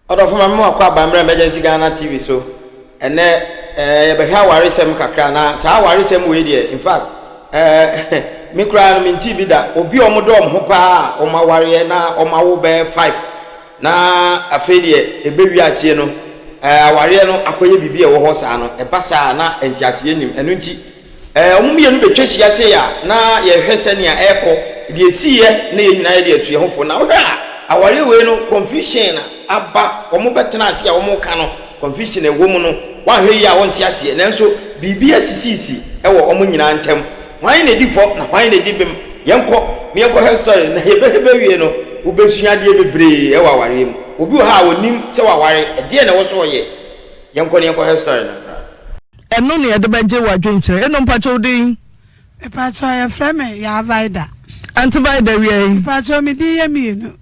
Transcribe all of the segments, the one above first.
Ɔdɔfo ma me wakɔ aba mmerɛ Emergency Ghana TV so. Ɛnɛ eh, yɛbɛhwɛ awaresɛm kakra na saa awaresɛm wei deɛ in fact eh, me koraa no mentee bi da. Obi a wɔdɔ wɔn ho paa a wɔn awareɛ na wɔn awo bɛyɛ five na afei deɛ ɛbɛwie akyie no eh, awareɛ no akɔyɛ biribi a ɛwɔ hɔ saa no, ɛba saa na nteaseɛ nnim. Ɛno nti Ɛɛ, wɔn mmienu bɛtwa hyia sei a, na yɛhwɛ sɛnea ɛrekɔ, deɛ ɛsiiɛ, na yɛn nyinaa yɛde atu yɛn ho fo. Na wohwɛ a, awareɛ wei no, confusion aba, wɔbɛtena ase a wɔreka no, confusion a ɛwɔ mu no, woanhwɛ yie a wonte aseɛ. Nanso biribi asisiisi wɔ wɔn nyinaa ntam. Hwan na ɛdi fɔ na hwan na ɛdi bem? Yɛnkɔ na yɛnkɔhwɛ story no, na yɛbɛhwɛ bɛwie no, wobɛsua adeɛ bebree wɔ awareɛ mu. Obi wɔ ha a ɔnnim sɛ waware, ɛdeɛn na ɛwɔ sɛ ɔyɛ? Yɛnkɔ na yɛnkɔhwɛ story no mmra. Ɛno na yɛde bɛgye w'adwenkyerɛ. Eno mpakyɛ wo din? Mepakyɛ yɛfrɛ me Yaa Vida. Aunty Vida wia yi. Mepakyɛ me din yɛ mienu.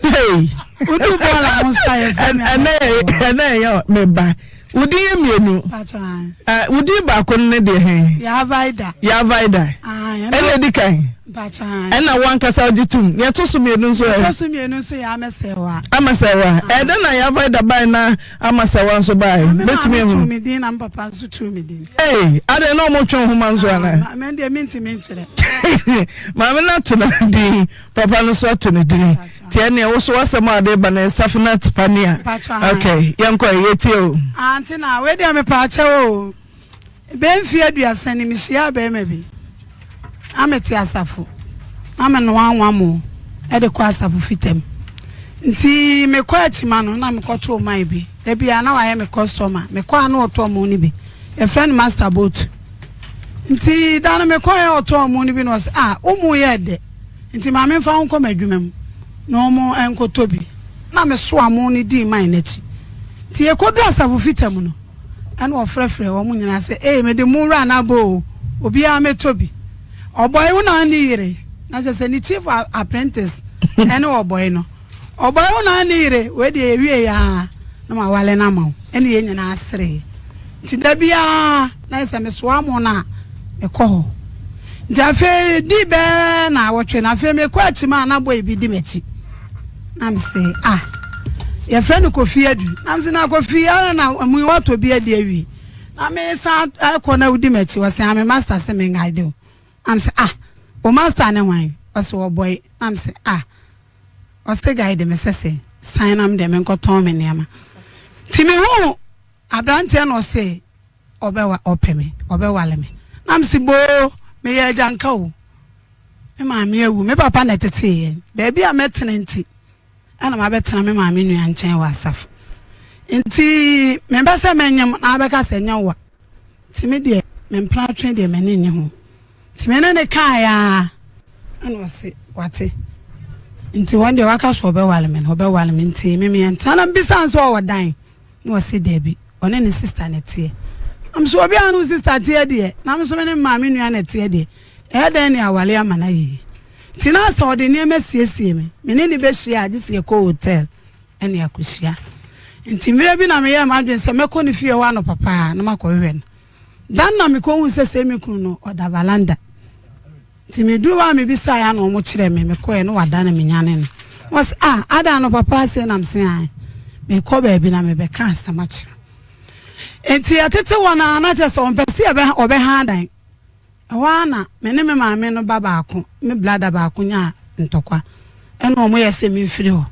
Hey. Wodu bɔɔl a mo nso a yɛfrɛ me Ɛnɛ ɛnɛ yɛ me ba. Wo din yɛ mienu. Mepakyɛ an. Wo din baako no ne deɛ he? Yaa Vida. Yaa Vida. Ɛna edi kan. Mepakyɛ an. Ɛna wo ankasa wogye tom. Nea ɛto so mienu nso ɛ? Ɛtɔ so mienu nso yɛ Amɛsɛwa. Amɛsɛwa. Ɛdɛn na Yaa Vida bae na Amasawa nso bae. Maame Mɛtumi ahu. tuu me din na me papa nso tuu me din. Ee, adɛn na wɔtwe wo nhoma nso anaa? Ah, me deɛ mentumi nkyerɛ. Maame no ato no din, papa no nso ato ne din. Nti ɛneɛ wo so w'asɛm a wode ba no Safinat Pania. Ok, yɛnkɔ ɛ, yɛtie o. Ante na wei deɛ mepaakyɛw o. Bɛyɛ mfeɛ aduasa ni, mehyiaa barima bi. Na mete asafo, na menoa anwammo de kɔ asafo fitam. Nti mekɔ akyima no, na mekɔtoo man bi. Da biara na wayɛ me customer. Mekɔ a na ɔtɔ mo no bi. Yɛfrɛ no Master Boat. Nti da no mekɔɛ ɔtɔɔ mo no bi na ɔse, ah, wo mo yɛ dɛ. Nti ma memfa wo nkɔ m'adwuma mu na wɔn nkɔtɔ bi. Na mesoa mo no dii man no akyi. Nti yɛkɔduru asafo fitam no, Ɛnna ɔfrɛfrɛɛ wɔn nyinaa sɛ, Ei, mede mo wura no aba oo, obiara mmɛtɔ bi. Ɔbɔe wo na ne yere, na kyerɛ sɛ ne chief apprentice ne ɔbɔe no. Ɔbɔe wo na ne yere, wei deɛ yɛwieeɛ ara na mawale no ama wo. Ɛnna yɛn nyinaa seree. Nti da biara na ayɛ sɛ mesoa mo no a, mekɔ hɔ. Nti afei dii bɛyɛ naawɔtwe no, afei mekɔ akyi ma na boy bi di m'akyi. Na mese, ah, yɛfrɛ no Kofi Adu. Na mese, na Kofi, ara na mu watɔ bi adi awie. Na mesan kɔ na wodi m'akyi. Ɔse, ah, me master se me guide wo. Na mese, ah, wo master ne hwan? Ɔse, ɔbɔe. Na mese, ah, ɔse guide me sɛ sɛ san na me deɛ menkɔtɔn me nneɛma. Nti mehuu aberanteɛ na ɔse, ɔbɛwa ɔpɛ me ɔbɛwale me na mese boo meyɛ agyanka o me maame awu me papa na ɛtetee yɛn baabi a mɛtena nti ɛna mabɛtena me maame nua nkyɛn wɔ asafo nti mempɛ sɛ mɛnyem na abɛka sɛ nyɛ wa nti me deɛ mempena atwe deɛ m'ani nnye ho nti me ne ne kaeɛ a ɛna ɔse wate nti wɔn deɛ waka so ɔbɛwale me no ɔbɛwale me nti me meɛntena na mbisa nso ɔwɔ dan Na ɔse dabi, ɔne ne sister na ɛteɛ. Na me so obi a ne wo sister teɛ deɛ, na me nso me ne me maame nua na ɛteɛ deɛ, ɛyɛ dɛn ne aware ama no ayɛ yie? Nti na sɛ ɔde nneɛma siesie me, me ne no bɛhyia a, gye sɛ yɛkɔ hotel ne akɔhyia. Nti mmerɛ bi na meyɛɛ m'adwene sɛ mɛkɔ ne fie hɔ anɔpa paa na makɔhwehwɛ no. Da no na mekɔhuu sɛ sei me kunu no, ɔda valanda. Nti meduruu hɔ a mebisaeɛ a na wɔn kyerɛɛ me, mekɔeɛ na wada na menyanee no. Na ɔse ah adɛn anɔpa paa sei na mese ae mekɔ baabi na mebɛka asɛm akyerɛ wo. Nti yɛtete hɔ no ara na kyerɛ sɛ ɔmpɛ sɛ yɛbɛ ɔbɛha adan. Ɛhɔ ara na me ne me maame no ba baako, me blada baako nyaa ntɔkwa ɛna wɔn yɛ sɛ memfiri hɔ.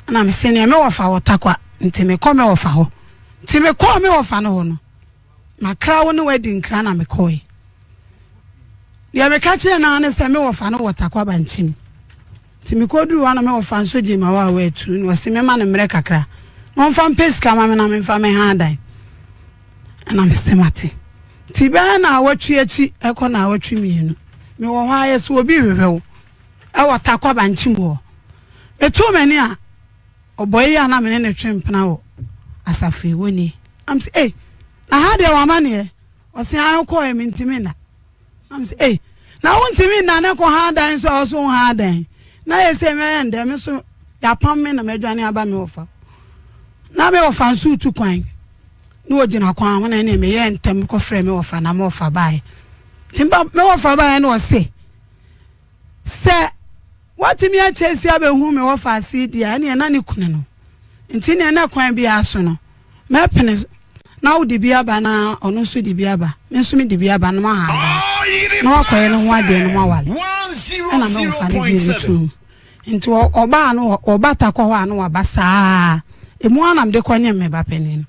Ɛna mese neɛ me wɔfa wɔ Tarkwa nti mekɔ me wɔfa hɔ. Nti mekɔɔ me wɔfa no hɔ no, Makra wo ne wo adi nkra na mekɔe. Deɛ meka kyerɛɛ no ara ne sɛ me wɔfa no wɔ Tarkwa Bankyim. Nti mekɔduruu hɔ na me wɔfa nso gyee m'awaawa atuu na ɔse memma no mmerɛ kakra na ɔmfa mpɛ sika ma me na memfa menha adan. Ɛna mese mate. Nti bɛyɛ naawɔtwe akyi ɛkɔ naawɔtwe mmienu mewɔ hɔ ara yɛse obi rehwehwɛ wo ɛwɔ Tarkwa Bankyim hɔ. Metoo m'ani a Ɔbɔe yi a na me ne no twe mpena wɔ asafo yi wɔ nie. Na mese ei, na ha deɛ w'amaneɛ? Ɔse ae wokɔɔɛ mentumi nna. Na mese ei, na wontumi nna ne kɔ ha dan nso a ɔso wo ha dan. Na yɛ sɛ mɛyɛ ndɛ me so yɛapam me na madwane aba me wɔfa. Na me wɔfa nso retu kwan. Na ɔgyina kwan ho na ɛne meyɛɛ ntɛm kɔfrɛ me wɔfa na me wɔfa baeɛ. Nti me wɔfa baeɛ na ɔse sɛ Watumi akyɛ asi abɛhu me wɔfaase yi deɛ a, ɛneɛ na ne kunu no. Nti neɛ na kwan biara so no, mɛpene na wode bi aba na ɔno nso de bi aba, me nso mede bi aba na moaha adan na wakɔyɛ ne ho adeɛ no moaware. Ɛna me wɔfa no gyee me too mu. Nti ɔbaa no ɔba ta kɔ hɔ a na waba saa. Emu ara na mede kɔnyem me ba panin no.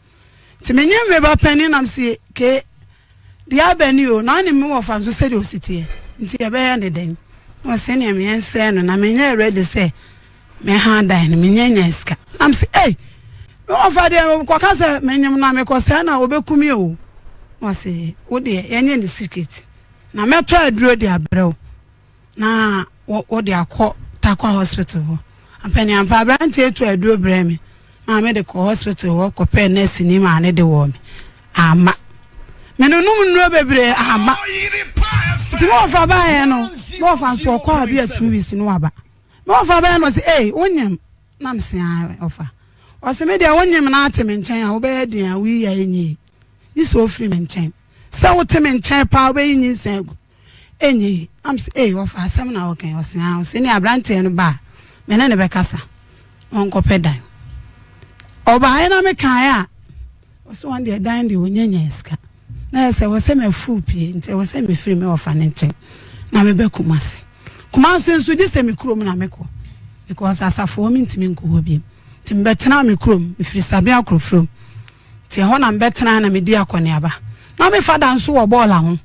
Nti menyem me ba panin na mese ke Deɛ aba ni o, na ɔnim me wɔfa nso sɛdeɛ ɔsi teɛ, nti yɛbɛyɛ no dɛn? Na ɔse ɛneɛ meɛnsɛe no, na menyɛɛ ready sɛ mɛha dan no, menyɛ nyaa sika. Na mese ei, me wɔfa deɛ kɔka sɛ menyem no a mekɔsɛe no a ɔbɛku me o. Na ɔse wo deɛ yɛnyɛ no secret, na mɛtɔ aduro de abrɛ wo. na wɔde akɔ Tarkwa hospital hɔ. Ampaniampa, aberanteɛ yi too aduro brɛɛ me maa mede kɔɔ hospital hɔ kɔpɛɛ nɛɛseni maa no de wɔɔ me. Amma. Menonom nnuro bebree, amma. Nti me wɔfa baeɛ no, me wɔfa nso ɔkɔ a bi a 2 weeks no waba. Me wɔfa baeɛ no ɔse, ei, wonyem? Na mese, ae, ɔfa. Ɔse, me deɛ wonyem na ate me nkyɛn a, wobɛyɛ deɛn a woyi a ɛnyɛ yie. Gye sɛ wofiri me nkyɛn. Sɛ wote me nkyɛn paa wobɛyi nyinsɛn agu. Ɛnyɛ yie. Na mese, Ei, wɔfa asɛm na woka yi? Ɔse, Aane. Ɔse, ɛnneɛ aberanteɛ no ba a, me ne no bɛkasa na ɔnkɔpɛ dan. Ɔbaeɛ na mekaeɛ a, ɔse wɔn deɛ dan deɛ ɔnya nyaa sika. Na ɛyɛ sɛ ɛwɔ sɛ mafuw pie, nti ɛwɔ sɛ mefiri me wɔfa no nkyɛn na meba Kumasi. Kumasi nso, gye sɛ me kurom na mekɔ because asafo hɔ mentumi nkɔ hɔ bio. Nti mebɛtenaa me kurom, mefiri Sabea Kurofurom. Nti ɛhɔ na mebɛtenaeɛ na medi akɔneaba. Na me fada nso wɔ bɔɔla ho.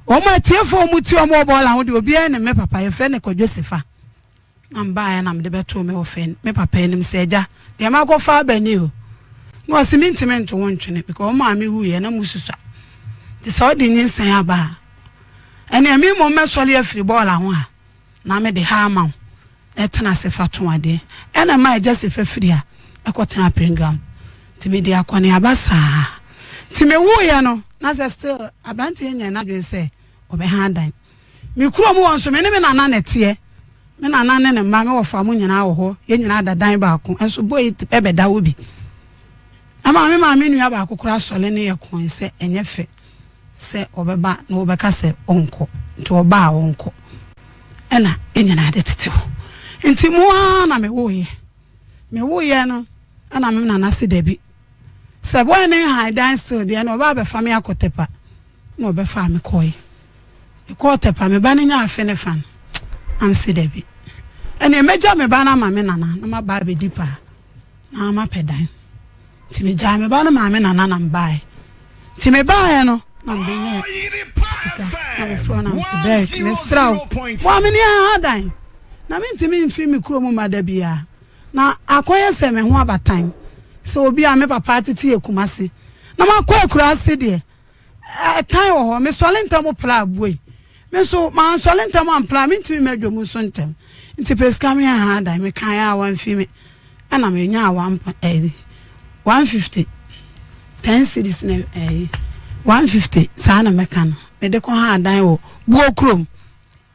Wɔn atiefo a wɔtie wɔn wɔ bɔɔla ho deɛ, obiara nim me papa. Yɛfrɛ no Kwadwo Sefa. Na mebaeɛ na mede bɛtoo me wɔfa me papa anim sɛ, Agya, deɛ makɔfa aba ni o. Na ɔse mentumi nto wo ntwene because wo maame wuiɛ na mosusua. Nti sɛ wode nyinsɛn aba a, ɛnneɛ me mmom mɛsɔre afiri bɔɔla ho a na mede ha ama wo. Tena ase fa to adeɛ. Ɛna ɛmaa agya Sefa firi ha kɔtenaa Pringram. Nti medii akɔneaba saa. Nti mewoeɛ no, na sɛ still aberanteɛ nyɛɛ n'adwene sɛ ɔbɛha adan. Me kurom hɔ nso, me ne me nana na ɛteɛ. Me nana ne ne mma, me wɔfa mo nyinaa wɔ hɔ. Yɛn nyinaa da dan baako. Nso boy yi bɛda hɔ bi. Ɛmaa me maame nua baako koraa sɔre ne yɛ koe sɛ ɛnyɛ fɛ. Sɛ ɔbɛba na wɔbɛka sɛ ɔnkɔ, nti ɔba a ɔnkɔ. Ɛna yɛn nyinaa de tete hɔ. Nti mo ara na mewoeɛ. Mewoeɛ no ɛna me nana se dabi. Sɛ boy no nhan dan still deɛ ɛna ɔba abɛfa me akɔ Tepa. Ɛna ɔbɛfaa me kɔeɛ. Mekɔɔ Tepa, me ba no nyaa afe ne fa no, na mese dabi. Ɛneɛ mɛgya me ba no ama me nana na maba abɛdi paa na mapɛ dan. Nti megyaa me ba no maa me nana na mebaeɛ. Nti mebaeɛ no na mebɛnyaa sika na mefrɛ wo na mese Derek mesrɛ wo boa me ne yɛnha dan na mentumi mfiri me kurom mma da biara na akɔyɛ sɛ me ho abatan sɛ obi a me papa atete yɛ Kumase na makɔ akuraase deɛ Ɛtan wɔ hɔ. Mesɔre ntɛm pra buei. Me nso, mansɔre ntɛm ampra a, mentumi mma dwam nso ntɛm. Nti pɛ sika me ha dan. Mekaeɛ a, wamfi me. Ɛna menyaa one po ɛyi, 150, 10 cedis na ɛyi, 150, saa na mɛka no. Mede kɔ haa dan wɔ Buo kurom,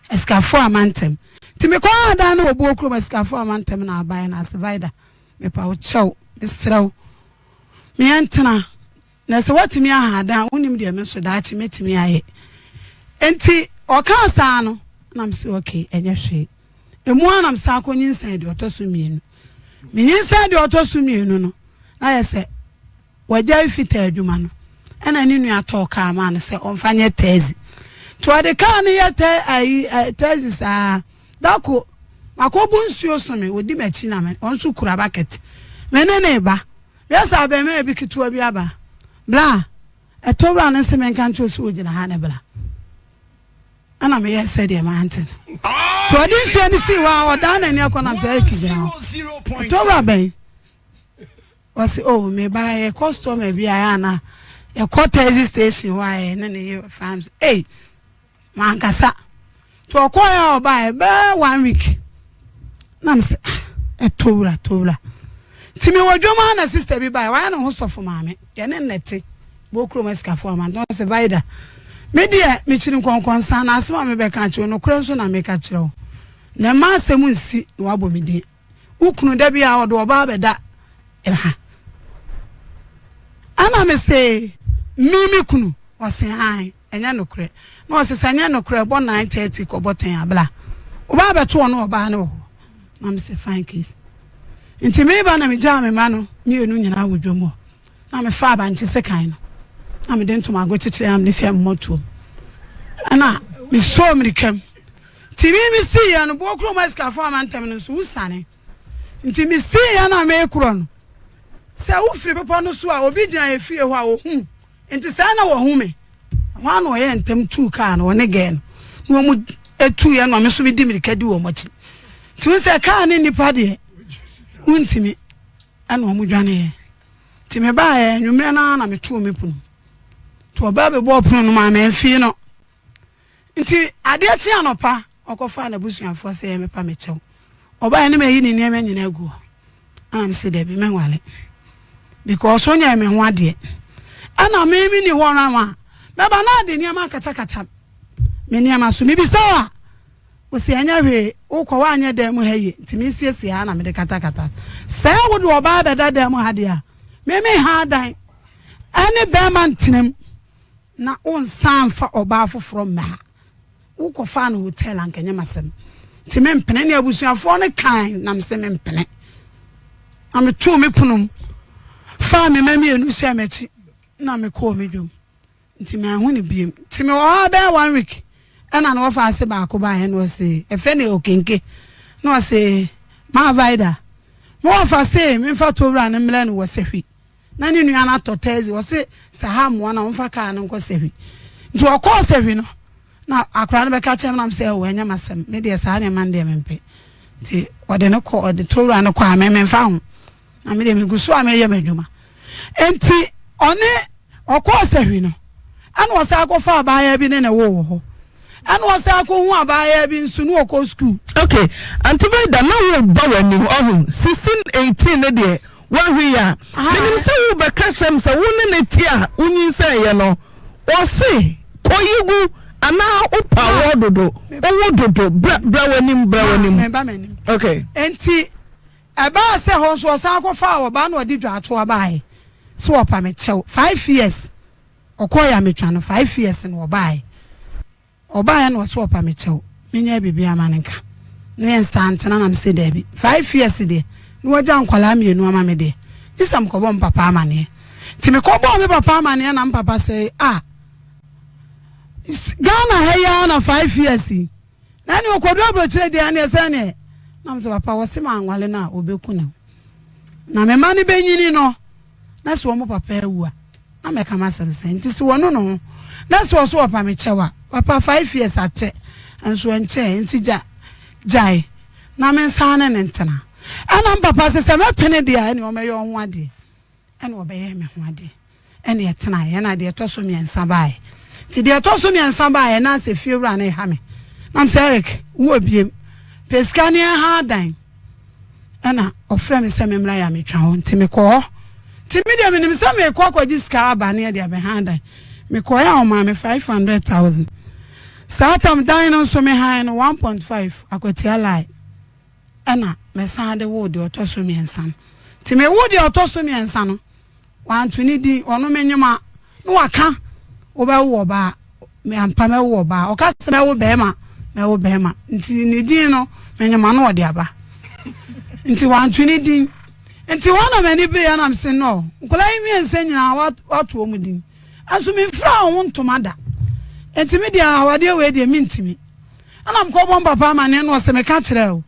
Asikafoɔ amantam. Nti mekɔ haa dan no wɔ Buo kurom, Asikafoɔ amantam na abaeɛ no, Asivaida. Mepa wo kyɛw, mesrɛ wo, me yɛntena. Na sɛ woatumi aha adan a, wonnim deɛ me nso daakye mɛtumi ayɛ. Enti ɔkaa saa no, na mese okay, ɛnyɛ hwee. Emu ara na mesan kɔnyinsɛn deɛ ɔtɔ so mmienu. Menyinsɛn deɛ ɔtɔ so mmienu no, na ayɛ sɛ wagyae fitaa adwuma no. Ɛna ne nua tɔɔ kaa maa no sɛ ɔmfa nyɛ taxi. Nti ɔde kaa no yɛ tɛ ayi ɛ taxi saa. Da ko, makɔbu nsuo so me, ɔdi m'akyi na me, ɔno nso kura bucket. Me ne ne ba. Hwɛ sɛ abarimaa bi ketewa bi aba. Bra, ɛtɔ wura no se menka nkyerɛ wo sɛ ogyina ha ne bra. Ɛna meyɛɛ sɛdeɛ mante no. Nti ɔde nsuo no sii hɔ a ɔdan n'ani akɔ nam sɛ Eric gyina hɔ. Ɛtɔ wura bɛn? Ɔse oh meba yɛ customer bi a yɛ ana yɛkɔ taxi station hɔ a yɛne ne yɛ farms. Ei! Mankasa. Nti ɔkɔeɛ a ɔbaeɛ bɛyɛ one week na mesɛ ah ɛtɔ wura tɔ wura. Nti mewɔ dwom ara na sister bi baeɛ wayɛ ne ho sɔfo maame yɛne no na ɛte bɔ kurom asikafoɔ ama nti ɔsɛ Vida me deɛ mekyiri nkɔnkɔnsa na asɛm a mebɛka akyerɛ wo nokorɛ nso na meka kyerɛ wo na mma asɛm nsi na wabɔ me din wo kunu da bi a ɔde ɔbaa bɛda ha ɛna mese me me kunu ɔse ae Ɛnyɛ nokorɛ. Na ɔse sɛ ɛnyɛ nokorɛ bɔ 9:30 kɔbɔ ten a bla. Wobaa bɛto ɔne ɔbaa no wɔ hɔ. Na mese fine case. Nti meba na megyaa me mma no mmienu nyinaa wɔ dwam hɔ. Na mefaa bankye sekan no, na mede ntomago kyekyeree na mede hyɛɛ me mmɔtoam. Ɛna mesɔɔ mmirika mu. Nti me mesiiɛ no, boɔ kurom asikafoɔ amantam no nso, wosiane. Nti mesiiɛ na mekorɔ no, sɛ wofiri bepɔ no so a, obi gyina yɛ fie hɔ a, ɔhu. Nti saa na wɔhu me. Ɛhɔ ara na wɔyɛɛ ntɛm tuu kaa no, wɔne gɛɛ no, na wɔn tuiɛ na me nso medi mmirika di wɔn akyi. Nti wohu sɛ kaa ne nnipa deɛ, wontumi, ɛna wɔn dwaneeɛ. Nti mebaeɛ, anwummerɛ no ara na metoo me pono mu. Nti ɔbaa bɛbɔɔ pono no mu a, mamfii no. Nti adeɛ kyee anɔpa, ɔkɔfaa n'abusuafoɔ sɛ yɛmmɛpa me kyɛw. Ɔbaeɛ no mayi ne nneɛma nyinaa agu hɔ. Ɛna mese dabi menwale because wonyɛɛ me ho adeɛ. Ɛna me menni hɔ no a mɛba na ade nneɛma akatakata me nneɛma so. Mebisa wo a, wose ɛnyɛ hwee, wokɔ woanyɛ dan mu ha yie nti mesiesie ha na mede katakata. Sɛ wode ɔbaa bɛda dan mu ha deɛ a, me menha dan ɛne bɛrima ntena mu. Na wonsan mfa ɔbaa foforɔ mmɛ ha. Wokɔfaa no hotel anka ɛnyɛ m'asɛm. Nti mempene. Ne abusuafoɔ no kae na mese mempene. Na metoo me pono mu faa me mma mmienu hyɛɛ m'akyi na mekɔɔ me dwam. Nti manhu no biom. Nti mewɔ hɔ ara bɛyɛ one week ɛna na wɔfa ase baako baeɛ na ɔse ɛfrɛ no Okenke na ɔse Maa Vida me wɔfa se memfa towura no mmrɛ no wɔ Sahwi. Na ne nua no atɔ taxi, ɔse sɛ ha mmoa no a ɔmfa kaa no nkɔ Sahwi. Nti ɔkɔɔ Sahwi no, na akwadaa no bɛka kyerɛ me na mesɛ oh ɛnyɛ m'asɛm, me deɛ saa nneɛma no deɛ mempɛ. Nti ɔde no kɔ, ɔde towura no kɔ a me memfa ho, na me deɛ megu so a meyɛ m'adwuma. Nti ɔne ɔkɔɔ Sahwi no, ɛna ɔsan kɔfa abaayewa bi ne ne woo wɔ hɔ. Ɛna ɔsan kɔhu abaayewa bi nso ne ɔkɔ sukuu. Ok, Auntie Vida na wo ba w'anim ɔho, 16, 18 no deɛ woahwe yi a, menim sɛ wo bɛka kyerɛ me sɛ wo ne no te a wo nyinsɛn yɛ no, ɔse kɔ yi gu anaa wo pa wɔ dodo, wo wo dodo, bra bra w'anim, bra w'anim. Ok. Enti ɛbaa sɛ hɔ nso ɔsan kɔfaa ɔbaa na ɔde dwaatoa baeɛ sɛ ɔpa me kyɛw, five years. Ɔkɔɔeɛ a metwa no five years na ɔbaaɛ. Ɔbaaɛ na ɔse ɔpa me kyɛw menyɛ biribiara ma no nka na yɛn saa ntena na mese daabi five years deɛ na wagya nkwadaa mmienu ama me deɛ gye sɛ mekɔbɔ me papa amaneɛ. Nti mekɔbɔɔ me papa amaneɛ na me papa sɛ ah Ghana ha yi ara na five years yi na ɛne ɔkɔduru aburokyire deɛ ɛneɛ sɛ neɛ na mese papa wɔse manwale no a ɔbɛku ne ho na me mma no bɛnyini no na sɛ wɔn papa awu a na mɛka m'asɛm sɛn? Nti sɛ wɔnu ne ho na sɛ ɔso ɔpa me kyɛw a, papa five years akyɛ nso ɛnkyɛɛ nti gya gyae na me nsan ne no ntena. Ɛna me papa se sɛ mɛpene deɛ a ɛne ɔmɛyɛ ɔho adeɛ. Ɛna ɔbɛyɛɛ me ho adeɛ ɛna yɛtenaeɛ ɛna deɛ ɛtɔ so mmiɛnsa baeɛ. Nti deɛ ɛtɔ so mmiɛnsa baeɛ na sɛ fie wura no reha me na mesɛ Eric wowɔ biem pɛ sika ne ɛha adan. Ɛna ɔfrɛɛ me sɛ memmra Yametwa hɔ, nti mekɔɔ hɔ. Nti me deɛ menim sɛ merekɔ akɔgye sika aba ne yɛde abɛhan dan. Mekɔeɛ a ɔmaa me 500,000. Saa tam dan no nso mehan no 1.5 Akwatia line. Ɛna mesan de woo deɛ ɔtɔ so mmiɛnsa no. Nti mewoo deɛ ɔtɔ so mmiɛnsa no, Wanto ne din, ɔno menyem a na waka wobɛwo ɔbaa, me ampa mɛwo ɔbaa, ɔka sɛ mɛwo bɛɛma, mɛwo bɛɛma, nti ne din no menyem a na ɔde aba. Nti wanto ne din. Nti hɔ na m'ani bereɛ na mese no, nkwadaa yi mmiɛnsa nyinaa wato wɔn din, nso memfiraa wɔn ho ntoma da. Nti me deɛ awadeɛ wei deɛ mentumi. Ɛna mekɔbɔ mpapa amaneɛ na ɔse meka kyerɛɛ wo.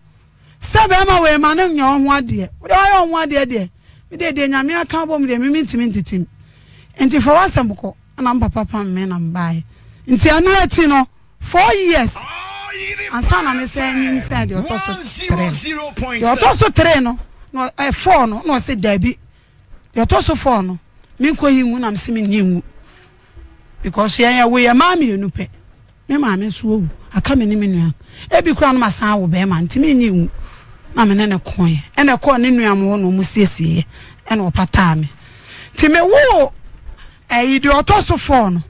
Sɛ bɛɛma wei ma no nyɛ ɔho adeɛ wode wayɛ ɔho adeɛ deɛ me deɛ deɛ Nyame aka abom deɛ me mentumi ntetem nti fa w'asɛm kɔ ɛna me papa pam me na me baeɛ nti ɛno akyi no four years ansa na me sɛ nyinsɛn deɛ ɔtɔ so three no deɛ ɔtɔ so three no na ɛ four no na ɔse daabi deɛ ɔtɔ so four no menkɔ yi ngu na me se menyi ngu because yɛn yɛwo yɛ mmaa mmienu pɛ Me maame nso awu, aka me ne me nua. Ebi koraa no masan awo barima nti menyɛ nwu. Na me ne no koeɛ. Ɛna ɛkɔɔ ne nua mo hɔ na wɔn siesieeɛ ɛna ɔpataa me. Nti me woo ɛyi deɛ ɔtɔ so four no.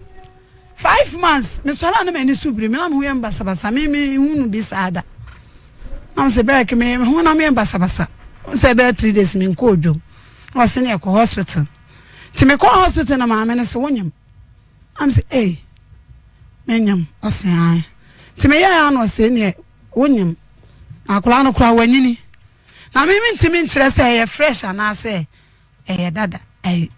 Five months me sɔre a na m'ani so biri me na me ho yɛ me basabasa me me hu no bi saa da. Na me sɛ Berek me me ho na me yɛ basabasa. Sɛ ɛbɛyɛ three days me nkɔɔ dwom. Na ɔse ne ɛkɔ hospital. Nti me kɔɔ hospital na maame no se wonyem. Na mese ei menyem ɔse ae nti meyɛɛ a na ɔse neɛ wonyem na akwadaa no koraa wanyini. Na me mentumi nkyerɛ sɛ ɛyɛ fresh anaasɛ ɛyɛ dada. Ɛyɛ.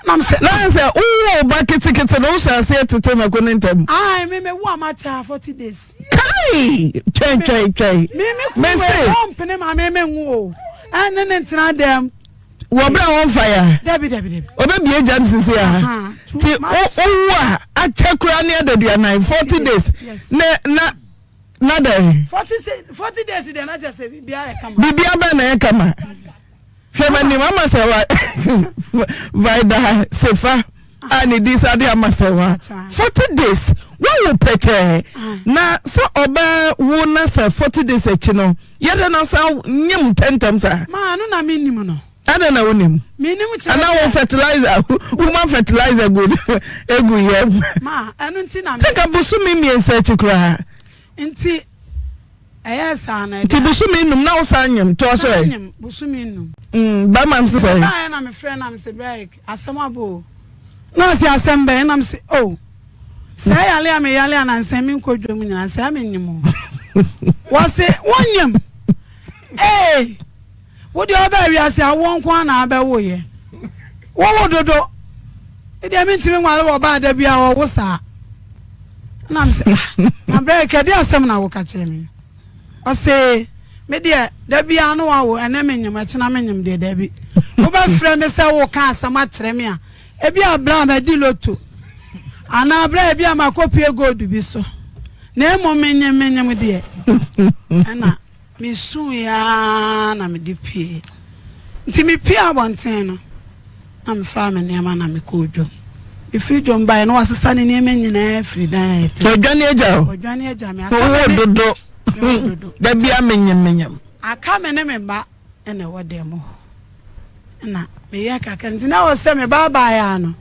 Na me sɛ. Na sɛ wowoo wo ba ketekete no wohyɛ aseɛ tete mako no ntɛm. Ae me me wo a makyɛ a 40 days. Kai! Twɛn twɛn twɛn. Me me kunu wei ɔmpene ma me me nwo o. Ɛne ne ntena dɛm. Wɔ berɛ a wɔmfa yɛ a. Dabi dabi dabi. Ɔbɛbie gya no sisi a. Ti wowo a akyɛ koraa ne adaduanan 40 days. Ne na na dɛn. 40 days deɛ na kyɛ sɛ biribiara yɛ kama. Biribiara bɛn na ɛyɛ kama. Hwɛ m'anim ama sɛ wa Vida Sefa a ne din sa de ama sɛ wa 40 days wawo pɛkyɛɛ na sɛ ɔbɛ wo na sɛ 40 days akyi no yɛdɛ na sa nyem ntɛntɛm saa. Maa no na menim no. Adɛn na wonim? Menim kyerɛ Anaa wo fertilizer woman fertilizer gu egu yam. Ma ɛno nti na. Sɛ nka bosome mmiɛnsa akyi koraa. Nti ɛyɛɛ saa no. Nti bosome num na wosan nyem toa so ɛ. Nyem bosome num. Mm, bɛrima no sɛ. Baayɛ na mefrɛ na mese Berek asɛm aba o. Na ɔse asɛm bɛn na mese o sɛ yale a meyale a nansa menkɔ dwam nyina sɛ menyem o. Wɔse wonyem ee. Wo deɛ wobaa wiase awoɔ nko ara na abɛwoeɛ. Wowo dodo. Me deɛ mentumi nware wɔ baa da biara ɔwo saa. Ɛna me sɛ ah na brɛ kɛde asɛm na woka kyerɛ me. Ɔse me deɛ da biara no wawo ɛnɛ menyem ɛkyena menyem deɛ dabi. Wobɛfrɛ me sɛ woka asɛm akyerɛ me a ebi a berɛ a madi loto anaa berɛ a ebi a makɔpie gold bi so na mmom menyem menyem deɛ ɛna Misuui ara na mede puei. Nti mipuee abɔnten no, na mefaa me nneɛma na mekɔɔ dwam. Mefiri dwam baeɛ no, wɔasesa ne nneɛma nyinaa afiri dan a yɛte mu. Wɔadwane agya wo? Wɔadwane agya me. Aka me ne. Wo dodo. Me wo dodo. Da biara menyem menyem. Aka me ne me mma na ɛwɔ dan mu hɔ. Na meyɛ kakra nti na ɛwɔ sɛ mebaabaeɛ ara no,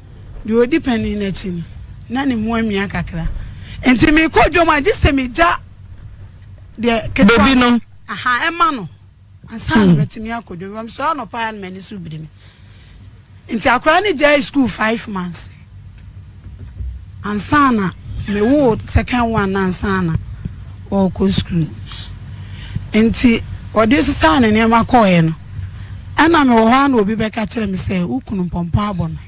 deɛ ɔdi panin no akyi no, na ne mu amia kakra. Nti mekɔ dwam a, gye sɛ megya deɛ ketewa Baby no. Aha, ɛma no ansa na matumi akɔ dwam. Mesɔre anɔpa a na m'ani so biri me. Nti akwadaa no gyae school 5 months ansa na mewoo second one na ansa na ɔrekɔ school. Nti ɔde sesaa ne nneɛma kɔɔeɛ no, ɛna mewɔ hɔ a na obi bɛka kyerɛ me sɛ wo kunu mpɔmpɔ abɔ no.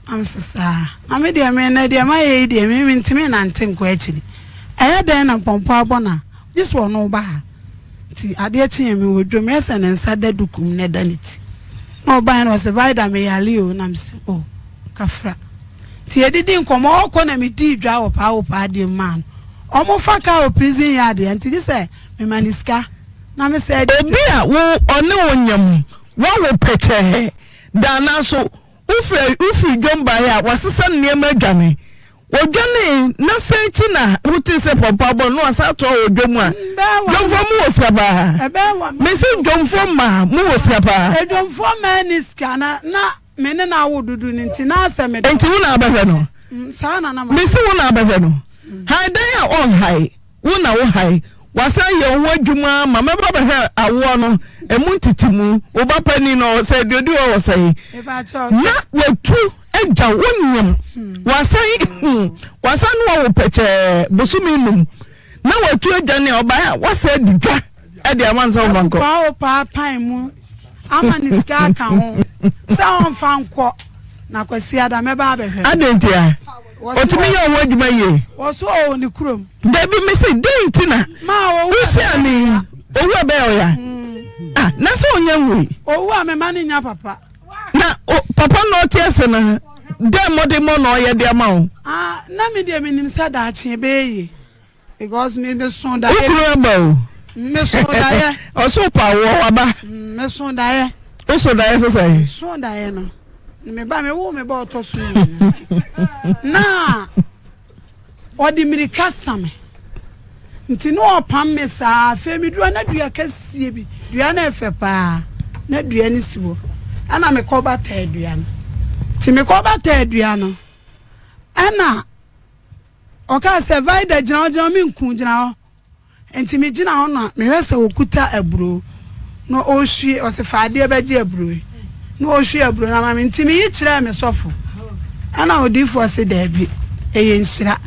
Na mese saa. Na me deɛ me na deɛ mayɛ yi deɛ me mentumi nante nkɔ akyiri. Ɛyɛ dɛn na mpɔmpɔ abɔ no a gye sɛ ɔno ba ha. Nti adeɛ kyeeɛ mewɔ dwam yɛ sɛ ne nsa da duku mu na ɛda ne ti. Na ɔbaeɛ na ɔse Vida meyare o na mese oh kafra. Nti yɛdidi nkɔmmɔ ɔkɔ na medii dwa wɔ paa wɔ paa deɛ mu maa no. Ɔmo fa kaa wɔ prison yard a nti gye sɛ mema no sika na me sɛ di Obi a wo ɔne wo nyem wawo pɛkyɛɛ da nanso wofiri wofiri dwom baeɛ a wasesa nneɛma adwane. Odwanee na sɛn akyi na wotee sɛ pɔmpɔ abɔ no na wasan atoa wɔ dwom a? Dwomfoɔ mo wɔ sika paa. Mese dwomfoɔ mmaa mo wɔ sika paa. Dwomfoɔ mmaa nni sika na na me ne no awo dodo no nti na asɛ me dɔ. Nti wo na abɛhwɛ no? Saa na na ma. Mese wo na abɛhwɛ no? Hae dan a ɔnhae, wo na wo hae. Wasan yɛ wo ho adwuma ma mɛba bɛhwɛ awoɔ no ɛmu ntetemu. Wo ba panin no ɔwɔ sɛn? Deɛ ɔdi hɔ wɔ sɛn? Na watu agya wo nyem. Wasan wasan ne wawo pɛkyɛɛ bosome num na watu adwane a ɔbaeɛ a wasan adi dwa ɛde ama no sɛ ɔmfa nkɔ. Paa o paa pan mu ama ne sika aka ho sɛ ɔmfa nkɔ na Kwasiada mɛba abɛhwɛ no. Adɛn ntia? Ɔtumi yɛ ɔho adwuma yie. Wɔso ɔwɔ ne kurom. Dabi mese dɛn nti na wohyia ne yi owu a ɛbɛyɛ ɔya ah na sɛ ɔnya nwui. Owu a mema ne nya papa. Na o papa na ɔte ase no dɛn mmɔdemmɔ na ɔyɛ de ama wo. Ah na me deɛ menim sɛ daakye ɛbɛyɛ yie. Because me me so daeɛ. Wo kunu aba o. Me so daeɛ. Ɔso pa wɔ waba. Me so daeɛ. Wo so daeɛ sɛ sɛn? So daeɛ no. Me ba me wo me ba ɔtɔ so mmienu. Na ɔde mirika sa me. Nti na ɔpam me saa afei me dura na dua kɛseɛ bi dua no ɛfɛ paa na dua no si hɔ ɛna mekɔ bataa dua no. Nti mekɔ bataa dua no ɛna Ɔkaa sɛ, Vida, gyina hɔ, gyina hɔ, menku wo, gyina hɔ. Enti megyina hɔ na mehwɛ sɛ ɔkuta aburoo na ɔrehwie, ɔse fa adeɛ bɛgye aburoo yi, na ɔrehwie aburoo no ama me. Nti meyi kyerɛɛ me sɔfo, ɛna odiyifoɔ se daabi, ɛyɛ nhyira.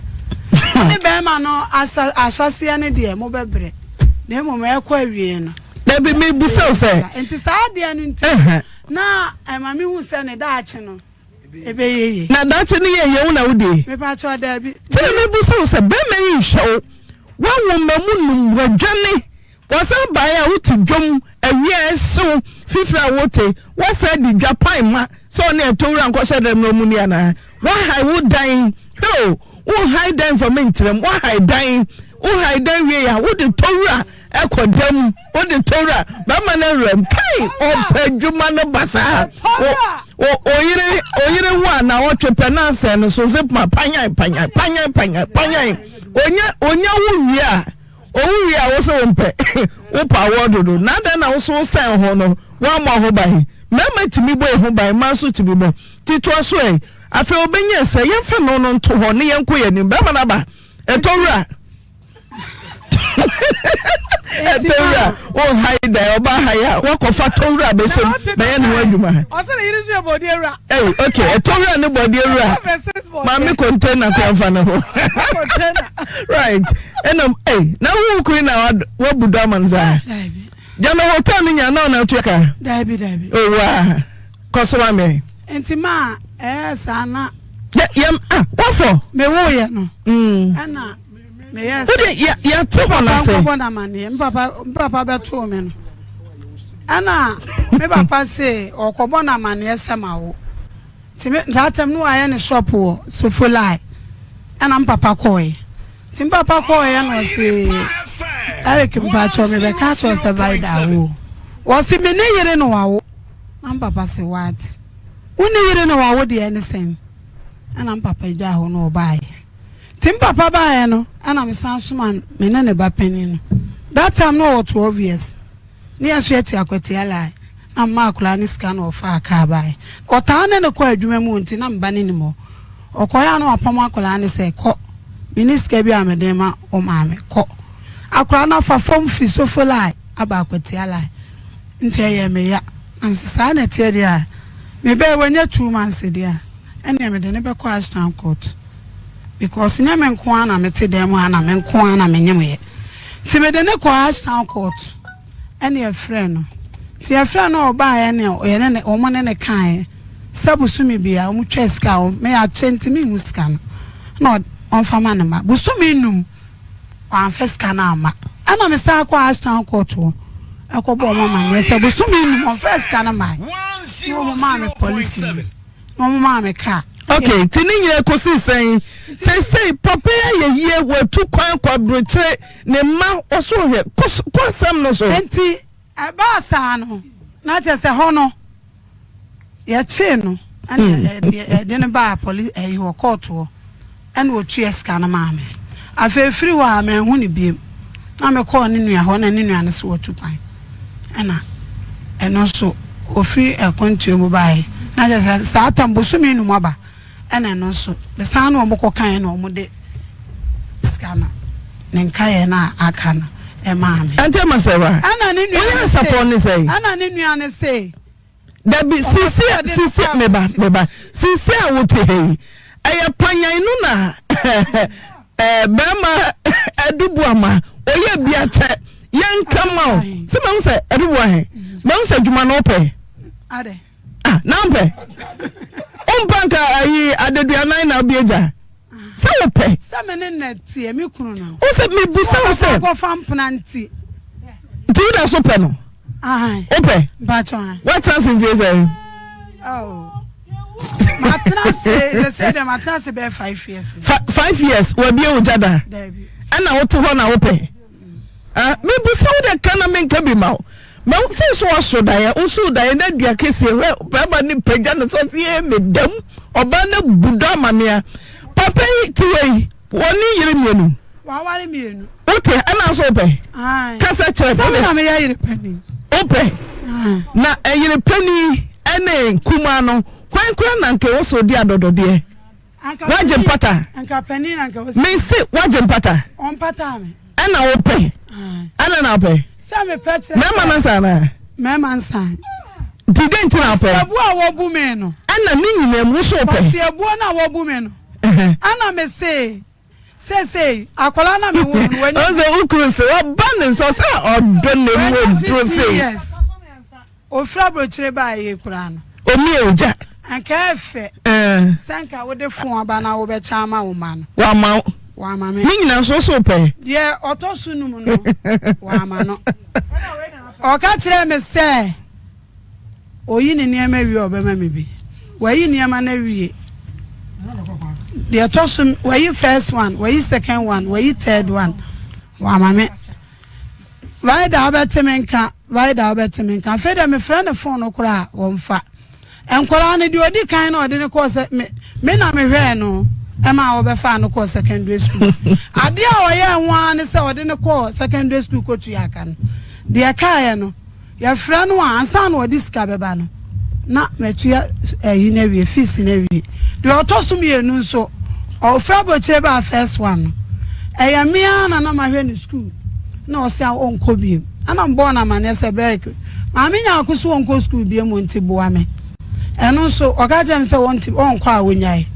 Mo ne bɛrima no asa, ahyɛseɛ no deɛ mobɛbrɛ, na mmom ɛrekɔ awieɛ no. Dabi mebisa wo sɛ. Nti saa adeɛ no nti na ɛma mehu sɛ ne daakye no ɛbɛyɛ yie. Na daakye no yɛ yie wo na wodie? Mepakyɛw dabi. Nti na mebisa wo sɛ bɛrima yi nhwɛ wo, woawo mma mu num, wadwane Wɔsan baeɛ a wote dwam, awia a ɛhyew, fifire a wote, woasan adi dwa pan ma sɛ ɔne ɛtɔ wura nkɔhyɛ dɛm na ɔmu ni anaa? Woahae wo dan, hwɛ o, wonhae dan mfa me nkyerɛ mu, woahae dan, wohae dan wie a wode tɔ wura ɛkɔ dam, wode tɔ wura, bɛrima no awura mu, kai ɔpɛ adwuma no basaa, oyere oyere wo a na ɔtwe pɛ na asɛn no so zipma panyan panyan panyan panyan panyan, onya onya wo wie a. Owu wie a wose wompɛ, wopɛ awoɔ dodo. Na adɛn na wo so wosɛn ho no woammɔ ho ban? Mmarima tumi bɔ ho ban, mmaa nso tumi bɔ. Nti toa so ɛ. Afei wobɛnya sɛ yɛmfa no no nto hɔ ne yɛnkɔ yɛn anim. Bɛrima no aba. Ɛtɔ wura. Ɛtɔ wura. Wonhae dan, ɔba hae a woakɔfa tɔ wura bɛhyɛ mu bɛyɛ ne ho adwuma. Ɔsɛ ne yere nso yɛ bɔdeɛ wura. Ɛy, okay, ɛtɔ wura ne bɔdeɛ wura. Maame container kora mfa ne ho. Right. Ɛna ɛy, na wo kuri na wabu do ama no saa. Gyama hotel no nya na ɔna atua ka. Dabi dabi. Owa. Kɔ so ma me. Nti ma ɛyɛ saa na. Yɛ yɛ ah wafɔ. Me wo yɛ no. Ɛna meyɛ sɛ. Wode yɛ yɛte hɔ na se. Papa nkɔbɔ na amaneɛ. Mpapa mpapa bɛtoo me no. Ɛna me papa se ɔkɔbɔ no amaneɛ sɛ ma wo. Nti me saa tɛm no wayɛ ne shop wɔ Sofolai ɛna me papa kɔɔɛ. Nti me papa kɔɔɛ na ɔse Eric mpakyɛw me bɛka akyerɛ wo sɛ Vida awo o. Ɔse me ne yere na wawo. Na me papa se what? Wo ne yere na wawo deɛ ɛne sɛn? Ɛna me papa gyaa hɔ na ɔbaeɛ. Nti me papa baeɛ no ɛna me san soma me ne ne ba panin no. That time na ɔwɔ 12 years. Ne yɛn nso yɛte Akwatia line na memaa akwadaa no sika na ɔfaa kaa baeɛ. Ɔtaa ne no kɔ adwuma mu nti na me ba no nim hɔ. Ɔkɔeɛ a na wapam akwadaa no sɛ, Kɔ, menni sika bi a mede rema wo maame, kɔ. Akwadaa no afa fam firi Sofo line aba Akwatia line nti ɛyɛɛ me ya. Na mese saa na ɛteɛ deɛ a, me ba yi wanya 2 months deɛ a, ɛnneɛ mede no bɛkɔ Ashtown court because nyɛ me nko ara na mete dan mu ha na me nko ara na menyemyɛ. Nti mede no kɔɔ Ashtown court ɛne yɛfrɛɛ no. Nti yɛfrɛɛ no a ɔbaeɛ ne yɛne ne wɔn ne no kaeɛ sɛ bosome biara wɔn twa sika a me akyɛ nti menhu sika no na ɔmfa ma ne mma. Bosome num wamfa sika no amma. Ɛna me san kɔɔ Ashtown court hɔ ɛkɔbɔɔ wɔn amanneɛ sɛ bosome num ɔmfaa sika no mmaeɛ. Na wɔn maa me police ni. Na wɔn maa me car. Ok, nti ne nyinaa kɔsii sɛn? Seesei papa yi ayɛ yie, watu kwan kɔ aburokyire, ne mma, ɔso ɔhwɛ. Kɔ so, kɔ asɛm no so. Nti ɛbaa saa no, na kyerɛ sɛ hɔ no, yɛkyee no, ɛna yɛde no baa poli, ɛyi hɔ, kɔɔto hɔ. Ɛna ɔtua sika no maa me. Afei ɛfiri hɔ a manhu no biom. Na mekɔɔ ne nua hɔ na ne nua no se watu kwan. Ɛna ɛno nso ɔfiri akwantuo mu baeɛ. Na kyerɛ sɛ saa tam bosome num aba. Ɛna ɛno nso mesan ne wɔn kɔkaeɛ na wɔde sika no ne nkaeɛ no a aka no ɛmaa me. Ɛnti ɛma sɛ wa? Ɛna ne nua Woyɛ no se, asapɔn ne sɛn? ɛna ne nua no se. Dabi, sisi a, sisi a, meba, meba, sisi a wote ha yi, ɛyɛ panyan no na ɛɛ bɛrima adubu ama oyɛ bi akyɛ yɛnka ma o sɛ mahu sɛ adubu ahɛ mahu sɛ adwuma no wopɛ ah na mpɛ wompɛ nka ayi adaduanan na wobie gya sɛ wopɛ sɛ me ne na teɛ me kunu no wo sɛ mebusa wo sɛ kɔfa mpena nti nti woda so pɛ no wopɛ woatena ase mfie sɛ matena ase sɛ dɛ matena ase bɛyɛ 5 years. 5 years wabie wo gya da ɛna wote hɔ na wopɛ mebusa wo dɛ ka na menka bi ma wo ma sɛ so waso daeɛ woso daeɛ na dua kɛseɛ hwɛ bɛrima ne pagya no sɛ ɔsɛ yɛ medam ɔbaa no bu dɔ ama mea papa yi te wei wɔne yere mmienu. Waware mmienu. Wote ɛna nso wopɛ. Kasa kyerɛ sɛ na meyɛ yere panin. Wopɛ na ɛyere panin ɛne nkumaa no hwan kora na nka ɛwɔ sɛ ɔdi adɔdɔdeɛ. Wagye mpata. Nka panin na nka ɔsi. Mese wagye mpata. Ɔmpata me. Ɛna wopɛ. Ɛna na wopɛ. Sɛ mepɛ kyerɛ. Mɛma no nsa anaa. Mɛma nsa. Nti dɛn nti na wopɛ? Kwasiabuo a wɔbu me no. Ɛna ne nyinaa mu nso wopɛ. Kwasiabuo no a wɔbu me no. Ɛna mese. Seesei akwadaa no a mewoo no no wanya. Ɔsɛ wo kunu sɛ ɔba ne nsa ɔsɛ ɔdɔ ne mu oduro sei. Ofiri aburokyire baa yie koraa no. Omi ogya. Anka ɛfɛ. Sɛ nka wode fon aba na wobɛkyɛ ama wo ma no. Wama wo. Wama me. Ne nyinaa nso so pɛ. Deɛ ɔtɔ so num no wama no. Ɔka kyerɛɛ me sɛ oyi ne nneɛma wie a ɔbɛma me bi. Wayi nneɛma no awie. Deɛ ɛtɔ so wayi first one, wayi second one, wayi third one. Wama me. Vida wobɛte me nka, Vida wobɛte me nka. Afei deɛ mefrɛ ne fon no koraa a wɔmfa. Nkwadaa no deɛ ɔdi kan na ɔde no kɔɔ sɛ me me na mehwɛɛ no ɛma wɔbɛfaa no kɔɔ secondary school. Adeɛ a ɔyɛɛ ho ara ne sɛ ɔde no kɔɔ secondary school kɔtua aka no. Deɛ ɛkaeɛ no, yɛfrɛ no a, ansa na ɔde sika bɛba no, na matua ayi no awie, fees no awie. Deɛ ɔtɔ so mmienu nso, ɔfiri aburokyire baa first one no, ɛyɛ me ara na na mahwɛ no school, na ɔse a ɔnkɔ biem. Ɛna mebɔɔ no amaneɛ sɛ, Berek, Maame Nyarko so ɔnkɔ school biem nti boa me. Ɛno nso, ɔka kyerɛɛ me sɛ ɔnkɔ a ɔnyae.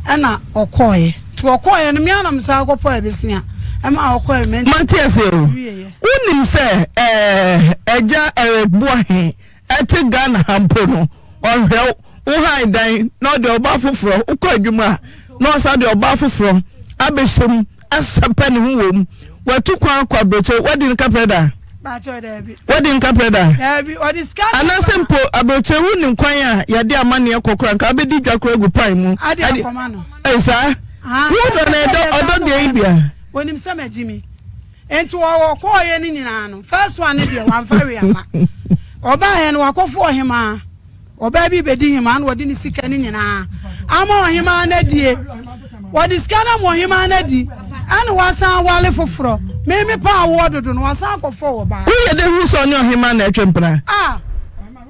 Ɛna ɔkɔeɛ. Nti ɔkɔeɛ no, me ara na mesan kɔpɔɔ bosea ma ɔkɔeɛ no, Mate aseɛ o. wieeɛ. Wonim sɛ eh, Agya Eric Boahe ɛte Ghana ha mpo no, ɔnhwɛ wo. Wo han dan na ɔde ɔbaa foforɔ, wokɔ adwuma a na ɔsan de ɔbaa foforɔ abɛhyɛ mu asɛpɛ ne ho wɔ mu. Watu kwan akɔ aburokyire, woadi no kaprɛ da? Baakyɛ daabi. Woadi no kaprɛ da? Daabi, ɔde sika de Anaasɛ mpo aburokyire wonim kwan a yɛde amanneɛ kɔ koraa nka wobɛdi dwa koraa agu pan mu. Ade akɔma no. Ɛyɛ saa? Ah, Wo dɔ no ɛdɔ ɔdɔ deɛ yi bia. Onim sɛ magye mi. Nti ɔkɔɔyɛ no nyinaa no, first one no deɛ wamfa hwee amma. Ɔbaeɛ no wakɔfo ɔhemaa. Ɔbaa bi bɛdi hemaa na ɔde ne sika no nyinaa ama ɔhemaa no adie. Ɔde sika no ama ɔhemaa no adi ɛna wasan awale foforɔ. Me me pa awoɔ dodo no wasan akɔfɔ ɔbaa. Woyɛ dɛ hu sɛ ɔne ɔhemaa na ɛtwe mpena? Ah,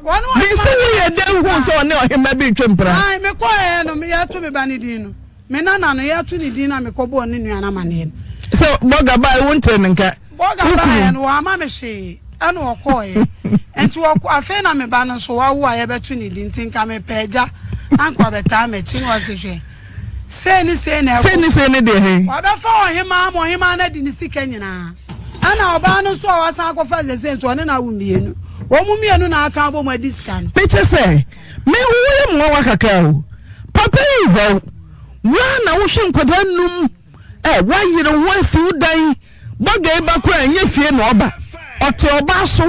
ɔne ɔhemaa. Mese woyɛ dɛ hu sɛ ɔne ɔhemaa bi retwe mpena? Ae, mekɔɛ no yɛto me ba no din no. Me nana no, yɛreto ne din na mekɔbɔɔ ne nua no amanneɛ no. Sɛ Bɔga baeɛ, wontee ne nka? Bɔga baeɛ no, wamma me hwee, ɛna ɔkɔeɛ. Nti ɔkɔ, afei na me ba no nso wawo a yɛbɛto ne din, nti nka mepɛ agya na nka ɔbɛtaa m'akyi. Na ɔse, Hwɛ, sei ne sei na ɛkɔ Sei ne so. sei ne deɛ he? Wabɛfa ɔhemaa ma ɔhemaa no adi ne sika nyinaa. Ɛna ɔbaa no nso a wasan akɔfa seesei nso, ɔne no awo mmienu. Wɔn mmienu na aka abom adi sika no. Mekyɛ sɛ, Me wo yɛ me nwanwa kakra o. Papa yi nhwɛ wo. Wo ara na wohwɛ nkwadaa num ɛ woayere ho asi wo dan bɔga yi ba koraa ɛnyɛ fie na ɔba. Ɔte ɔbaa so.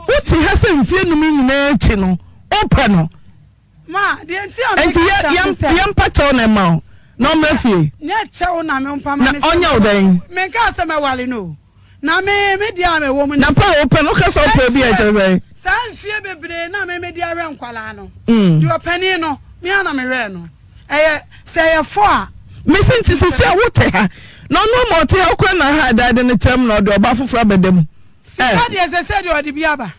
Wote ha sɛ mfie num yi nyinaa akyi no wopɛ no. Ma, deɛ nti a Enti meka yɛ saa yɛ ne sɛ. yɛmpa kyɛw na ɛma wo na ɔmmra fie. Nyɛ kyɛw na mempa ma Na me sɛ ɔnyɛ wo dɛn? Menkaa sɛ mɛware no o. Na me, me deɛ a mewɔ mu ne Na sɛ. pɛ a wopɛ no, woka sɛ wopɛ obi a ɛkyerɛ sɛn? Saa mfeɛ bebree no a me mede awɛ nkwadaa no, deɛ ɔpanin no, me ara na mewɛɛ no. Ɛyɛ, sɛ ɛyɛ fɔ a. Mese nti seesei a wote ha, na ɔno ama ɔte ha, wokora na ha dan de no tɛm na ɔde ɔbaa foforɔ abɛda mu. Sika deɛ seesei deɛ ɔde bi aba.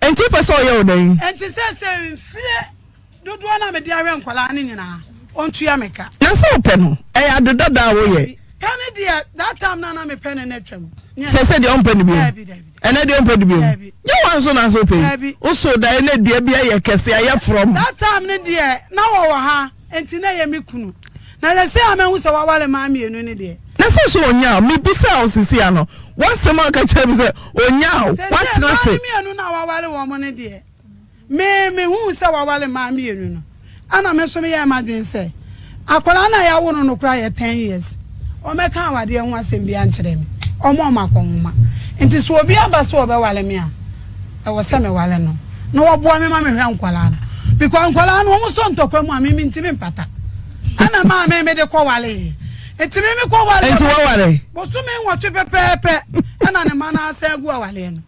Enti wopɛ sɛ ɔyɛ wo dɛn? Enti seesei mfeɛ dodoɔ no a mede awɛ nkwadaa no nyinaa, ɔntua me ka. Na sɛ wopɛ no, ɛyɛ ade dada a woyɛ. Pɛ no deɛ, that time no a na mepɛ no no atwam. Seesei deɛ wompɛ no bio? Daabi, daabi. Ɛnnɛ deɛ wompɛ no bio? Daabi. Nyɛ wo ara nso na sɛ wopɛ yi? Daabi. Wosoo daeɛ na dua bi ayɛ kɛse, ayɛ frɔmm. That time no deɛ, na wɔwɔ ha, enti na ɛyɛ me kunu. Na seesei a mahu sɛ waware mmaa mmienu no deɛ. Na sɛ so ɔnyaa wo? Mebisaa wo seesei ano, w'asɛm a woka kyerɛɛ me sɛ ɔnyaa wo, Seesei woatena mmaa ase. no mmienu no a waware wɔn no deɛ, Me, mehuu sɛ waware mmaa mmienu no, ɛna me nso meyɛɛ m'adwene sɛ, akwadaa no a yɛawo no no koraa yɛ ten years, ɔmmɛka awadeɛ ho asɛm biara nkyerɛ me, ɔmmɔ me akɔnhoma. Nti sɛ obi aba sɛ ɔbɛware me a, ɛwɔ sɛ meware no, na ɔboa me ma mehwɛ nkwadaa no. Because nkwadaa no, wɔsɔ ntɔkwa mu a, me mentumi mpata. Ɛna ɛmaa me mede kɔwareeɛ. Nti me mekɔwareeɛ Nti woaware? bosome nwɔtwe pɛpɛɛpɛ, ɛna ne mma no asan agu awareɛ no.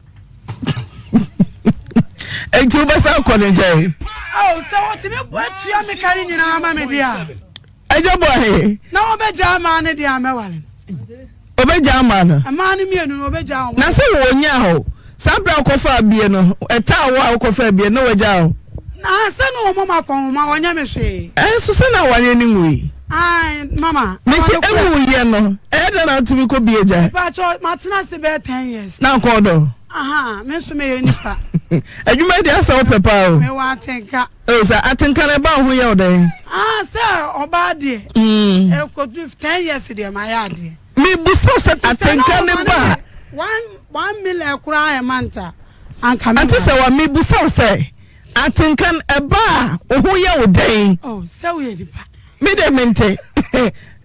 Enti wobɛsan akɔ ne nkyɛn? Ao, sɛ wɔtumi bɔ tua me ka no nyinaa ma me deɛ a. Agya Boahe. Na wɔbɛgyaa mmaa no deɛ a, mɛware no. Ɔbɛgyaa mmaa no? Mmaa no mmienu no, ɔbɛgyaa wɔn. Na sɛ wɔnyaa wo, saa berɛ a wokɔfaa abie no, ɛtaa wo a wokɔfaa abie no, na wɔagyaa wo? Na sɛ na wɔmmɔ me akɔnhoma, wɔnyɛ me hwee. Ɛnso sɛ na awareɛ no nwui. Ae, mama. Mese ɛnwuiɛ no, ɛyɛ dɛn na wotumi kɔ bie gya? Mepakyɛw, matena ase bɛyɛ ten years. Na nkɔ ɔdɔ? Aha, me nso meyɛ nipa. Adwuma yi deɛ asɛ wopɛ paa o. Mewɔ atenka. O sɛ atenka no ɛba wo ho yɛ wo dɛn? Ah, sɛ ɔbaa deɛ. Mm. Ɛkɔdu ten years deɛ mayɛ adeɛ. Mebisa wo sɛ atenka ne ba a. 1 million koraa a month a, anka me Ante sɛ wa mebisa wo sɛ atenka no ɛba a wo ho yɛ wo dɛn? Oh, sɛ woyɛ nipa. Me de mente.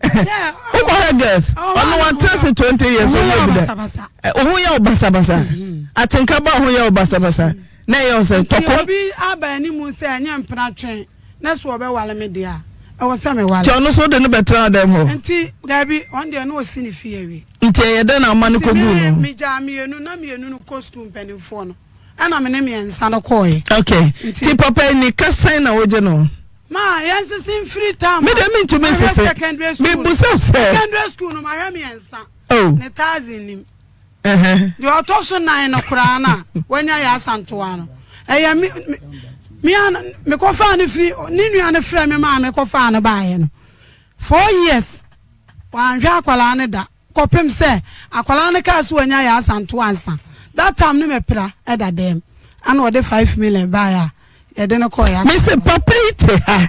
Wokɔhwɛ girls, ɔno wantena se 20 years ɔnyɛ bi da. Wo ho yɛ wo basabasa. Atenka ba wo ho yɛ wo basabasa. Na ɛyɛ wo sɛ tɔkɔ. Obi aba anim sɛ ɛnyɛ mpena twɛn na so ɔbɛwale me deɛ a, ɛwɔ sɛ mewale. Nti ɔno nso wode no bɛtena dɛm hɔ? Nti daabi, ɔno deɛ na ɔsi ne fie awie. Nti ɛyɛ dɛn na woma no kɔguu no? Nti me megyaa mmienu na mmienu no kɔ sukuu mpanimfoɔ no ɛna me ne mmiɛnsa no kɔɔeɛ. Ok, nti papa yi ne ka sɛn na wogye no? Ma yɛnsese mfiri tam Me deɛ mentumi nsese, mebusa wo sɛ. Secondary school no mahwɛ mmiɛnsa, Oh. ne thousand nim. Deɛ ɔtɔ so nan no koraa no a wanya yɛ asantoa no, ɛyɛ me me a mekɔfaa no firi ne nua no frɛ me maa mekɔfaa no baeɛ no 4 years wanhwɛ akwadaa no da kɔpem sɛ akwadaa no kaa so wanya yɛ asantoa ansa. That time no mɛpira ɛda dɛm ɛna ɔde 5 million baeɛ a yɛde no kɔɔ yɛ. Mese papa yi te ha,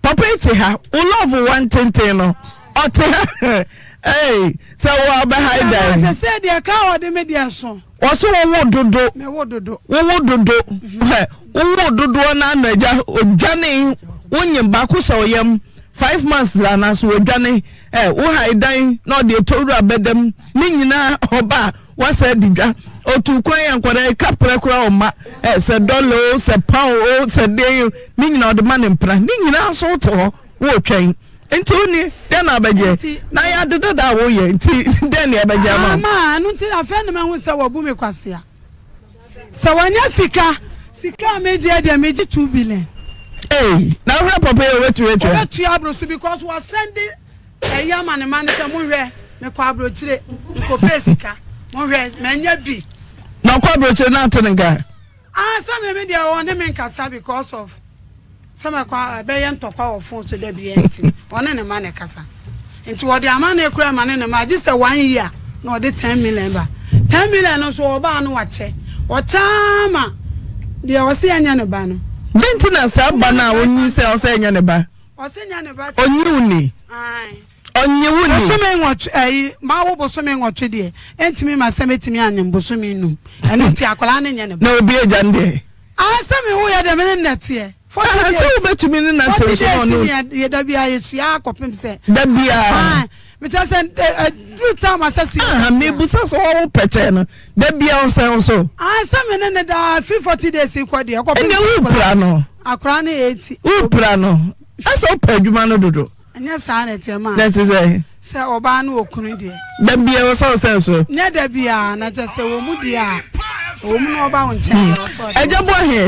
papa yi te ha, wo love wa ntenten no ɔte ha. Hey, sɛ wo abɛha dan. Sɛ sɛ deɛ ka ɔde me deɛ so. Wɔso wowo dodo. Mewo dodo. Wowo dodo, wowo dodoɔ na ano agya odwane wonyim baako hyɛ ɔyam 5 months la na so odwane ɛ wo ha dan na ɔde etowura bɛdɛm ne nyinaa ɔba wasa adi dwa otu kwan yɛ nkwadaa yi kaprɛ koraa ɔma ɛ sɛ dɔla o, sɛ pound o, sɛ deɛ ne nyinaa ɔde ma ne mpena ne nyinaa nso wote hɔ wotwɛn. Nti woni dɛn na abɛgye na yɛ ade dada a woyɛ nti dɛn na ɛbɛgye ama wo? Ama ɛno nti afei na mahu sɛ wabu me kwasea sɛ wanya sika sika a megye deɛ megye 2 billion. Ee, na wohwɛ papa yi a wobɛtumi atua? Wɔbɛtua aboro so because wɔsɛnde ɛyi ama ne ma ne sɛ monhwɛ, mekɔ aburokyire mekɔpɛ sika, monhwɛ manya bi. Na ɔkɔ aburokyire na ate ne nka? Ah, sɛ me deɛ ɔne me nkasa because of sɛ mɛkɔ ɛbɛyɛ ntɔkwa wɔ phone so da bia nti ɔne ne ma ne kasa nti wɔde ama ne kura ma ne ne ma gye sɛ one year na ɔde 10 million ba. 10 million no nso ɔbaa no wakyɛ ɔkyɛ ama deɛ ɔsi ɛnyɛ ne ba no. Dɛn nti na saa ba no a onyi sɛ ɔsɛ ɛnyɛ ne ba? Ɔsi nyɛ ne ba. Onyi wo ni? Ɔnye wo ni? Bosome 8 ɛyi maa wo bosome 8 deɛ ɛntumi ma sɛ mɛtumi anyem bosome 5 ɛno nti akwadaa ne nyɛ ne ba. Na obi agya no deɛ? Ah, sɛ mi wo yɛ deɛ mi ne nnɛteɛ. 40 days sɛ wobɛtumi ne nante nso na ɔne 40 days ni yɛ da bia yɛhyia akɔpem sɛ. Da biara? Mekyɛ sɛ duru time asɛ si. Ah, mebusa sɛ wɔwo pɛkyɛ no da bia ɔsɛn wo so? Ah, sɛ me ne ne daa firi 40 days kɔ deɛ kɔpem. Ɛnɛ wopira no. Akwadaa ne 80. Wopira no ɛsɛ wopɛ adwuma no dodo. Ɛnyɛ saa na ɛteɛ ma. Na ɛte sɛ? Sɛ ɔbaa no wɔ kunu deɛ. Da bia ɔsɛ ɔsɛn so. Nyɛ da bia na kyɛ sɛ wɔ mu deɛ a wɔ mu na ɔba wo nkyɛn deɛ ɔsɛ ɔde. Ɛgya bɔ he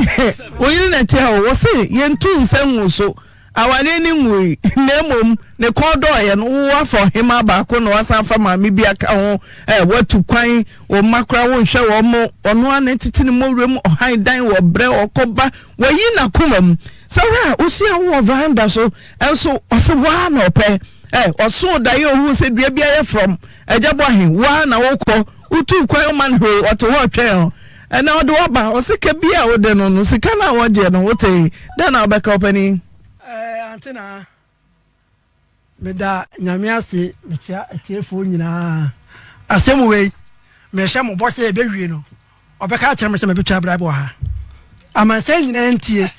wo yere na ɛte ha o, wɔ se yɛntu nsa ngu so awareɛ no nwui na mmom ne kɔn dɔɔyɛ no wo afa ɔhemaa baako na wasan afa maame bi aka ho ɛ watu kwan wo mma koraa wonhwɛ wɔn mo ɔno ara na ɛtete ne mmɔwura mu ɔhan dan wɔ brɛ ɔkɔ ba wayi n'akoma mu sɛ hwɛ a wohyia wo wɔ veranda so nso ɔsɛ waa na ɔpɛ ɛ ɔsoo daeɛ ohuu sɛ dua bi ayɛ frɔm agya bɔ he waa na wokɔ wotuu kwan woma no hwee ɔte hɔ ɔtwɛn ɔ ɛnɛ ɔde waba ɔse ka bi a wode no no sika no a wɔgyeɛ no wote dɛn na wobɛka ɔpani? Ɛɛ ante na meda Nyame ase mekyia atiefoɔ nyinaa. Asɛm wei mehyɛ mo bɔ sɛ yɛbɛwie no ɔbɛka akyerɛ me sɛ mɛbɛtwa bribe wɔ ha. Amansan nyinaa ntie.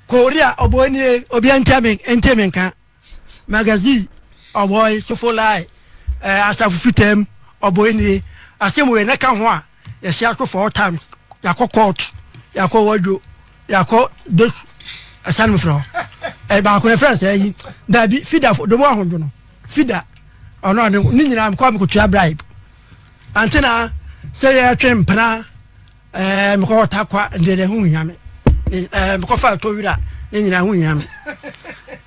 Korea ɔbɔ nie obia ntie me ntie me nka. Magazine ɔbɔe sofolai ɛɛ asafo fitam ɔbɔe nie. Asɛm wei na ka ho a yɛhyia so four times yɛakɔ court yɛakɔ wadwo yɛakɔ desu ɛsan mu frɛ hɔ ɛ baako ne frɛ sɛ yi dabi fida domo ahodwo no fida ɔno ɔne ne nyinaa mekɔ mekɔtua bribe ante na sɛ yɛtwe mpena ɛɛ mekɔ takwa deɛ deɛ ho hia me ɛɛ mekɔfa ɛtɔ wira ne nyinaa ho hia me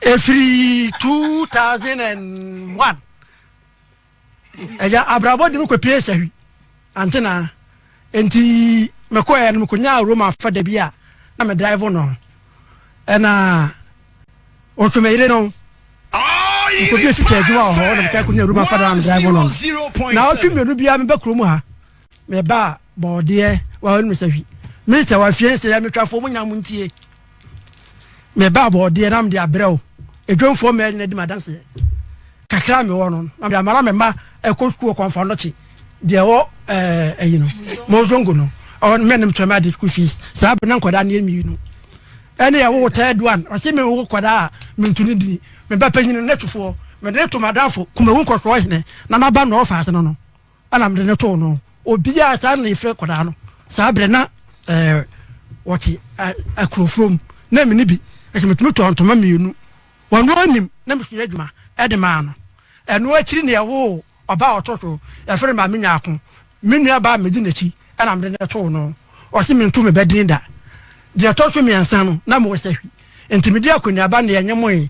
ɛfiri 2001 ɛgya abrabɔ de me kɔpie sahwi ante na nti mekɔɛ no mekɔnyaa Roma afa da bi a na me drive no ɛna ɔso me yere no mekɔbie fita adwuma wɔ hɔ na meka kɔnya Roma afa da na me drive no na ɔtwe mmienu biara meba kurom ha meba bɔɔdeɛ wa no sahwi minista wafie sɛ yɛ metwafoɔ mu nyinaa mo ntie meba bɔɔdeɛ na mede abrɛ wo edwomfoɔ mmaa nyina di m'adanseɛ kakra mewɔ no na mede amara me mma. ɛkɔ sukuu wɔ Kɔnfɔnɔkye deɛ ɛwɔ ɛɛ ɛyi no Mozongo no ɔno mɛ nam tua m'ade school fees saa bere na nkwadaa no yɛ mmienu ɛne ɛwo third one ɔsi mi wo nkwadaa a mentu ne dini me ba panyin no n'atufoɔ mede ne to m'adamfo Kumawu nkɔsoɔ hene na n'aba na ɔfa ase no no ɛna mede ne too no obiara saa na yɛfrɛ nkwadaa no saa bere na ɛɛ wɔte akurofuro mu na mene bi ɛsɛ metumi tɔ ntoma mmienu Ɔno nim na mesua adwuma de maa no. Ɛno akyiri na yɛwoo ɔba a ɔtɔ so, yɛfrɛ no Maame Nyarko. Me nuabaa a medi n'akyi na mede no too no. Ɔse mento me ba din da. Deɛ ɛtɔ so mmiɛnsa no, na mewɔ sahwi. Nti medi akɔneaba na yɛnyemoe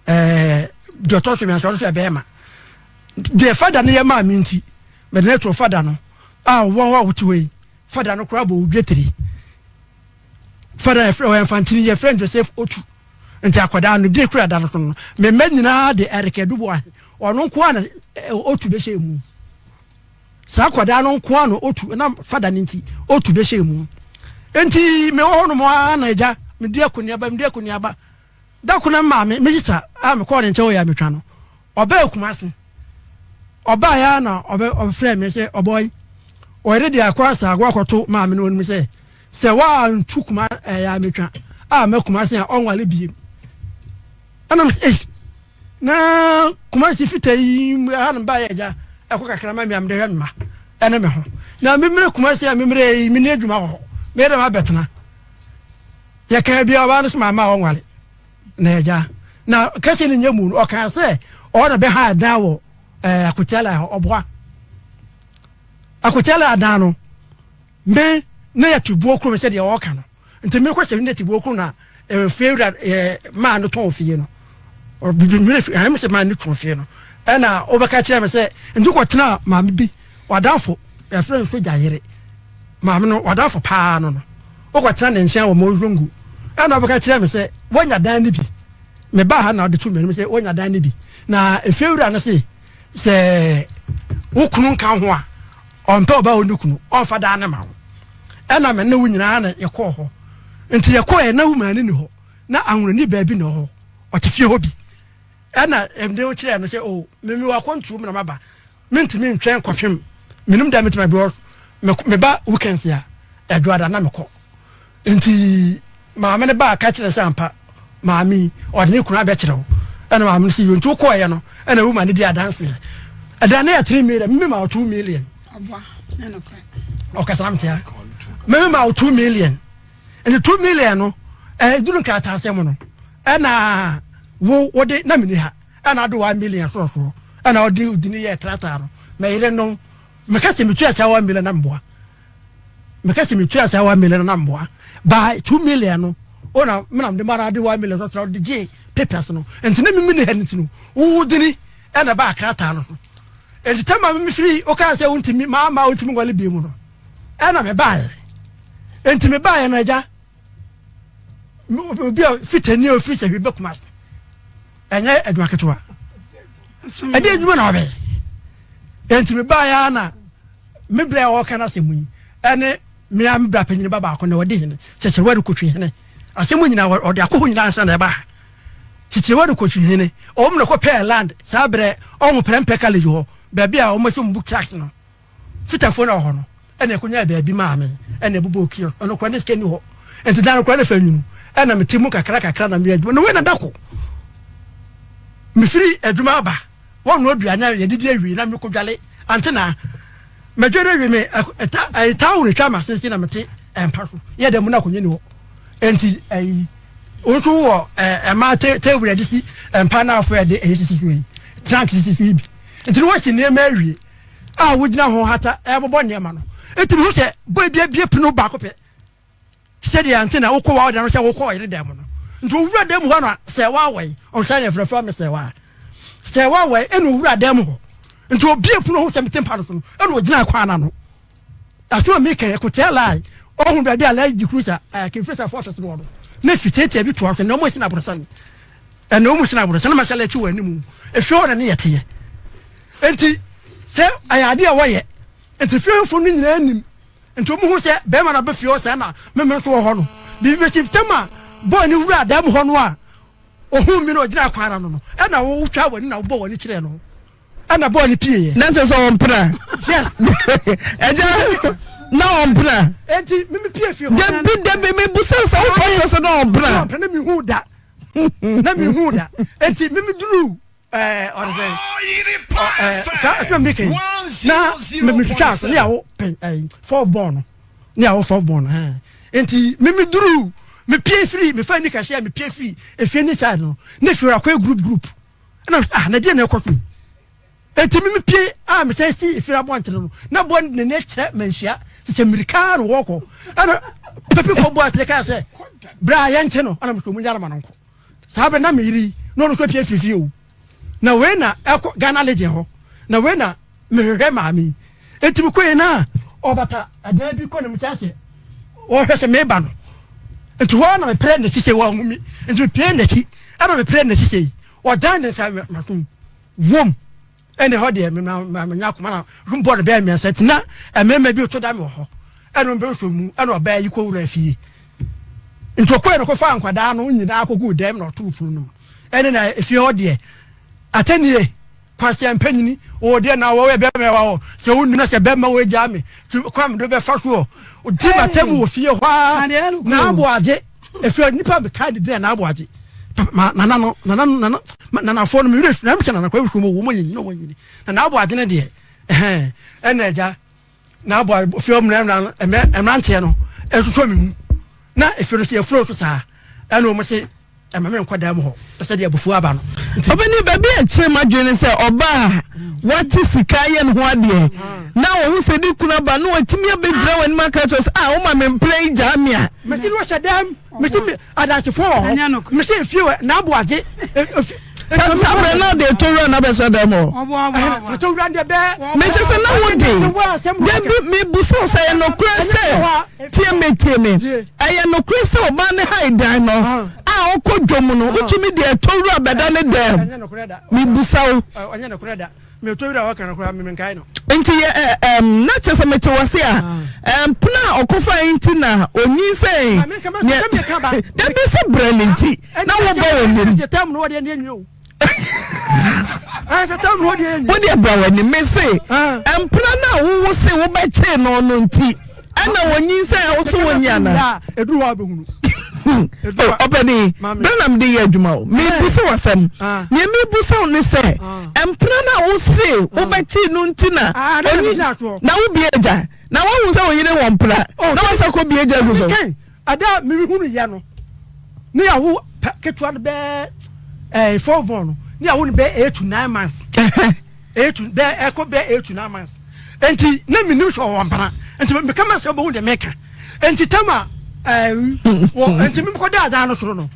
ɛɛ deɛ ɔtɔ so mmiɛnsa, ɔno nso yɛ bɛrima. Deɛ fada no yɛ maa me nti, mede no too fada no a wɔn a wote hɔ yi, fada no koraa bɔ wo dwetiri. Fada yɛfrɛ ɔyɛ Mfantini, yɛfrɛ no Joseph Otu. Nti akwadaa no de kura da no so no, me mma nyinaa de Eric Aduboahe, ɔno nko ara na Otu bɛhyɛɛ mu. Saa akwadaa no nko ara na Otu, ɛnam fada no nti, Otu bɛhyɛɛ mu. Nti mewɔ hɔ nom ara na agya, medi akɔneaba, medi akɔneaba. Da ko na me maame, me sista a mekɔɔ ne nkyɛn wɔ Yametwa no, ɔbaa Kumasi. Ɔbaeɛ ara na ɔbɛ ɔfrɛɛ me sɛ ɔbɔe, ɔyere de akɔ Asaago akɔto maame no anim sɛ sɛ wantu kuma ɛyɛ ametwa a ma Kumasi a ɔnwale biem. Ɛna me sɛ ei na Kumasi fita yi ha no baeɛ agya ɛkɔ kakra ma me a mede hwɛ me mma ɛne me ho. Na memmerɛ Kumasi a memmerɛ yi menni adwuma wɔ hɔ meyɛ dɛ mabɛtena. Yɛkaa biara ɔbaa no so maama a ɔnwale. Na agya, na kɛse no nyɛ mu no, ɔkaa sɛ ɔwɔ na bɛha dan wɔ ɛɛ Akotiala hɔ, ɔboa. Akotiala adan no, me na yɛte buo kurom sɛdeɛ ɔɔka no. Nti mekɔ sɛ ne te buo kurom na ɛɛ fie wura ɛɛ maa no tɔn fie no. Bibi mmerɛ fi ɛɛ sɛ maa no tɔn fie no. Ɛna ɔbɛka kyerɛ me sɛ nti kɔtena maame bi wadamfo yɛfrɛ no sogya yere. Maame no, w'adamfo paa no no, wokɔtena ne nkyɛn wɔ Mozongo. Ɛnna ɔbɛka kyerɛɛ me sɛ, Woanya dan no bi. Mebaa ha na ɔde too m'anim sɛ, Woanya dan no bi. Na efiewura no se, sɛ wo kunu nka ho a, ɔmpɛ ɔbaa a ɔnni kunu, ɔmfa dan no mma wo. Ɛnna me ne wo nyinaa na yɛkɔɔ hɔ. Nti yɛkɔeɛ na wo maame nni hɔ, na anwonani baa bi na ɔwɔ hɔ, ɔte fie hɔ bi. Ɛnna mede kyerɛɛ no sɛ, O, me mewɔ akwantuo mu na maba. Mentumi ntwɛn kɔpem menim da metumi because meba weekends a ɛdwoada na mekɔ nti maame no baa ka kyerɛ sɛ ampa maame yi ɔde ne kunu abɛkyerɛ wo ɛna maame no sɛ yɛ nti wokɔɔyɛ no ɛna wo ma no di adanseɛ ɛda ne yɛ 3 million meme ma wo 2 million ɔkasa na metea meme ma wo 2 million nti 2 million no ɛduru nkrataasɛm no ɛna wo wode na meni ha Ɛna ade one million sorosoro ɛna ɔde odi ne yɛɛ krataa no mɛ yere no meka sɛ metua saa one million na mboa meka sɛ metua saa one million na mboa by 2 million no ona menam de mara ade 1 million sorosoro ɔde gye papers no nti na mimi ne ha ne ti no wo dini ɛna ba krataa no so nti tɛma mimi firi wokaa sɛ wontumi maama wontumi nwale bi mu no ɛna mebaeɛ nti mebaeɛ no agya obi a fitani a ofiri sɛ hwi bɛkuma ase ɛnyɛ adwuma ketewa ɛde adwuma na ɔbɛyɛ nti mebaeɛ a na me berɛ a ɔka no asɛm yi ɛne mea me bra panyini ba baako na ɔde hene kyekyerewa de kɔtwi hene asɛm nyinaa ɔde akɔ hɔ nyinaa ansa na ɛba ha kyekyerewa de kɔtwi hene ɔm na kɔpɛɛ land saa berɛ ɔho prɛmpɛ college hɔ baabi a ɔmɔsɛ ɔmbu trucks no Fitafoɔ no a wɔ hɔ no ɛna ɛkɔnyaa baabi maa me ɛna ɛbobɔɔ kiosk. Ɔno koraa ne sika nni hɔ nti dan no koraa ne fa nwunu ɛna mete mu kakra kakra na meyɛ adwuma. Na wei na da ko mefiri adwuma aba wɔnoa aduane a yɛdidi awie na mekɔdwale ante na madware awie me ɛta ɛyi towel atwa ma sese na mete ɛmpa so yɛ dɛ mu na akonnwa ni hɔ nti ɛyi wɔn nso wɔ ɛɛ ɛmaa te table yɛde si mpa na afɔ yɛde ɛyi sisi so yi trunk sisi so yi bi nti ne wɔsi nneɛma awie. a wogyina ho hata rebobɔ nneɛma no. Enti mihu sɛ boy bi abue pono baako pɛ te sɛ deɛ ante na wokɔ w'awoda no sɛ wokɔ ɔyere dan mu no. Nti owura dan mu hɔ na sɛ wawɛn, ɔnhyɛ yɛn frɛfrɛ me sɛ wa. Sɛ wawɛn ɛna owura dan mu hɔ. Nti obue pono ho sɛ mete mpa no so no ɛna ogyina kwan ano. Asɛm a meka yi ɛkotɛɛ line. Ɔhu baabi a Land Cruiser ɛɛ King Faisal fo office no wɔ no. Na fi tiatia bi toa so na wɔn asi no aborosan. Ɛna wɔn si no aborosan na mahyɛ akyi wɔ anim. Efie hɔ na ne yɛ teɛ. Nti sɛ ɛyɛ adeɛ a wɔyɛ nti fiefo no nyinaa nim. Nti wɔn hu sɛ bɛrima no abɛ fie hɔ saa na meme nso wɔ hɔ no. Biribi bɛsi ntɛm a bɔɔ ne wura dan mu hɔ no a ohun mi na ɔgyina kwan ano no ɛna wotwa w'ani na wobɔ w'ani kyerɛ no. Ɛna bɔɔl no pie yɛ. Na kyerɛ sɛ ɔmpena. Yes. Ɛgya na ɔmpena. Eti mi mi pie fie hɔ. Dabi dabi mi busa sɛ wopɛ kyerɛ sɛ na ɔmpena. Na ɔmpena na mi hu da. Na mi hu da. Eti mi mi duru ɛɛ ɔde sɛ ɛɛ saa ɛsɛ mi kɛn na mi mi twitwa aso ne awo pɛn ɛɛ fourth born no ne awo fourth born no ɛɛ nti mi mi duru mi pie firi mi fa ni kɛseɛ mi pie firi efie ni side no ne fie akɔyɛ group group. Ɛna mesɛ, ah, na deɛ na ɛkɔ so yi? Enti me mepie a mesan si efie abɔntene no, na boa no de n'ani akyerɛ manhyia, te sɛ mmirika ara na wɔrekɔ. Ɛna Pepefoɔ boa akyerɛ kaa sɛ, bra yɛnkye no. Ɛna mesɛ, ɔmu nyare ma no nkɔ. Saa berɛ na me yere yi, na ɔno nso apue afiri fie o. Na wei na ɛkɔ Ghana Legion hɔ, na wei na mehwehwɛ maame yi. Enti mekɔe na ɔbata ɛdan bi kɔ na mehyɛ ase wɔhwɛ sɛ meba no. Nti hɔ ara na meprɛ n'akyi sɛ wanhu me. Nti mepie n'akyi ɛna meprɛ n'akyi sɛ yi. Ɔdan ne nsa masom wom. Ɛna ɛhɔ deɛ menya akoma na bɔ no bɛyɛ mmiɛnsa nti na mmarima bi to da me wɔ hɔ. Ɛna ɔmbɛsɔ mu ɛna ɔbaa yi kɔwura fie. Nti ɔkɔɛ no kɔfaa nkwadaa no nyinaa kɔguu dɛm na ɔtoo pono no mu. Ɛne na efie hɔ deɛ atɛnie Kwasia mpanyini wɔ deɛ na wɔyɛ bɛrima ɛwɔ hɔ sɛ wo nuna sɛ bɛrima wɔ gyaa me ti kwan mi do bɛfa so ɔ di ma tɛm wɔ fie hɔ a na abo agye efie nipa mi ka de di na abo agye ma nana no nana no nana nanafoɔ no mi werɛ fi na mi sɛ nana kwan mi so mo wɔ mo nyini na wɔn nyini na na abo agye ne deɛ ɛhɛn ɛna agya na abo agye fie hɔ mmerɛ mmerɛ mmeranteɛ no ɛsosɔ mi mu na efie no sɛ yɛfuro so saa ɛna wɔn se Ɛmma me nkɔ dan mu hɔ sɛdeɛ abufuo aba no nti. Ɔbɛni, baabi a ɛkyere m'adwene ne sɛ ɔbaa a wate sika ayɛ ne ho adeɛ na ɔhu sɛ ne kunu aba na watumi abɛgyina w'anim aka kyerɛ sɛ ah woma me mpena yi gyaa me a. Mese no wɔhyɛ dɛm, mese me adansefoɔ wɔ hɔ, mese efie wɔ n'aboagye efi. Sa saa berɛ na ɔde ɛtɔ wura na bɛhyɛ dɛm hɔ. Ɛtɔ wura deɛ bɛɛ. Mekyɛ sɛ na wo de dabi mebusa wo sɛ ɛyɛ nokorɛ sɛ tie me tie me ɛyɛ nokorɛ sɛ ɔbaa ne hae dan no a ɔkɔ dwom no wotumi de ɛtɔ wura bɛda ne dɛm mebusa wo. Nti yɛ ɛ ɛm na kyerɛ sɛ mete wase a mpena a ɔkɔfa yi nti na onyinsɛn neɛ dabi sɛ brɛ ne nti na wobɔ w'anim wodeɛ bra w'anim me se mpena no a wowo se wobɛkyee no no nti ɛna wɔnyinsɛn a wo so wɔnyi ana ɔpɛni bere na mede yɛ adwuma o mebusa w'asɛm nea mebusa wo ne sɛ mpena no a wose wobɛkyee no nti na ɔnyi na wobie agya na woahu sɛ wo yere wɔ mpena na wasa kɔ bie agya gu so Ada a mehunu yɛ no ne yɛawo ketewa no bɛɛ ɛɛ fourth born no ne yɛawo no bɛɛ 8 to 9 months 8 to bɛɛ ɛkɔ bɛɛ 8 to 9 months nti na menim sɛ ɔwɔ mpena nti meka ma sɛ wobɛhu deɛ meka nti tam a ɛɛ wɔ nti mekɔ da adan no soro no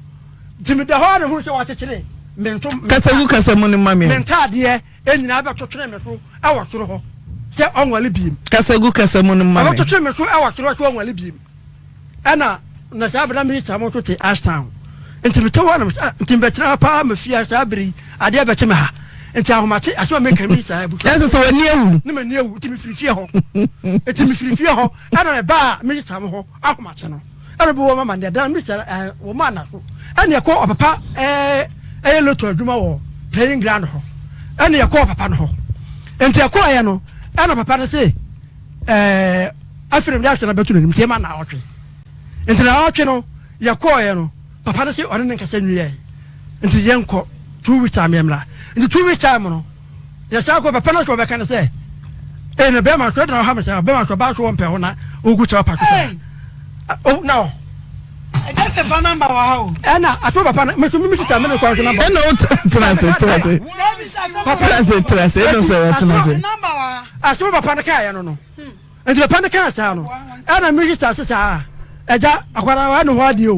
nti meda hɔ a na hunu sɛ wɔakyekyere me nto kasa gu kasa mu no ma me me ntaadeɛ nyinaa bɛtwetwere me so ɛwɔ soro hɔ sɛ ɔnwale biem kasa gu kasa mu no ma me ɔbɛtwetwere me so ɛwɔ soro hɔ sɛ ɔnwale biem Ɛna na saa bere na minista mo nso te Ashtown. Nti mete hɔ na mesɛ ah nti mbɛtena ha paa ma fie saa bere yi adeɛ bɛkye me ha. Nti ahomakye asɛm a meka minista abusua. Ɛsɛ sɛ w'ani awu. Ne m'ani awu nti mefiri fie hɔ. Nti mefiri fie hɔ ɛna mebaa minista mo hɔ ahomakye no. Ɛna bi wɔ mama deɛ dan minista ɛɛ wɔ maa na so. Ɛna ɛkɔ ɔpapa ɛɛ ɛyɛ loto adwuma wɔ playing ground hɔ. Ɛna ɛkɔ ɔpapa no hɔ. Nti ɛkɔɔyɛ no ɛna papa no se ɛɛ. Afei na mede asɛm no bɛto n'anim nti ɛma naawɔtwe. Nti naawɔtwe no yɛkɔɔeɛ no papa no se ɔne ne nkasa nwieɛ nti yɛnkɔ 2 weeks time yɛmmra. Nti 2 weeks time no yɛsan kɔ papa no sɛ ɔbɛka no sɛ ee na bɛrima so ɛdena ɔha me sɛ bɛrima so ɔbaa so wɔmpɛ ho na ɔgu kyɛ ɔpa so saa. Oh, na ɔ. Ɛgya sɛ fa namba wɔ ha o. Ɛna asoma papa no meso mimi sista mene kwan so namba. Ɛna o tena ase tena ase tena ase tena ase ɛna sɛ ɔtena ase. Asoma papa no kaeɛ no no. Nti papa no kaa saa no, ɛna me sista se saa, agya akwadaa wayɛ ne ho adeɛ o,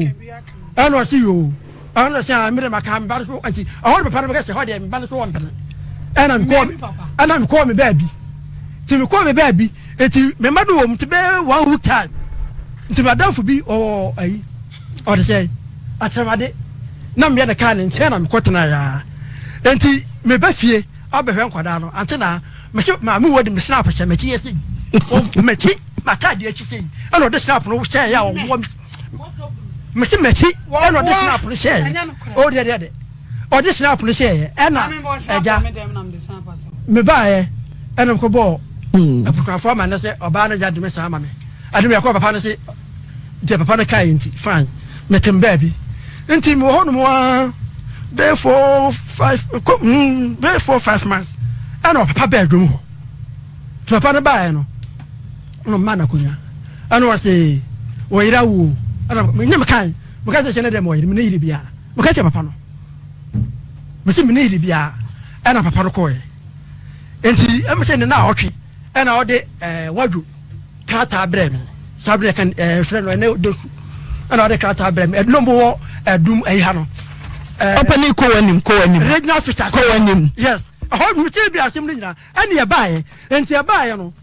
ɛna ɔse yoo, ɛna ɔse ah mede maka me ba no so, nti ɛhɔ no papa no bɛka sɛ ɛhɔ deɛ me ba no so ɔmpene, ɛna mekɔɔ ɛna mekɔɔ me baabi, nti mekɔɔ me baabi, nti me mma no wɔ mu nti bɛyɛ one week time, nti madamfo bi ɔwɔ ayi, ɔde sɛ akyerɛmade, na meyɛ ne kaa ne nkyɛn na mekɔ tena yaa, nti meba fie abɛhwɛ nkwadaa no, ante na Mese maame wɔ de me snap hyɛ m'akyi yɛ sei m'akyi m'ataadeɛ akyi sei ɛna ɔde snap no hyɛɛ yɛ a ɔwɔ me mese m'akyi ɛna ɔde snap no hyɛɛ yɛ o deɛ deɛ de ɔde snap no hyɛɛ yɛ ɛna ɛgya. Mebaeɛ ɛna mekɔbɔɔ abusuafoɔ amanneɛ sɛ ɔbaa no gya de me saa ama me. Ade mekɔɔ papa no se deɛ papa no kaeɛ nti fine metem baabi. Nti mewɔ hɔ nom ara bɛyɛ 4 5 kɔ bɛyɛ 4 5 months ɛna ɔpapa baa dwom hɔ. Nti papa no baeɛ no ɛna ɔmaa no akonnwa ɛna ɔse wɔyera wo ɛna menyɛ mekae meka kyerɛ sɛ ne deɛ mewɔ yere mene yere biara meka kyerɛ papa no mese mene yere biara ɛna papa no kɔɛ nti ɛmu sɛ ne na ɔtwe ɛna ɔde ɛɛ wadwo krataa brɛ me saa brɛ kan ɛɛ frɛ no ɛne dosu ɛna ɔde krataa brɛ me ɛdum wɔ ɛdum ɛyi ha no. Ɔpɛni kɔ w'anim kɔ w'anim. Regional officer. Kɔ w'anim. Yes ɛhɔ mi ti bi asɛm no nyinaa ɛne ɛbaayɛ nti ɛbaayɛ no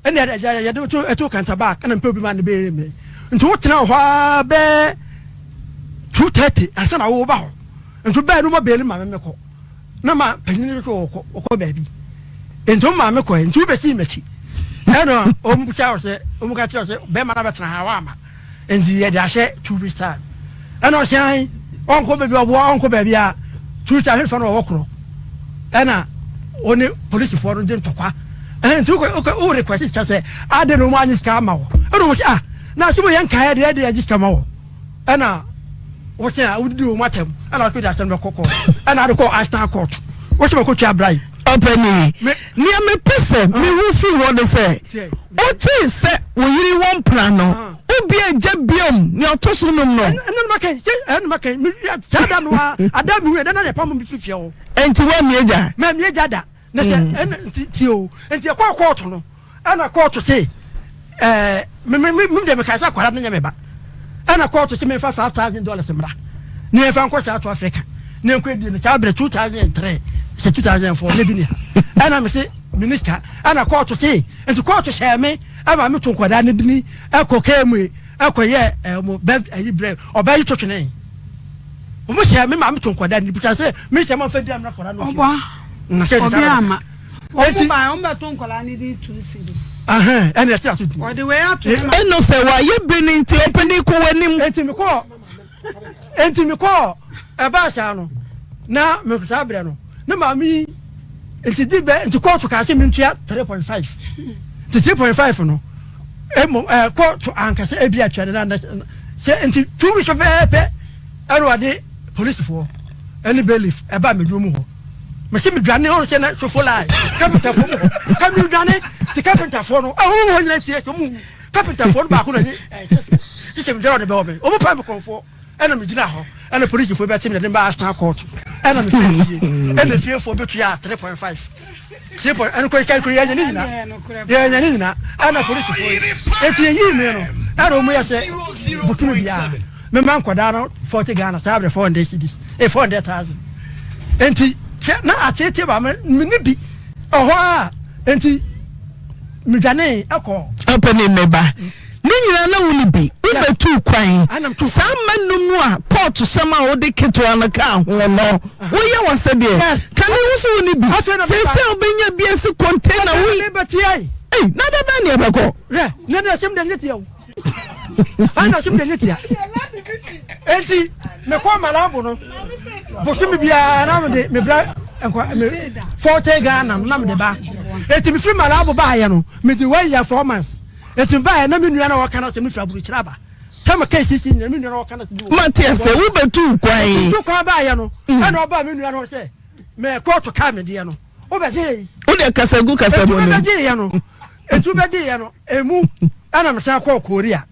ɛne ɛde yɛde to ɛto kanta back ɛna mpɛ obi ma ne bɛyɛ mi nti wotena hɔ aa bɛɛ 2:30 ansa na wo ba hɔ nti bɛɛ no mo bɛɛli ma me mekɔ. Na ma panyin no so ɔkɔ ɔkɔ baabi nti wo maame kɔɛ nti wobɛsii m'akyi ɛna ɔmu bisa wo sɛ ɔmu ka kyerɛ wo sɛ bɛrima no abɛtena ha woama nti yɛde ahyɛ 2 weeks time ɛna ɔsɛ an ɔnkɔ baabi ɔboa ɔnkɔ baabi a 2 weeks time hefa no ɔwɔ korɔ ɛna ɔne polisifoɔ no de ntɔkwa ɛhɛn nti wokɔ wokɔ wo request sika sɛ ade na ɔmu anye sika ama wɔ ɛna ɔmu sɛ ah na sɛ mo yɛ nkaeɛ deɛ ɛde agye sika ma wɔ ɛna wɔsɛ a wodidi wɔn atɛm ɛna wɔsɛ de asɛm bɛkɔ kɔɔto ɛna ade kɔ Ashtown court wɔsɛ bɛkɔ tua bribe. Ɔpanin, nea mepɛ sɛ mehu firi hɔ ne sɛ, wotee sɛ wo yere wɔ mpena no, wobia gya biom nea ɔtɔ so num no. Ɛna no maka yi, ɛna maka yi, saa da no a, ada mi hu ɛda na yɛ pam mi firi fie hɔ. Ɛnti woamie gya? Mamie gya da. Na sɛ ɛna nti tie o, nti ɛkɔɔ kɔɔto no. Ɛna kɔɔto se ɛɛ me me me deɛ mekae sɛ akwadaa no nyɛ me ba. Ɛna kɔɔto se memfa $5,000 mmra na yɛmfa nkɔ South Africa na yɛnkɔ adie no saa berɛ 2003 sɛ 2004 na bi ni ha. Ɛna me se meni sika. Ɛna kɔɔto se nti kɔɔto hyɛɛ me ɛma me to nkwadaa no dini ɛkɔ KMA ɛkɔ yɛ ɛmo bɛ ɛyi brɛ ɔbɛ yi to twene. Wɔn hyɛɛ me ma me to nkwadaa no bisa sɛ me sɛ mo nfa di amena akwadaa no fie. Ɔbɔ ɔbi ama. Wɔn mu bae, wɔn bɛto nkwadaa no din 2 cedis. Ɛna ɛsɛ ato din. Wɔde wei ato ne ma. Ɛno sɛ wayɛ bere no nti ɔpanin kɔ w'anim. Enti mekɔɔ, enti mekɔɔ, ɛbaa saa no, na me saa berɛ no, ne maame yi, nti di bɛ, nti kɔɔto kaa sɛ mentua 3.5, nti 3.5 no, mmom ɛɛ kɔɔto ankasa ebi atua ne na sɛ nti 2 weeks pɛpɛɛpɛ ɛna wɔde polisifoɔ ɛne bailiff ɛbaa m'adwuma mu hɔ. Mese medwane ɔno sɛ na sofo lie carpenterfoɔ mu hɔ ka medwane te carpenterfoɔ no ɛhɔ mu hɔ nyina tie sɛ ɔmu carpenterfoɔ no baako na nye ɛɛ sɛ medwane ɔde bɛwɔ me ɔmu paa me kɔnfoɔ ɛna megyina hɔ ɛna polisifoɔ bɛte me na de me ba Ashtown court ɛna mefiri fie ɛna fiefoɔ bɛtua 3.5 3 point ɛno kɔ sika kɔ yɛnyɛ ne nyina yɛnyɛ ne nyina ɛna polisifoɔ yi eti yɛyii me no ɛna ɔmu yɛ sɛ botumi biara Mema nkwadaa no 40 Ghana saa berɛ 400 cedis eh 400,000 nti na ateetee ba me ne bi ɛhɔ a nti medwanee ɛkɔ. Ɔpɛni me ba ne nyinaa na wo ne bi wobɛtuu kwan saa mma num no a kɔɔto sɛm a wode ketewa no kaa ho no woyɛ w'asɛdeɛ ka ne ho so wo ne bi seesei wobɛnya bi asi container wo ei na da bɛn ne ɛbɛkɔ. Hwɛ ne deɛ sɛm deɛ nyɛ tia o. Ana sɛm deɛ nyɛ tia. Enti mekɔ Malabo no bosome biara na mede mebrɛ nkwa me 40 Ghana no na mede ba. Enti mefiri Malabo baayɛ no mede one year 4 months. Enti baayɛ na me nua na ɔka no sɛ mefiri aburukyerɛ aba. Tɛm ka esisi nyina me nua na ɔka no sɛ. Mate ase wobɛtu kwan. Tu kwan baayɛ no ɛna ɔbaa me nua no sɛ mɛ kɔɔto kaa me deɛ no wobɛgye yi. Wode kasa gu kasa mu no. Etu bɛgye yɛ no etu bɛgye yɛ no emu ɛna mesan kɔɔ Korea.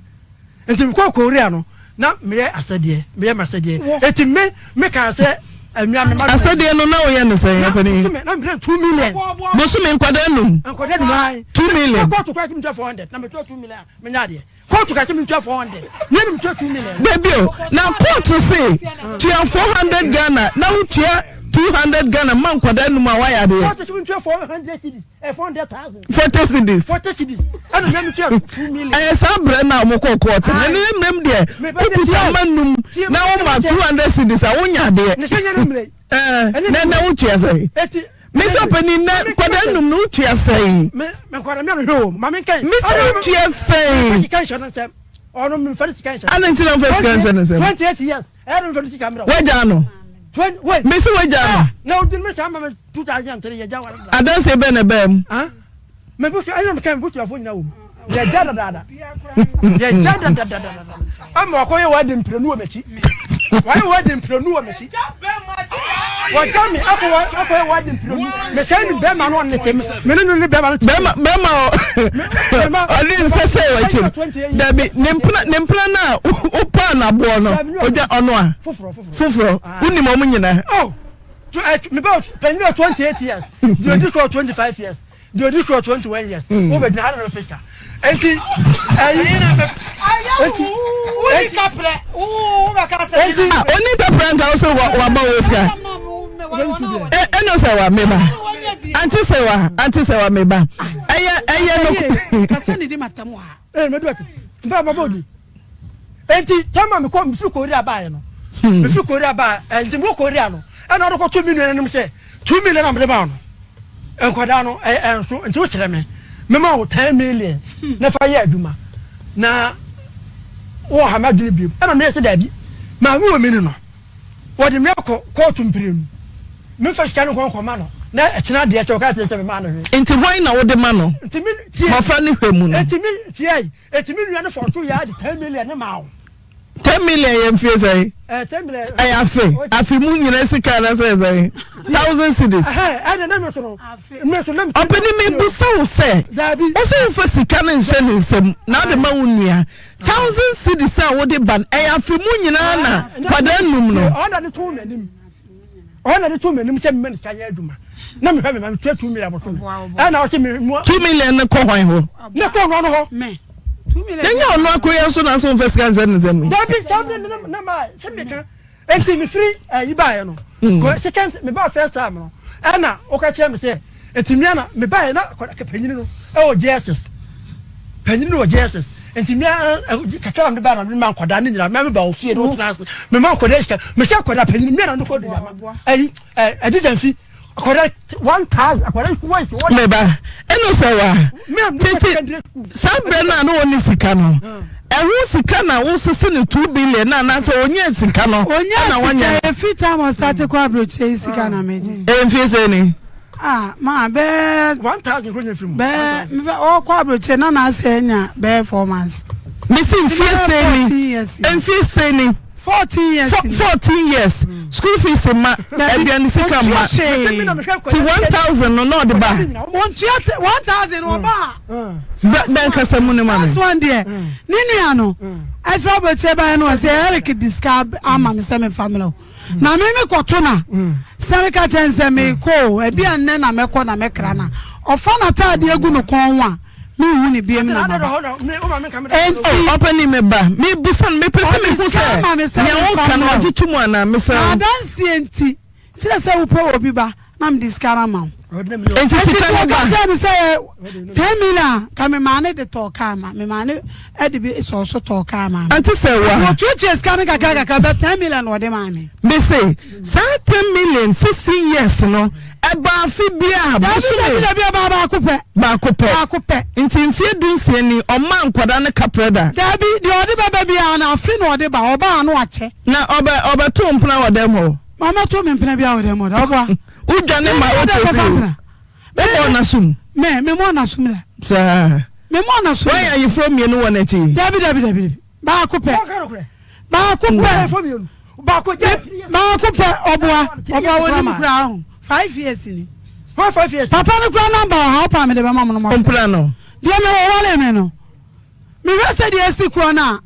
Nti mekɔɔ Korea no na meyɛ asɛdeɛ meyɛ m'asɛdeɛ eti me mekaa sɛ ɛnua me ma. Asɛdeɛ no na woyɛ no sɛn ɔpanin? Na mepɛ 2 million. Bosome nkwadaa num. Nkwadaa num ayi. 2 million. Kóòtù kura sɛ mi tua 400 na mi tua 2 million mi nya adeɛ. Kóòtù kura sɛ mi tua 400 ne mi tua 2 million. Dabi o na kóòtù se tua 400 Ghana na wotua 200 Ghana ma nkwadaa num a wayɛ adeɛ. Kóòtù sɛ mi tua 400 cedis 400,000. 40 cedis. 40 cedis ɛna mi tua 2 million. Ɛyɛ saa brɛ na wɔn kɔ kóòtù na ne mmerɛm deɛ wokuta ma num na woma 200 cedis a wonya adeɛ. Ne sɛ nyɛ ne mmerɛ. Ɛɛ na na wotua sɛn? Eti. Mesi ɔpanin nɛ nkwadaa num no wotua sɛn? Me nkwadaa mi ano hwɛ o maame nkan. Mesi wotua sɛn? Mfa sika nhyɛ ne nsam. Ɔno mfa sika nhyɛ. Adi nti na mfa sika nhyɛ ne nsam. 28 years ɛyɛ no mfa sika mmerɛ. Wagya no. Mesi wagya no. Na odi me saa ma me 2003 yɛgya ware dada. Adanseɛ bɛn na ɛbaa mu? Mebusua ɛna meka mebusuafoɔ nyinaa wɔ mu. Yɛgya dadaada. Yɛgya dadadada. Ama wakɔyɛ wadi mprenu wɔ m'akyi. Wayɛ wadi mprenu wɔ m'akyi. Wɔgya me akɔ akɔyɛ wadi mprenu. Mesɛe ne bɛrima no ɔne te me ne no ne bɛrima no te. Bɛrima bɛrima ɔde nsa hyɛ wɔ akyi no. Dabi ne mpena ne mpena no a wopaa n'aboɔ no ogya ɔno a foforɔ wonim wɔn nyinaa. Oh, mebɛ panyin wɔ 28 years, deɛ odi kɔ 25 years. Deɛ ɔdi soɔ 21 years wo bɛ gyina ha na bɛ picture enti ɛyi enti woni kaprɛ wo bɛ ka sɛ enti ah oni kaprɛ nka wo sɛ wa ba wo sika ɛno sɛ wa meba ante sɛ wa ante sɛ wa meba ɛyɛ ɛyɛ no kasa ne di matam ha ɛɛ mɛdu ati mpa ma bɔ di enti tama mekɔ mefiri Korea baeɛ no mefiri Korea baeɛ ɛnti mekɔ Korea no ɛna ɔde kɔto me nua no anim sɛ 2 million na mede maa no nkwadaa no ɛnso nti wokyerɛ me mema wo 10 million na fa yɛ adwuma na wɔ ha m'adwene biom. Ɛna meyɛ sɛ daabi, maame wɔ me ni no wɔde me akɔ kɔɔto mprenu, memfa sika no nkɔ nkɔma no na ɛkyena adeɛ kyɛ wɔka kyerɛ sɛ memaa no hwee. Nti hwan na wode ma no? Nti me tie mmɔfra no hwɛ mu no. Nti me tie nti me nua no fɔ so yɛ ade 10 million ne maa wo. 10 million yɛ mfie sɛn? 10 million. Ɛyɛ afe afe mu nyina sika anaasɛ yɛ sɛn? Thousand cedis. Ɛna na mi so no mi so na mi. Ɔpɛni mi busa wo sɛ wosɛ wofa sika no nhyɛ ne nsam na ade ma wo nua, thousand cedis a wode ba no ɛyɛ afe mu nyinaa na kwadaa num no? Ɔna de to m'anim ɔna de to m'anim sɛ mema ne sika nyɛ adwuma na mehwɛ me ma metua 2 million abosome ɛna ɔsɛ me mu. 2 million no kɔ hwan hɔ? Ne kɔ ɔno hɔ. Yɛnyɛ ɔno akoya nso na so mfa sika nhyɛ ne nsam yi. Dabi, saa bere no na ma sɛ meka nti mefiri ayi baeɛ no mm. Second mebaa first time no ɛna woka kyerɛ me sɛ nti mmea na mebaeɛ na panyini no ɛwɔ JSS, panyini no wɔ JSS, nti mmea kakra na mede baa na mede ma nkwadaa ne nyinaa mmea meba wɔ fie de wotena ase mema nkwadaa sika mehyɛ nkwadaa panyini mmea na mede kɔ duama ayi ɛdi gyamfi akwadaa 1000 akwadaa voice. Meba ɛno sɛ wa tete saa berɛ no a na wɔne sika no ɛho sika na wosese no 2 billion na anaasɛ ɔnyɛ sika no ɛna wɔnyɛ sika efi time ɔstart kɔ aburokyire yi sika na megye. Mfie sɛ ni? Ah, ma bɛɛ 1000 kuro nyɛ firi mu. Bɛɛ mfɛ ɔkɔ aburokyire na n'asɛ anya bɛɛ 4 months. Mesi mfie sɛ ni? Mfie sɛ ni? 14 years. 14 years, school fees ma, aduane sika ma, ti 1000 no na ɔde ba. Wɔntua 1000 ɔba a. Bɛn kasa mu ne ma me. First one deɛ ne nua no ɛfɛ aburokyire ban no ɔsɛ Eric di sika ama me sɛ me fa mmerɛ o na me me kɔto na sɛ me ka kyɛn sɛ me kɔ o ebi a nnɛ na mɛkɔ na mɛkra na ɔfa n'ataade egu ne kɔn ho a mehu ne biem na maba enti. Ɔpɛni me ba mebusa no mepɛ sɛ mehu sɛ nea woka no ɔgye to mu anaa mesrɛ wo. Adanseɛ nti kyerɛ sɛ wopɛ obi ba na mede sika no ama wo. Enti sika no ba. Enti sɛ ɔka kyerɛ me sɛ 10 million ka me maa ne de tɔɔ kaa ma me maa ne de bi sɔɔ so tɔɔ kaa ma me. Ante sɛ wa. Wɔtuatua sika no kakra kakra bɛ 10 million na ɔde maa me. Mese saa 10 million 16 years no ɛba afe biara bosome. Dabi dabi ɛba baako pɛ. Baako pɛ. Baako pɛ. Nti mfie 16 ni ɔmaa nkwadaa no kaprɛ da? Dabi, deɛ ɔde bɛba biara no afe na ɔde ba, ɔba a na wakyɛ. Na ɔbɛ ɔbɛto mpena wɔ dɛm hɔ? Ɔmɛto me mpena biara wɔ dɛm hɔ da, ɔboa. Wodwane ma wotɔ fi o. Wobɔ n'asom? Me memmɔ n'asom da. Saa. Memmɔ n'asom da. Woayɛ ayeforɔ mmienu wɔ n'akyi? Dabi dabi dabi dabi. Baako pɛ. Baako pɛ. Baako pɛ ɔboa ɔboa wɔ nim koraa ho 5 years ni. Papa no koraa number wɔ ha ɔpa mi de bɛma mo no mo afɛ. Mpena no. Deɛ mi wɔ wale mi no mehwɛ sɛ deɛ esi korɔ no a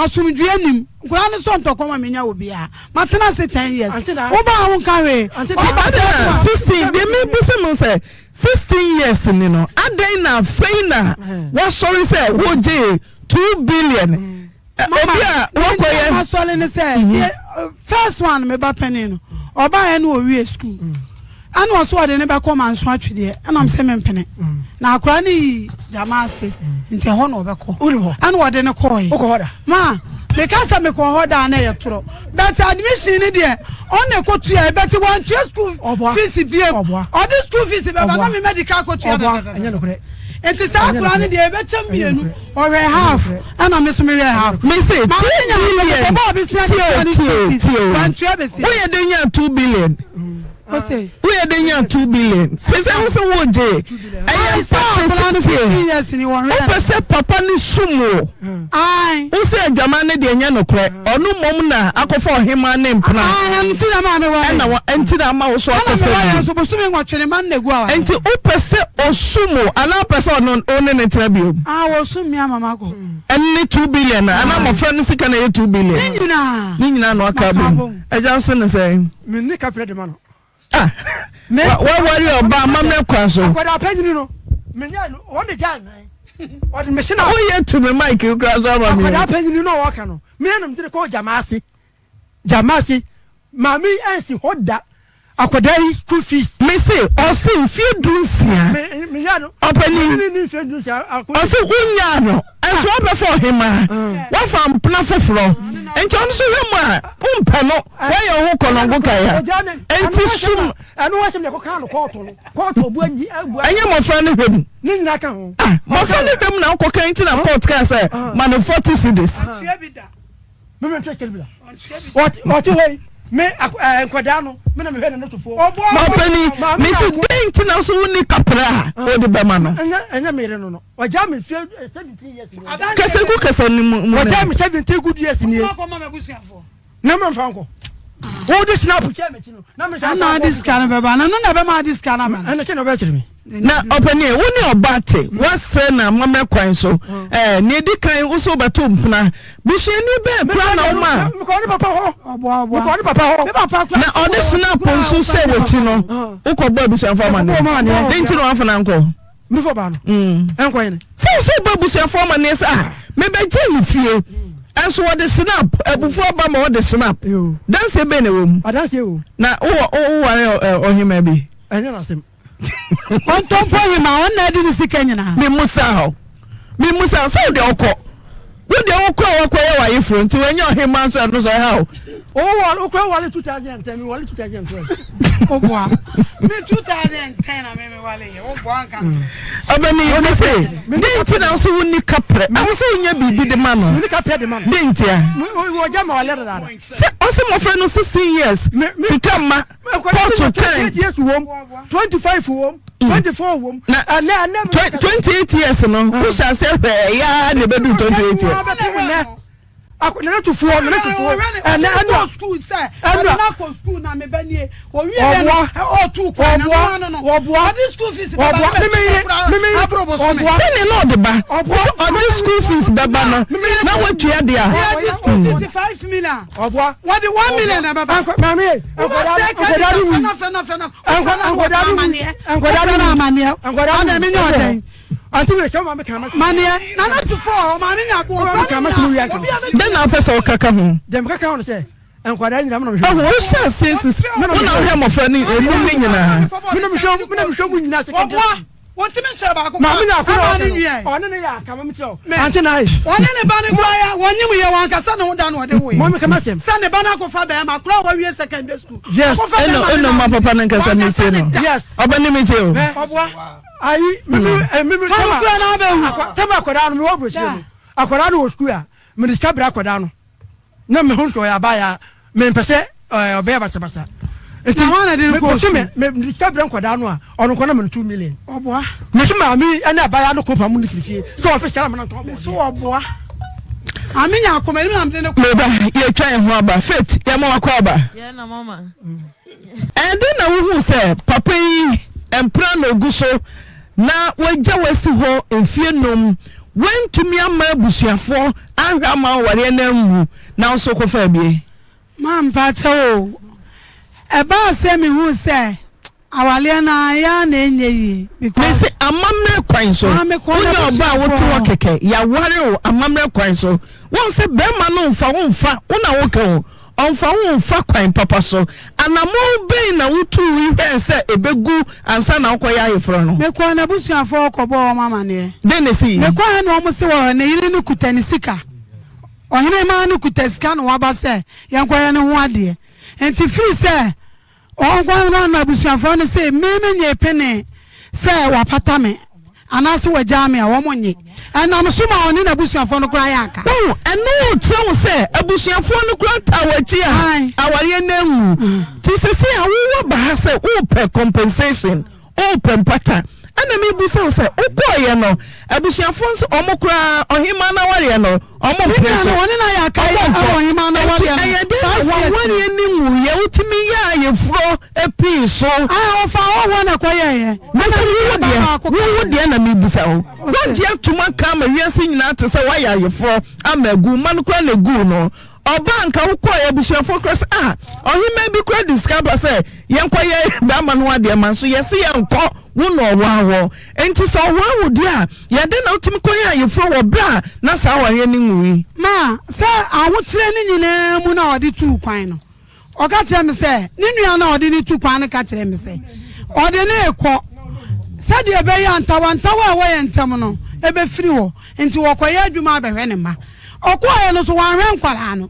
asomdwoeɛ nim nkwadaa no sɔ ntɔkwa ma menya wɔ biara matena ase 10 years woba a wonka hwee. Ɔba sɛ 16 deɛ mebusa mu sɛ 16 years ni no adɛn na afei na wasɔre sɛ wogye 2 billion obi a wɔkɔyɛ. Masɔre ne sɛ first one me ba panin no ɔbaeɛ no ɔwie school ɛna ɔso ɔde ne bɛkɔ manso atwedeɛ ɛnam sɛ mempene na akora ne yi gyama ase nti ɛhɔ na ɔbɛkɔ ɛna ɔde ne kɔɔɛ ma meka sɛ mekɔ hɔ daa na ɛyɛ torɔ but admission ne deɛ ɔna ɛkɔtua but wantua school fees biem ɔde school fees bɛba na me medical kɔtua. Nti saa akwadaa no deɛ yɛbɛkyɛ mmienu, ɔhwɛ half ɛna me nso mehwɛ half. Mese Maame 2 nya billion ɔkɔbɔɔ bosea tie ketewa o no tie school o fees, tie o wantua bɛsi. Woyɛ dɛn nyaa 2 billion? Ose. Woyɛ dɛn nyaa 2 billion? Sese wo sɛ wogye ɛyɛ Ae, saa akwadaa no mpa 15 tie years ni wɔhwɛ wopɛ no. sɛ papa no sum wo. Ae. Wo sɛ adwaman no deɛ nyɛ nokorɛ ɔno mmom na akɔfa ɔhemaa ne mpena. Ae, ɛno nti na maa me ware. Ɛna wa ɛnti na ama wo so Ɛna akɔfa me ware bi. nso bosome nwɔtwe ne ma no na egu aware. Nti wopɛ sɛ ɔsum wo anaa wopɛ sɛ ɔno wo ne no tena biom? Ah, wɔsum me ama makɔ. Ɛno ne 2 billion no anaa mmɔfra no sika na ɛyɛ 2 billion? Ne nyinaa. Ne nyinaa na waka Maka abom. abom. Agya wo se no sɛn? Menni kaprɛ de ma no. Ah, wa waware ɔbaa amammerɛ kwan so. Akwadaa panyini no, menyae no, wɔn de gyae me. Ɔde me hyɛ na. Woyɛ tu me mic kura so ama me. Akwadaa panyini no a wɔka no, me na mede no kɔɔ Gyamaase. Gyamaase, maame yi ansi hɔ da. Akwadaa yi school fees. Me se, ɔse mfie 16. Ɔpanin, ɔse wonyaa no, ɛnso wabɛfa ɔhemaa, wafa mpena foforɔ, nti ɔno nso hwɛ mu a, wompɛ no, woayɛ wo ho kɔnɔngo kaya, nti sum. Ɛnyɛ mmɔfra no hwɛ mu. Ah, mmɔfra no hwɛ mu na wokɔka nti na court kaa sɛ ma no 40 cedis. Me me ntwe bi da. Ɔte hɔ yi, me nkwadaa no, me na mehwɛ ne notofoɔ. Ɔpani, mesi dɛn nti na so wonni kaprɛ a wode bɛma no? Ɛnyɛ me yere no no. Ɔgyaa me mfie 17 years ni. Kasa gu kasa no mu. Ɔgyaa me 17 good years nie. Na me mfa nkɔ. Wode snap kyɛ m'akyi no. Na me nsa Ɛna ade sika no bɛba na no na ɛbɛma ade sika no aba no. Ɛna kyɛ na ɔbɛkyerɛ me. Na ɔpanin, wo ne ɔba te, woasrɛ no amammerɛ kwan so. Ɛɛ, nea edi kan, wo sɛ wobɛto mpena. Busuani bɛn koraa na woma? Mekɔɔ ne papa hɔ. Ɔboa ɔboa. Mekɔɔ ne papa hɔ. Me papa koraa. Na ɔde snap nso hyɛɛ w'akyi no, wokɔbɔɔ abusuafo amanneɛ. Dɛn nti na wamfa no ankɔ? Mefo ba no. Ɛnkɔ yɛn. Sɛ wo sɛ wobɔ abusuafo amanneɛ sɛ, ah, mebɛgye ne fie. Ɛnso wɔde snap, abufuo aba ma wɔde snap. Danseɛ bɛn na ɛwɔ mu? Adanseɛ wɔ mu. Na wowɔ woware ɔhemmaa bi? Ɛnyɛ n'asɛm. Kontompo hema, ɔno na adi ne sika nyinaa. Mimmusa hɔ. Mimmusa sɛ wo deɛ wokɔ. Wo deɛ wokɔ a wakɔyɛ w'ayeforo nti wanya ɔhemmaa nso ɛno nso ɛha wo. Wo wokɔ wale 2010 mi wale 2012. Woboa. Me 2010 na me me wale yɛ. Woboa nka. Ɔbɛni mi se den nti na nso wonni kaprɛ. Awo sɛ wonya biribi de ma no. Wonni kaprɛ de ma no. Den nti a. Wɔgya ma wale dada. Sɛ ɔsɛ mmɔfra no 16 years sika mma. Kóòtù kan. 28 years wom, 25 wom, 24 wom. Na 28 years no, wo hyɛ aseɛ hwɛɛ yaa na ɛbɛdu 28 years. Nana tufoɔ, nana tufoɔ, ɛnɛ ɛnua, ɛnua, ɔboa, ɔboa, ɔboa, ɔboa, mímí yiri, mímí yiri, ɔboa. Sɛni na ɔde ba, ɔde school fees bɛba no, na watua deɛ a. School fees 5 million. Ɔboa. Wɔde 1 million na ɛbɛba. Maame ye, nkwadaa nkwadaa ni wi, nkwadaa ni wi, nkwadaa ni wi, nkwadaa ni wi. Ante wei sɛ maame kan ma. Maneɛ nana tufo ɔmaame nya ko ɔmaame kan ma sɛ mo wia nka. Dɛn na wopɛ sɛ ɔka ka ho? Deɛ meka ka ho no sɛ nkwadaa nyinaa mena mehwɛ. Ɔho wohyɛ aseɛ sisi wo na wohwɛ mmɔfra no enum ne nyinaa. Mena mehwɛ mena mehwɛ mu nyinaa sɛ kɛntɛ. Ɔboa wɔntumi nkyerɛ baako maame nya ko na ɔne nua. Ɔne ne yɛ aka mame kyerɛ wo. Ante na ayi. Ɔne ne ba no kura ya wɔnyim yɛ wɔn ankasa ne ho da na ɔde wo yɛ. Maame kama sɛm. Sɛ ne ba no akɔfa bɛrima kura a wɔawie secondary school. Yes. Ɛna ɛna ɔma papa no nkasa mi tie no. Yes. Ɔbɛ ne mi tie o. Ɔboa. Ayi mimi mimi tama kura na abɛhu. Tama akwadaa no mi wɔ aburokyire no akwadaa no wɔ sukuu a mede sika brɛ akwadaa no na mehu sɛ ɔyɛ abaayaa mempɛ sɛ ɔbɛyɛ basabasa nti mese me mede sika brɛ nkwadaa no a ɔno nkɔ na mene 2 million. Ɔboa. Mese maame yi ɛne abaayaa no kɔ pa mu ne firi fie sɛ ɔfe sika na mena ntɔn. Mese ɔboa. Maame nya akoma anim na mede ne kɔ. Meba yɛtwa yɛn ho aba Faith yɛma wakɔ aba. Yɛn na mama. Ɛde na wohu sɛ papa yi mpena na ogu so na wagya wo asi hɔ mfie num wantumi amma abusuafoɔ anhwɛ amma awareɛ no anwu na wo nso wokɔfaa bie? Ma mpakyɛw o, ɛbaa sɛ mehuu sɛ awareɛ no ara yɛ ara na ɛnyɛ yie because. Mese amammerɛ kwan so, Maa mekɔɔ wonyɛ ɔbaa a wote hɔ n'abusuafoɔ hɔ. kɛkɛ, yɛaware wo amammerɛ kwan so, woahu sɛ barima no mfa wo mfa, wo na woka o, ɔmfa wo mfa kwan papa so. Anammɔn bɛn na wotuu hwɛɛ sɛ ɛbɛgu ansa na wokɔyɛ ayeforɔ no? Mekɔɔ n'abusuafoɔ hɔ kɔbɔɔ wɔn amaneɛ. Dɛn na ɛsii? Mekɔeɛ na wɔn se wɔ ne yere no kuta ne sika. Ɔhenemaa no kuta sika na waba sɛ yɛnkɔyɛ ne ho adeɛ. Nti firi sɛ ɔnkɔ no na abusuafoɔ no se me menyee penee sɛ wapata me. anaasɛ wagyaa me a, wɔn nnye. Ɛnam so ma ɔne n'abusuafoɔ no koraa yɛ aka. Wohu, ɛno rekyerɛ wo sɛ abusuafoɔ no koraa taa w'akyi a, awareɛ no anwu. Nti seesei a wowɔ ba ha sɛ worepɛ compensation, worepɛ mpata, ɛna merebisa wo sɛ wokɔeɛ no, abusuafoɔ nso wɔn koraa ɔhemmaa no awareɛ no, wɔn Ne mpene nua so, no, ɔne no ayɛ aka wɔn wɔ nkɔ. ɔhemmaa no Nti awareɛ no ɛyɛ dɛn na five years w'awareɛ ni. no nwuiɛ, wotumi yɛɛ ayeforɔ pii so? Ae, ɔfaa hɔhoɔ na ɛkɔyɛeɛ. Na Ɛna sɛ ne wo nua ba deɛ, baako wo ka wo ho. deɛ na mebisa wo. Ɔse. Woagye atom aka ama wiase nyinaa te sɛ woayɛ ayeforɔ ama agu, mma no koraa na ɛguu no. Ɔbaa anka wokɔeɛ, abusuafoɔ koraa sɛ, ah, ɔhemmaa bi koraa de sika aba sɛ yɛnkɔyɛ barima no ho adeɛ ma nso yɛse yɛnkɔ, wo na ɔwaa wɔ. Enti sɛ ɔwaa wo deɛ a, yɛ dɛn na wotumi kɔyɛ ayeforɔ wɔ berɛ a na saa awareɛ no nwui? Ma sɛ ahokyerɛ no nyinaa mu no a ɔde tuu kwan no, Ɔka kyerɛɛ me sɛ, ne nua no a ɔde no tu kwan no ka kyerɛɛ me sɛ ɔde no rekɔ sɛdeɛ ɛbɛyɛ a ntawantawa a ɛwɔ yɛn ntam no bɛfiri hɔ, nti ɔkɔyɛ adwuma abɛhwɛ ne mma. Ɔkɔeɛ no nso, wanhwɛ nkwadaa no.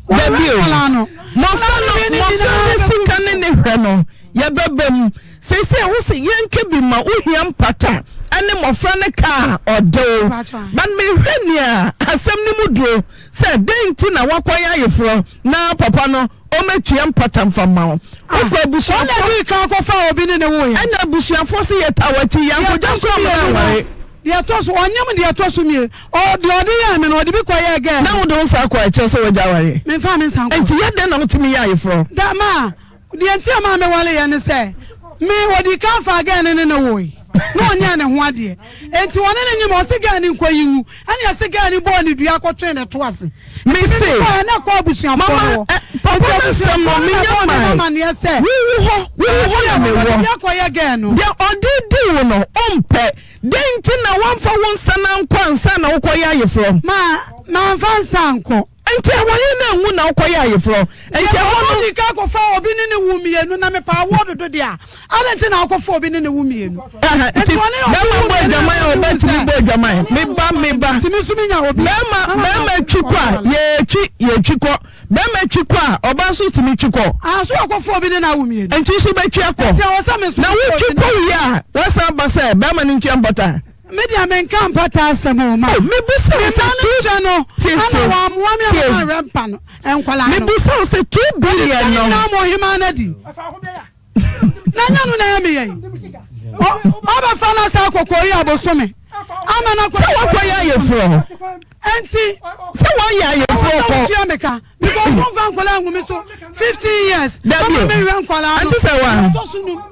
Wanhwɛ Dabi o, nkwadaa no. mmɔfra no, Nkwadaa no ne mmɔfra nyinaa no bɛgu sika ne ne hwɛ no, yɛbɛba mu. Seesei wo se yɛnka bi ma wohia mpata ne mmɔfra no ka a ɔde wo. But mehwɛ nea asɛm no mu duro sɛ dɛn nti na woakɔyɛ ayeforɔ na papa no ɔmmɛtua mpata mfa mma wo. Wokɔ abusuafoɔ. Ɔna dii kan kɔfaa obi ne no woeɛ. Ɛna abusuafoɔ se yɛtaa w'akyi, yɛankɔgya Deɛ ɛtɔ so nso amma mmienu no no, anware. deɛ ɛtɔ so, ɔnyem deɛ ɛtɔ so mmienu, ɔ, deɛ ɔde yɛɛ me no, ɔde bi kɔyɛɛ girl Na no. wode wo nsa akɔ a ɛkyerɛ sɛ woagya awareɛ? Memfaa me nsa nkɔɔ. Enti yɛ dɛn na wotumi yɛ ayeforɔ? Da, ma, Deɛ nti a ɛmaa mewareeɛ ne sɛ, me, ɔdii kan faa gɛɛ no ne no woe, na ɔnyɛɛ ne ho adeɛ. Enti ɔne no nyem a, ɔse gɛɛ no nkɔyi ngu. Ɛnna ɛse gɛɛ no bɔɔ no dua kɔtwee ne to ase. Me Enti me se, mekɔeɛ na ɛkɔɔ abusuafoɔ no mama, hɔ. ɛ, papa Enti no asɛm abusuafoɔ no, no na menya ɛbɔɔ me mae. amaneɛ sɛ, Wowu hɔ, wowu hɔ na baabi a mewɔ. wɔde akɔyɛ gɛɛ no. Deɛ ɔde di wo no, wompɛ. Dɛn nti na woamfa wo nsa no ankɔ ansa na wokɔyɛ ayeforɔ? Ma, mamfa nsa ankɔ. Enti awareɛ no anwu na wokɔyɛ ayeforɔ. Enti Deɛ ɛhɔ ɔno no. dii kan kɔfaa obi ne no woo mmienu na mepɛ awoɔ dodo deɛ a, adɛn nti na wokɔfa obi ne no wo mmienu? Aha, Enti nti ɔne obi bɛrima wo bɔ mmienu na adwaman a ɔne ɔbaa wo tumi sɛ bɔ adwaman. Me ba, me ba. nti me nso menya obi Bɛrima, na mama bɛrima twi kɔ a, ɔware. yɛtwi, yɛtwi kɔ. Bɛrima twi kɔ a, ɔbaa nso tumi twi kɔ. Ah, so wakɔfa obi ne no awo mmienu. Enti nso bɛtwi akɔ. Enti ɛwɔ sɛ me nso Na mekɔ wotwi obi ne kɔ wie a, woasan aba sɛ bɛrima no ntua mpɔtaa. Me deɛ menka mpata asɛm o ma. Oh, mebisa wo Me sɛ mma no two nkyɛ no tie ana tie wɔammoa me tie. amma manhwɛ mpa no nkwadaa no. Mebisa wo sɛ two Ɔde sika billion no no. nyinaa ma ɔhemaa no adi. Na nyɛ no na ɛyɛ me yɛn. Ɔbɛfa no asa akɔ kɔyi abosome ama no akɔ. Sɛ wakɔyɛ ayeforɔ. Enti. Sɛ wɔyɛ ayeforɔ kɔ. Ɛwɔ sɛ wotua me ka. Because wɔmfa nkwadaa ngu me so 15 years. Dabi o. Ama menhwɛ nkwadaa no. Ɛnte sɛ wa. Ɛtɔ so num.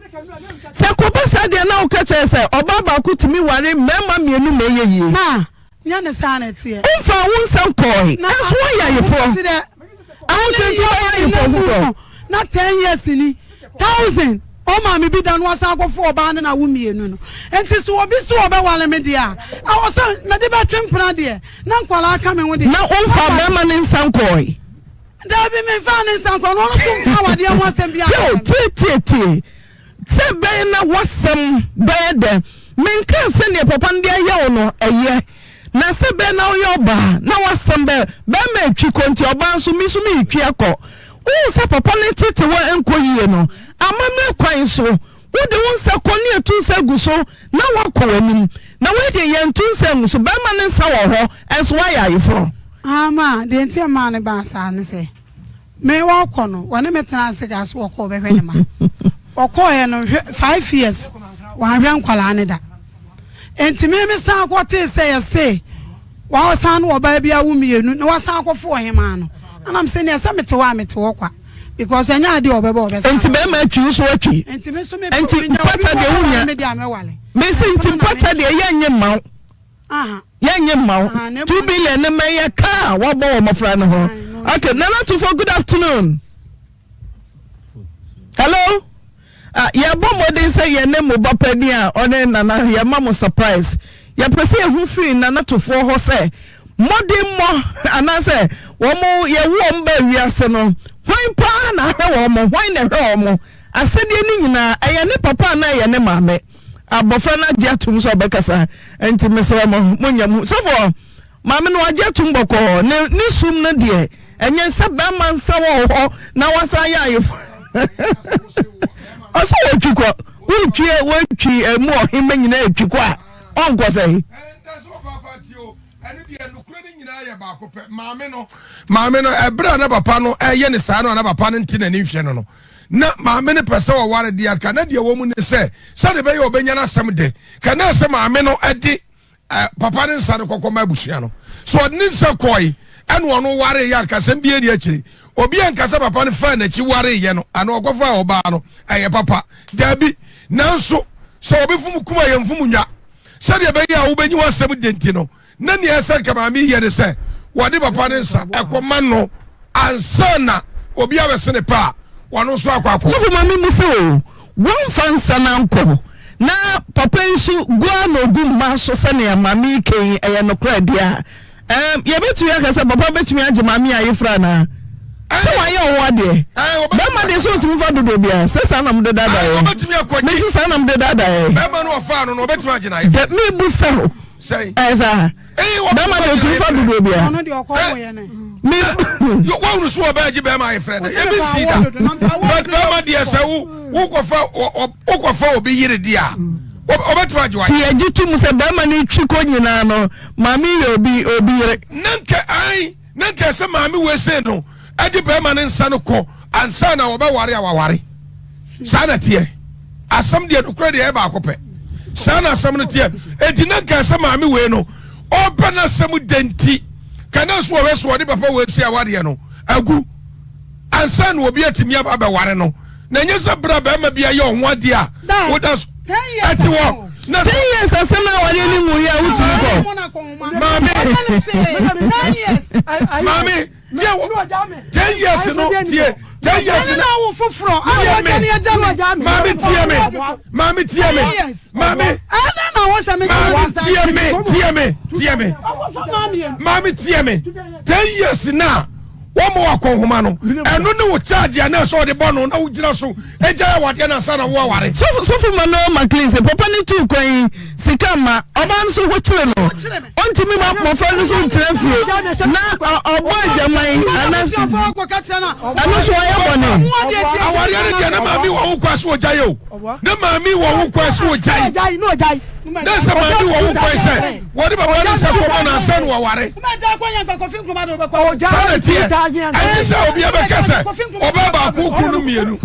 Sɛ kɔba saa deɛ na woka kyerɛ sɛ ɔbaa baako tumi ware mmarima mmienu ma ɛyɛ yie. Ma, nyɛ ne saa na ɛteɛ. Womfaa wo nsa nkɔɔe, nanso woayɛ ayeforɔ. Ahokyere nti wobɛyɛ ayeforɔ foforɔ. Na 10 years ni, thousand, ɔmaa me bi da na wasan akɔfo ɔbaa no na awo mmienu no. Nti sɛ obi sɛ ɔbɛware me deɛ a, ɛwɔ sɛ mede bɛtwe mpena deɛ, na nkwadaa ka me ho deɛ. Na womfaa barima no nsa nkɔɔe. Dabi, memfaa ne nsa nkɔɔ, na ɔno nso nkaa awadeɛ ho asɛm biara Yo, nkyerɛɛ me. tie, tie, tie. Sɛ ɛbɛyɛ na w'asɛm bɛyɛ dɛ. Menkaa sɛ nea papa no de ayɛ wo no, ɛyɛ. Na sɛ ɛbɛyɛ na woyɛ ɔbaa na w'asɛm bɛyɛ, bɛrima retwi kɔ nti ɔbaa nso, me nso meretwi akɔ. Wohu sɛ papa no tete wo a ɛnkɔ yie no, amammerɛ kwan so, wode wo nsa kɔ ne yɛtu nsa gu so na woakɔ w'anim. Na wei deɛ yɛntu nsa ngu so, bɛrima no nsa wɔ hɔ, nso woayɛ ayeforɔ. Ama, deɛ nti a ɛmaa no baa saa ne sɛ, me ɔrekɔ no, wɔne me tenaa ase kaa sɛ ɔkɔ ɔbɛhwɛ ne mma. Ɔkɔeɛ no, hwɛ, five years, wanhwɛ nkwadaa no da. Enti me mesan kɔtee sɛ yɛse wasan ne ɔbaa bi awo mmienu na wasan akɔfo ɔhemaa no. Ɛna mese neɛ sɛ mete hɔ a mete hɔ kwa because ɛnyɛ adeɛ a ɔbɛba ɔbɛsan. Enti bɛrima atwi wo so atwi. Enti me nso mepɛ Enti obi nya obi mpata wɔ deɛ hɔ wonya. a me deɛ a mɛwale. Mese nti mpata deɛ yɛnyɛ mma wo. Yɛnyɛ mma wo. 2 billion no mɛyɛ kaa a wɔabɔ wɔ mmɔfra no ho. Okay, Nana Tufo, good afternoon. Hello. Ah, yɛbɔ mmɔden sɛ yɛne mo ba panin a ɔne Nana yɛma mo surprise. Yɛpɛ sɛ yɛhu firi Nana Tofoɔ hɔ sɛ mmɔdenmmɔ anaasɛ wɔn yɛwo wɔn baa wiase no hwan paa na ahwɛ wɔn, hwan na ɛhwɛ wɔn asɛdeɛ no nyinaa ɛyɛ ne papa anaa ɛyɛ ne maame. Abɔfra no agye atom sɛ ɔbɛkasa nti mesrɛ mo monyɛ mo sɔfoɔ. Maame no wagye atum bɔkɔɔ ne ne sum no deɛ ɛnyɛ sɛ bɛrima nsa wɔ hɔ na wasan yɛ ayefo ɔsɛ wɔtwi kɔ. Wotwi a wotwi emu ɔhema nyinaa etwi kɔ a ɔnkɔ sɛn? Ɛno deɛ nokorɛ no nyinaa yɛ baako pɛ. Maame no, maame no, ɛberɛ a na papa no ɛyɛ ne saa no a na papa no nte n'ani nhwɛ no no, na maame no pɛ sɛ ɔware deɛ anka na deɛ wɔ mu ne sɛ, sɛdeɛ ɛbɛyɛ ɔbɛnya n'asɛm de, ka na ɛsɛ maame no de eh, papa no nsa no kɔkɔ ma abusua no. So ɔde ne nsa kɔe ɛna ɔno waree yɛ anka asɛm biara ni akyire. Obi anka sɛ papa no faa n'akyi wareeɛ no anaa ɔkɔfaa ɔbaa no ɛyɛ papa. Daabi. Nanso sɛ obi fom kum a yɛmfom nnwa. Sɛdeɛ ɛbɛyɛ a wobɛnyi w'asɛm dɛ nti no, na nea ɛsɛ nka maame yi yɛ ne sɛ wɔde papa no nsa ɛkɔma no ansa na obi abɛse ne pɛ a wɔno nso akɔ akɔ. Sɔfo ma me mmisa o, wɔmfa nsa no ankɔ na papa yi nso gu ara na ogu mma so sɛnea maame yi ka yi ɛyɛ nokorɛ deɛ a, ɛɛm yɛbɛtumi aka sɛ papa bɛtumi agye maame yi ayefra anaa? Sɛ wayɛ wo ho adeɛ. Bɛrima deɛ sɛ ɔtumi fa dodoɔ biara sɛ saa na mode daadaa yɛn. Mese saa na mode daadaa yɛn. Bɛrima no ɔfaa no no ɔbɛtumi agye n'ayefra. Dɛ mebu sɛ o. Ɛyɛ saa. Bɛrima deɛ ɔtumi fa dodoɔ biara. Me. Wɔhunu so ɔbaa gye bɛrima ayefra dɛ. Ebi nsi da. But bɛrima deɛ sɛ wo wokɔfa wokɔfa obi yere deɛ a ɔbɛtumi agye w'ayefra. Ti yɛgye to mu sɛ bɛrima no twi kɔ nyinaa no maame yɛ obi obi yere. Ne nkɛ ae. Na nka ɛsɛ maame wei sei no de bɛrima no nsa no kɔ ansa na wɔbɛware a waware. Saa na teɛ. Asɛm deɛ nokorɛ deɛ ɛyɛ baako pɛ. Saa na asɛm no teɛ. Enti na nka ɛsɛ maame wei no ɔbɛ n'asɛm dɛ nti ka na nso wɔhwɛ so wɔde papa wei sei awareɛ no agu ansa na obi atumi aba abɛware no. Na ɛnyɛ sɛ berɛ a bɛrima bi ayɛ ɔho adeɛ a woda so ɛte hɔ. Na ten years asɛm na awareɛ no nwuiɛ a wotumi kɔ. Maame, maame, tie wo 10 years no tie 10 years no. Tie me, maame tie me, maame tie me, maame, maame tie me, tie me, tie me, maame tie me. 10 years na wɔn mo akɔnhoma no ɛno ne wo charge a na ɛsɛ ɔde bɔ no na wogyina so egya yɛ wadeɛ na ansa na wo aware. Sɔfo sɔfo Manuel McLean sɛ papa no tuu kwan yi sika mma ɔbaa no so ho kyere no ɔntumi ma mmɔfra no so ntena fie na ɔbɔ adwaman ana ɛno so wayɛ bɔne. Awareɛ no deɛ na maame wɔ ho kwan so ɔgya yɛ o na maame wɔ ho kwan so ɔgyae na sɛ maame wɔ ho kwan sɛ wɔde papa no nsa kɔma no ansa na wɔware. Saa na ɛteɛ. Ɛnte sɛ obi abɛka sɛ ɔbaa baako kunu no mmienu.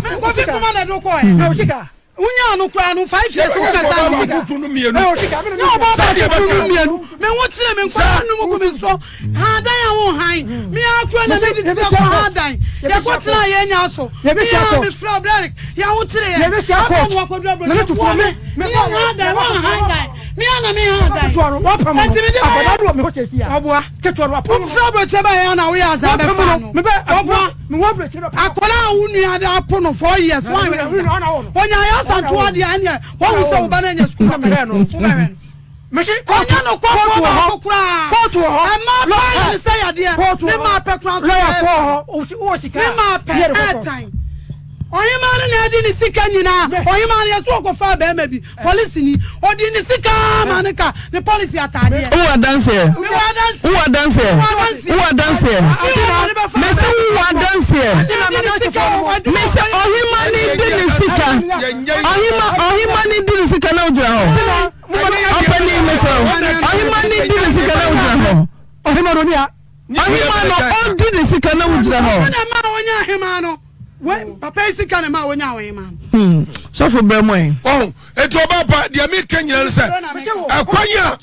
Wonyaa no koraa no 5 years wo kasa no baako kunu no mmienu. Saa deɛ bɛka. Mmienu me ho kyerɛ me nkwa no mu gu me so ha dan a wo han me akora na me di tena kɔ ha dan yɛ kɔ tena yɛ nya so me a me frɛ Blerick yɛ ho kyerɛ yɛ afɔ no akɔdura brɛ boa me me ha dan wo han dan me a na me ha dan ɛnti me de bɛyɛ ɔboa wofrɛ aburokyɛ bɛyɛ ana woyɛ asa bɛfa no ɔboa akɔla a wo nua de apo no 4 years wɔn wɔnya ayɛ asanto adeɛ ɛneɛ wɔn sɛ wo ba no anya sukuu na bɛhwɛ no wobɛhwɛ no ɔnyɛ no kɔfoɔ baako koraa ɛma paa yɛ ne sɛ yadeɛ ne maa pɛ koraa nso ne maa pɛ ɛɛtan ɔhemaa no na ɛde ne sika nyinaa. Ɔhemaa no yɛ so ɔkɔfaa bɛrima bi polisini ɔde ne sika ma ne ka ne polisi ataadeɛ. Wowɔ adanseɛ? Wowɔ adanseɛ? Wowɔ adanseɛ? Mese wowɔ adanseɛ? Mese ɔhema ne di ne sika. Ɔhema ɔhema ne di ne sika na wogyina hɔ. Ɔpanin mesrɛ wo. Ɔhema ne di ne sika na wogyina hɔ. Ɔhema no ɔni Ɔhema no ɔdi ne sika na wogyina hɔ. Ɔna ma ɔnya ahema no. Papa yi sika na ma ɔnya ɔhema no. Sɔfo brɛ mu ɛ. Ɔho eti ɔba pa deɛ mi ka nyina no sɛ ɛkwan a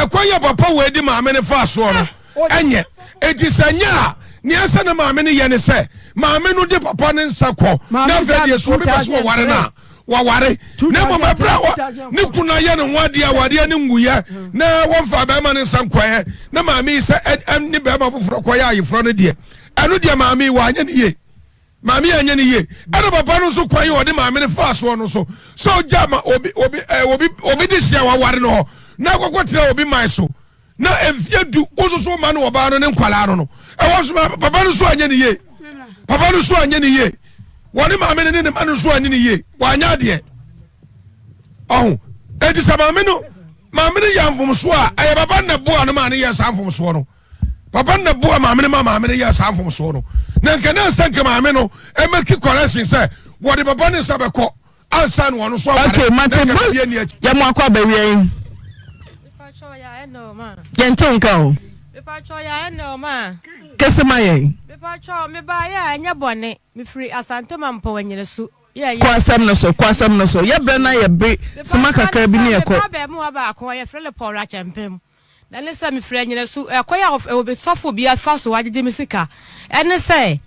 ɛkwan a papa wei di maame no fa soɔ no ɛnyɛ eti sɛ nyɛ a nea ɛsɛ ne maame no yɛ ne sɛ maame no de papa ne nsa kɔ na afei deɛ so obi pɛ so wɔware no a wɔware na mmom ɛberɛ a wɔ ne kunu ayɛ ne ho adeɛ a awadeɛ no nguyɛ na wɔmfa bɛrima no nsa nkɔɛ na maame yi sɛ ɛne bɛrima foforɔ kɔyɛ ayeforɔ no deɛ ɛno deɛ maame yi wɔanyɛ ne yie. Maame anyɛ no yie. Ɛna papa no nso kwan yi ɔde maame no faa soɔ no nso sɛ ɔgya ma obi obi ɛɛ obi obi de hyia waware no hɔ na akɔkɔ tena obi man so na mfie du wososo ma no ɔbaa no ne nkwadaa no no ɛwɔ so papa no nso anyɛ no yie papa no nso anyɛ no yie wɔne maame no ne ne ma no nso anyɛ no yie wanyɛ adeɛ ɔho eti sɛ maame no maame no yɛ mfomsoɔ a ɛyɛ papa no na boa no maa no yɛ saa mfomsoɔ no. Papa no na boa maame no ma maame no yɛɛ saa mfomsoɔ no. Na nka na ɛsɛ nka maame no ɛmɛki correction sɛ wɔde papa no nsa bɛkɔ. ansa na ɔno nso aware. Okay, mate Na nka biribi ani akyi. Yɛ mo akɔ abawia yi. Yɛn te nka o. Kese ma yɛn. Kɔ asɛm no so, kɔ asɛm no so. Yɛ brɛ na yɛ be sima kakra bi ne yɛ kɔ. Na ne sɛ mefiri Anyinasu, ɛkwan a sɔfo bi afa so agyegye me sika ne sɛ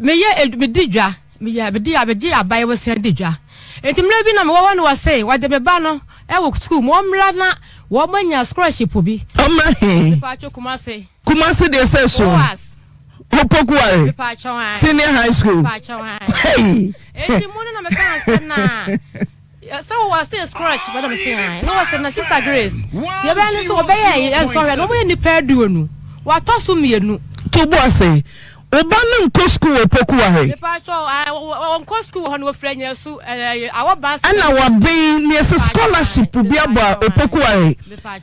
meyɛ medi dwa, meyɛ medi megye aban bosea di dwa. Nti mmerɛ bi na mewɔ hɔ no wɔse wɔde me ba no wɔ sukuu mu wɔmmra na wɔanya scholarship bi. Ɔmmra he? Mepatwo Kumase. Kumase deɛ sɛ so? Oas. Opokuware Mepatwo ae. Senior High School. Mepatwo ae. Hey! Nti mu no na meka sɛ na Sɛ wɔ se scratch bɛ na me se ae na wɔ se na sister Grace deɛ ɛbɛyɛ ne sɛ wɔbɛyɛ ɛyi nsɔhwɛ no wɔyɛ nipa aduonu watɔ so mmienu. To bo ase. Wo ba no nkɔ sukuu wɔ Pokuware? Mepakyɛw ae wɔnkɔ sukuu wɔ hɔ no wɔfiri Anyasu ɛɛ awɔ bus. Ɛna waben ne yɛsɛ scholarship bi abɔ a Opokuware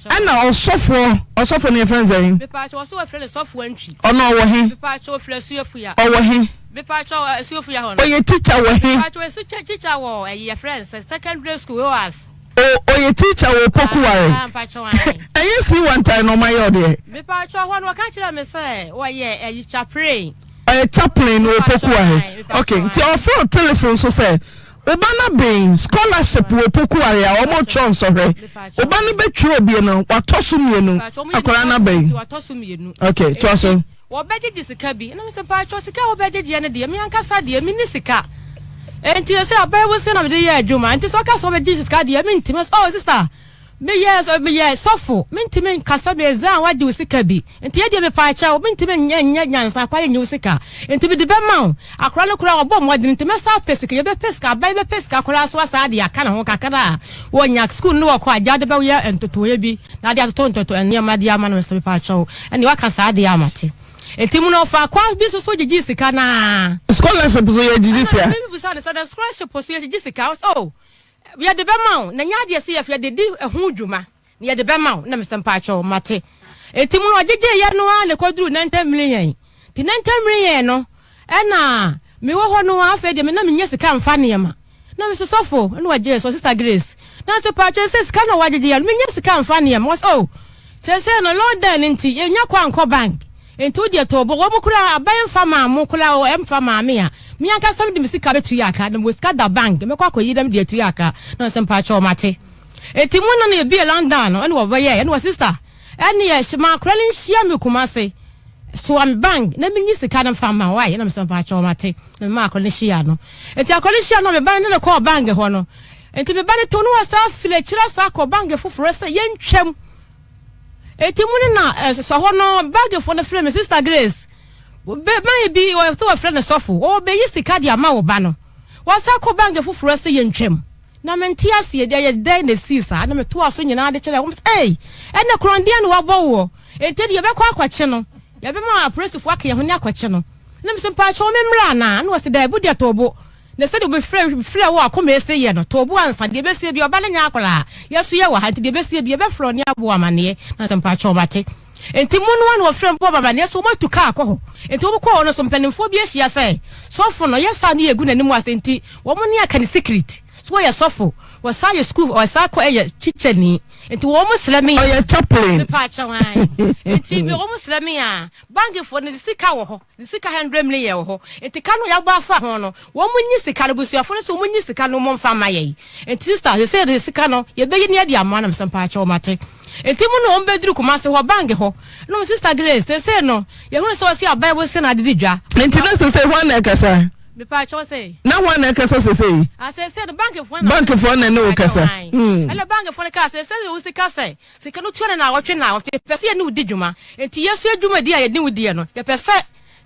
ɛna ɔsɔfoɔ ɔsɔfoɔ no yɛfrɛ no sɛn? Mepakyɛw ɔsɛ wɔfrɛ no sɔfoɔ Antwi. Ɔno ɔwɔ he? Mepakyɛw ɔfiri Asuafuya. Ɔwɔ he? Mepakyɛw Asuafuya hɔ no. Ɔyɛ teacher wɔ he? Mepakyɛw ɔyɛ teacher wɔ ɛyi yɛfrɛ no sɛ secondary school OAS. O ɔyɛ teacher wɔ Opokuware. Ah mpakyɛw ae. Ɛnyɛ sii wantae na ɔma yɛ ɔdeɛ. Mepakyɛw hɔ no wɔka kyerɛɛ me sɛ wɔyɛ ɛyi chaplain. Ɔyɛ chaplain wɔ Opokuware. Ok nti ɔfrɛ wo telephone so sɛ wo ba no aben scholarship wɔ Opokuware a wɔn retwerɛ nsɔhwɛ. Wo ba no bɛtwerɛ obie no watɔ so mmienu akwadaa no abɛn. Ok toa so. Wɔbɛgyegye sika bi. Ɛna mese, Mpakyɛw, sika a wobɛgyegyeɛ no deɛ, me ankasa deɛ, menni sika. Enti ɛsɛ aban mu sɛ na mede yɛ adwuma. Enti sɛ woka sɛ wobɛgye sika deɛ, mentumi. Ɔse, Oh, sista, meyɛ, meyɛ sɔfo. Mentumi nka sɛ meresan woagye wo sika bi. Enti yɛ deɛ mepaakyɛw, mentumi nyɛ, nyɛ nyansa kwa nnye wo sika. Enti mede bɛma wo. Akwadaa no koraa, ɔbɔ mmɔden, enti mɛsan apɛ sika. Yɛbɛpɛ sika, aban bɛpɛ sika koraa so asan de aka ne ho kakra a wɔnya. Sukuu no wɔkɔ a, gya wode bɛyɛ ntotoeɛ bi na ade atoto ntoto nneɛma de ama no. Mese, mepaakyɛw. Ɛnneɛ waka saa deɛ a mate. Enti mu no ɔfaa kwan bi so so gyigyee sika no ara. Scholarship so yɛgyigye sika? Ɛna me bisa no sɛ, na scholarship so yɛgyigye sika? Ɔse oh, yɛde bɛma wo, na ɛnyɛ adeɛ sɛ yɛf yɛde di ɛho dwuma, na yɛde bɛma wo. Na mese mpakyɛw, mate. Enti mu no ɔgyegyeeɛ no ara na ɛkɔduruu nɛntɛmmere yɛn. Nti nɛntɛmmere yɛn no, ɛna mewɔ hɔ no ara afei deɛ me na mennya sika mfa nneɛma. Na mese sɔfo, ɛna ɔgyee so, Sister Grace. Na mese pakyɛ sɛ sika na wagyegye yɛ no, mennya sika mfa nneɛma. Ɔse oh, seesei no lockdown no nti yɛnnya kwan nkɔ bank, nti wo deɛ tɔ bo. Wɔn koraa aban mfa maa mo koraa o, ɛmfa maa me a, me ankasa mede me sika bɛtua aka, na mewɔ sika da bank, mɛkɔ akɔyi na mede atua aka. Na ɔse mpakyɛw mate. Nti mo na na yɛbie lockdown no, ɛna wɔbɛyɛɛ, ɛna ɔse sister, Ɛneɛ ma akora no nhyia me Kumase soa me bank na menyi sika no mfa mma wo ae na mesɛ mpakyɛw mate na mema akora no hyia no nti akora no hyia no me ba no ne no kɔɔ bank hɔ no nti me ba no to no wɔ saa firi akyire asa akɔ bank foforɔ sɛ yɛntwam nti mu no na sɔ hɔ no bankfoɔ no frɛ me sister Grace man bi sɛ wɔfrɛ no sɔfo wɔbɛyi sika de ama wo ba no wɔsa kɔ bank foforɔ sɛ yɛntwam Na mente aseɛ, ɛyɛ dɛn na ɛsii saa? Na metoaa so nyinaa de kyerɛɛ wɔn sɛ, Ei, ɛnnɛ korɔn deɛn na wɔabɔ woɔ? Enti ɛnde yɛbɛkɔ akɔkye no. Yɛbɛma apolisifoɔ aka yɛn ho ne akɔkye no. Na mese, Mpakyɛw memmra anaa? Na wɔse, Daabi, wodeɛ to bo. Na sɛdeɛ wobɛfrɛ frɛ wo a akoma ese yɛ no, to bo ansa. Deɛ ɛbɛsie biara, ɔba no nyɛ akwadaa. Yɛn nso yɛwɔ ha, enti deɛ ɛbɛsie biara, yɛbɛfrɛ wo ne abɔ wo amaneɛ. Na mese, Mpakyɛw mate. Enti mu no ara na wɔfrɛɛ me bɔɔ me amaneɛ sɛ wɔatu kaa kɔ hɔ. Enti wɔkɔɔ hɔ no nso, mpanimfoɔ bi ahyia sɛ sɔfo no, yɛ saa ne yɛgu n'anim ase nti, wɔn ne aka no secret sɛ ɔyɛ sɔfo, wɔsan yɛ sukuu, ɔsan kɔ yɛ kyikyɛni. Enti wɔn srɛ me a. Ɔyɛ chaplain. Mepaakyɛw ae. Enti wɔn srɛ me a, bankfoɔ no de sika wɔ hɔ, de sika hundred million wɔ hɔ. Enti ka no a yɛabɔ afa ho no, wɔn nyi sika no, abusuafoɔ no sɛ wɔn nyi sika no wɔn mfa mma yɛn. Enti sister, sesei de sika no yɛbɛyi ne adi ama no, mesɛ mpaakyɛw mate. Enti mu na wɔn bɛduru Kumasi hɔ, bank hɔ, na wɔn sister Grace, sesei no yɛhunu sɛ ɔse aban bosea na ade di dwa. Enti na sesei hwan na ɛkasa? Mepaakyɛw sɛ? Na hwan na ɛkasa sesei? Ah, sesei no bankfoɔ na. Bankfoɔ na ɛne wo kasa. Hmm. Ɛna bankfoɔ no kaa sɛ, sesei de wo sika sɛ, sika no tua no naawɔtwe naawɔtwe, yɛpɛ sɛ yɛne wo di dwuma, enti yɛso yɛ dwumadi a yɛne wo diɛ no, yɛpɛ sɛ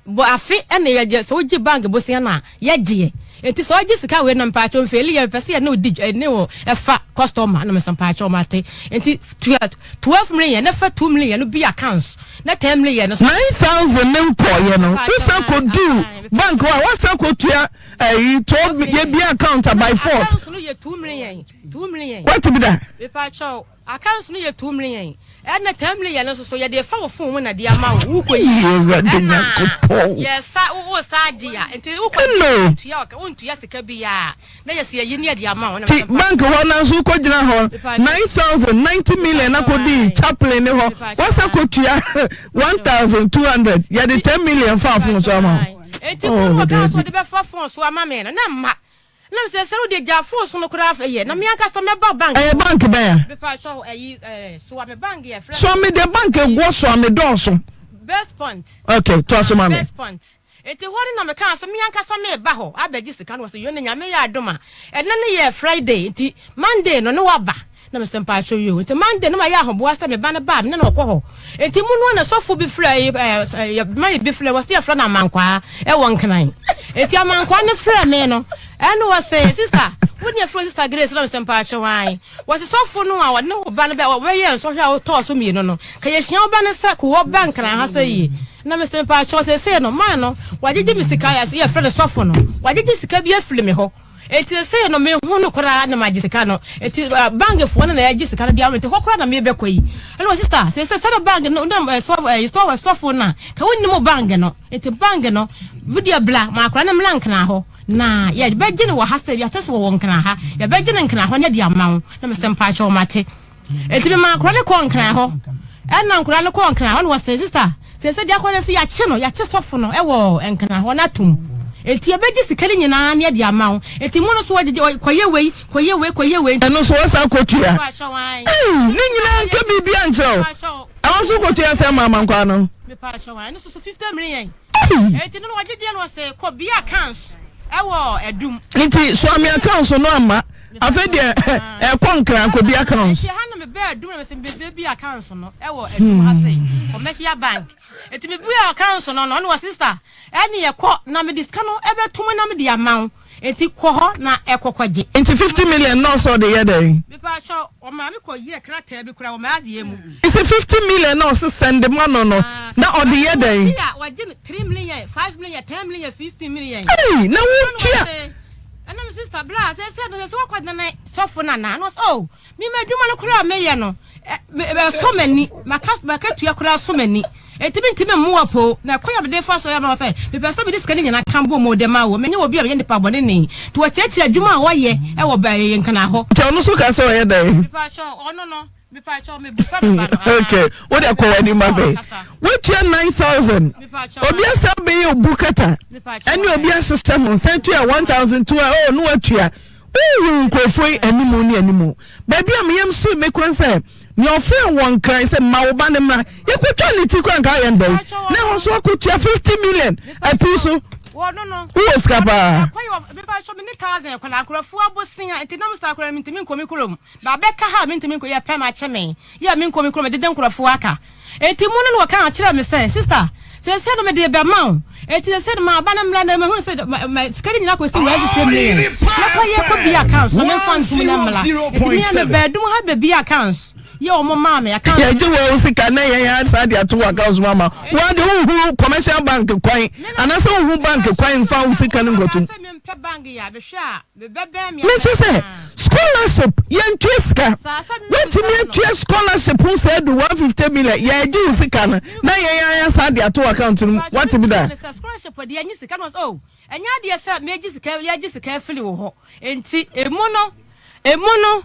Bɔ afe na yɛgye sɛ wogye bank bosea no a yɛgyeɛ nti sɛ ɔgye sika wei na mpakyɛw mfeeli yɛ mepɛ sɛ yɛne wo di ne wo ɛfa customer na mesɛ mpakyɛw mate nti tua 12 million na fa 2 million no bi accounts na 10 million no so. 9000 ne nkɔɔyɛ no wosan kɔ duu bank hɔ a woasan kɔ tua ɛyi 12 yɛ bia account a by force accounts no yɛ 2 million 2 million wate bi da. Mepakyɛw accounts no yɛ 2 million. Ɛna 10 million no nso so yɛde fa wo phone mu na de ama wo wokɔ yi. Awurade Ɛna Nyankopɔn. yɛsa wo sa agye a nti wokɔ Hello. ntua wontua sika biara na yɛsi ayi ne yɛde ama wo. Na Ti mepɛ bank hɔ na nso wokɔgyina hɔ 9090 million akɔdi chaplain ne hɔ wasa kɔtua 1200 yɛde 10 million fa phone so ama wo. Enti Oh, mu no ɔkaa sɛ Dabi. ɔde bɛfa phone so ama me no na mma na mesɛ sɛ wode gya phone so no koraa yɛ na me ankasa mɛba bank. Ɛyɛ bank bɛn a? Mepa kyɛw ɛyi ɛɛ Soame bank yɛ frɛ. Soame deɛ bank eguɔ Soame dɔɔso. Best point. Okay, toa so ma me. Best point. Enti hɔ no na mekaa sɛ me ankasa meba hɔ abɛgye sika no. Wɔse yo ne Nyame yɛ adom a ɛnɛ no yɛ Friday nti Monday no ne waba. Na mesɛ mpakyɛw yoo. Nti Monday no mayɛ ahoboa sɛ me ba no ba a me ne no ɔkɔ hɔ. Enti mu no na sɔfo bi frɛ ɛɛ man bi frɛ wɔse yɛfrɛ no Amankwaa ɛwɔ Nkran. Enti Amankwaa no frɛ me no ɛna wɔse sister wo ne yɛfrɛ wo sister Grace na mesɛ mpakyɛw ae. Wɔse sɔfo no a ɔne wo ba no bɛ wɔbɛyɛ nsɔhwɛ a wotɔɔ so mmienu no ka yɛhyia wo ba no sɛ kowɔ ba Nkran ha sɛ yie. Na mese mpakyɛw seesei no man no wagyegye me sika yɛfrɛ no sɔfo no wagyegye sika bi afiri me hɔ. Enti seesei no mehu no koraa na magye sika no. Enti bank foɔ no na ɛgye sika no de ama me. Enti hɔ koraa na mebɛkɔ yi. Ɛna wɔ sister, seesei sɛdeɛ bank no na sɔfo no a, ka wonnim bank no. Enti bank no, wo deɛ bla ma akwadaa no mmra Nkran hɔ. Na yɛbɛgye no wɔ ha sɛ yɛate sɛ wɔwɔ Nkran ha. Yɛbɛgye no Nkran hɔ na yɛde ama wo. Na mesɛ mpakyɛw mate. Enti memaa nkwadaa no kɔɔ Nkran hɔ. Ɛna nkwadaa no kɔɔ Nkran hɔ na wɔsɛ sister, seesei deɛ akɔ no sɛ yɛakye no, yɛakye sɔfo no wɔ Nkran hɔ no atom. Enti yɛbɛgye sika no nyinaa na yɛde ama wo. Enti mo no so wɔgyegye, kɔyɛ wei, kɔyɛ wei, kɔyɛ wei. Ɛno nso wɔsan kɔtua. Ei, ne nyinaa nka biribiara nkyerɛ wo. Ɛhɔ nso kɔtua sɛ ma amankwaa no. Mepakyɛw, ɛno nso so 50 million. Ei! Enti no na wɔgyegye no wɔsɛ kɔ bia accounts ɛwɔ Adum. Nti Suame accounts no amma. Afei deɛ ɛkɔ Nkran kɔ bi accounts. Nti ha na mebɛɛ Adum na mesɛ mebɛbue bi accounts no ɛwɔ Adum ha sei, Commercial Bank. Nti mebue accounts no no, ɔne wɔ sister ɛne ɛkɔ na mede sika no ɛbɛto mu na mede ama wo. Nti kɔ hɔ na ɛkɔ kɔgye. Nti 50 million na ɔsɛ ɔde yɛ dɛn? Mepakyɛw, ɔmaa me kɔ yɛɛ krataa bi koraa wɔ m'adeɛ mu. Nti 50 million na ɔse sɛnde ma no no na ɔde yɛ dɛn? Ɔgye a wɔgye no 3 million, 5 million, 10 million, 15 million. Ei, na wotua. Ɛna me sister bla sɛsɛ no sɛsɛ wakɔ dana sɔfo no anaa? Na ɔsɛ oh me ma adwuma no koraa meyɛ no ɛsɔ m'ani maka makatua koraa sɔ m'ani enti mentumi mmoa po na ɛkwan a mede fa so yɛ ma sɛ mepɛ sɛ mede sika no nyinaa ka bɔ mu de ma wo menyɛ obi a meyɛ nipa bɔne ni nti wɔkyerɛkyerɛ adwuma a wɔyɛ ɛwɔ bɛyɛ nkana hɔ. Nti ɔno nso ka sɛ ɔyɛ dɛn? Mepakyɛw ɔno no mepakyɛw mebusa me ba no. Okay wo deɛ kɔ w'anim ma me. Woatua 9000 obi asa abɛyɛ obu kata ɛne obi ahyehyɛ ho nsa tua 1200 oh ne watua. Wohu nkurɔfoɔ yi animu ne animu. Baabi a meyam sui me koraa sɛ nea ɔfrɛɛ wɔn nkran sɛ ma wo ba no mmra yɛkɔtwa ne ti koraa nka ayɛ ndɛn na ɛhɔ nso akɔtua 50 million api so. Wowɔ sika paa. Mepakyɛw me ne thousand akwadaa nkurɔfoɔ abosea nti nam saa koraa mentumi nkɔ me kurom. Mabɛka ha a mentumi nkɔ, yɛ pɛ makye me, yɛ a menkɔ me kurom, mede nkurɔfoɔ aka. Enti mu no na wɔka kyerɛɛ me sɛ, Sista, seesei no mede rebɛma wo, enti seesei no ma aba no mmra na mahunu sɛ sika no nyinaa kɔsi 150 million. Mɛkɔ yɛ kɔ bie accounts na memfa ntom na mmra. Enti me a mebaa adum ha bɛbie accounts, yɛ wɔn maa me accounts. Yɛgye wo sika na yɛn asan de ato w'accounts mu ama wo. Wo de wonhunu commercial bank kwan anaasɛ wonhu bank kwan mfa wo sika no nkɔtom. Mempɛ bank yɛ a, mehwɛ a Mekyerɛ sɛ scholarship yɛntua sika woatumi atua scholarship ho sɛ adu 150 million yɛagye wo sika no na yɛn ara yɛasan de ato account no mu woate bi da. Scholarship deɛ ɛnyɛ sika no oh ɛnyɛ adeɛ sɛ megye sika yɛgye sika afiri wo hɔ nti emu no emu no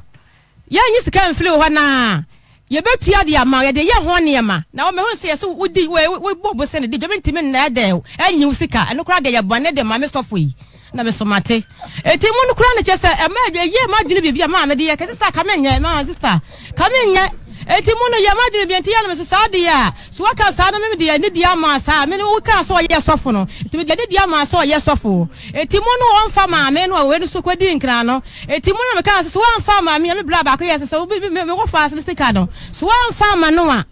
Yɛnnye sika mfiri wo hɔ na yɛbɛtua de ama wo, yɛde yɛ ho nneɛma. Na wɔmɛhunu sɛ yɛse wodi, wobɔ bose no di dwa, mentumi nnɛɛdɛɛ wo, ɛnnye wo sika, ɛno koraa deɛ yɛ bɔne de ma me sɔfo yi. Na me so mate. Enti mu no koraa no kyerɛ sɛ ɛma ɛyɛɛ m'adwene biribi a maa mede yɛ kɛ, sista ka menyɛ, maa sista ka menyɛ. Enti mu no yɛ m'adwene bi, enti yɛ no me se saa deɛ a, so waka saa no me mede anidie ama saa, me ne wo kaa sɛ ɔyɛ sɔfo no, enti mede anidie ama sɛ ɔyɛ sɔfo. Enti mu no ɔmfa maame no a wei no so kɔdii nkran no. Enti mu no mekaa sɛ, So woamfa amma me a me bra baako yɛ sɛ sɛ wo me me wɔfa ase no sika no, so woamfa amma no a,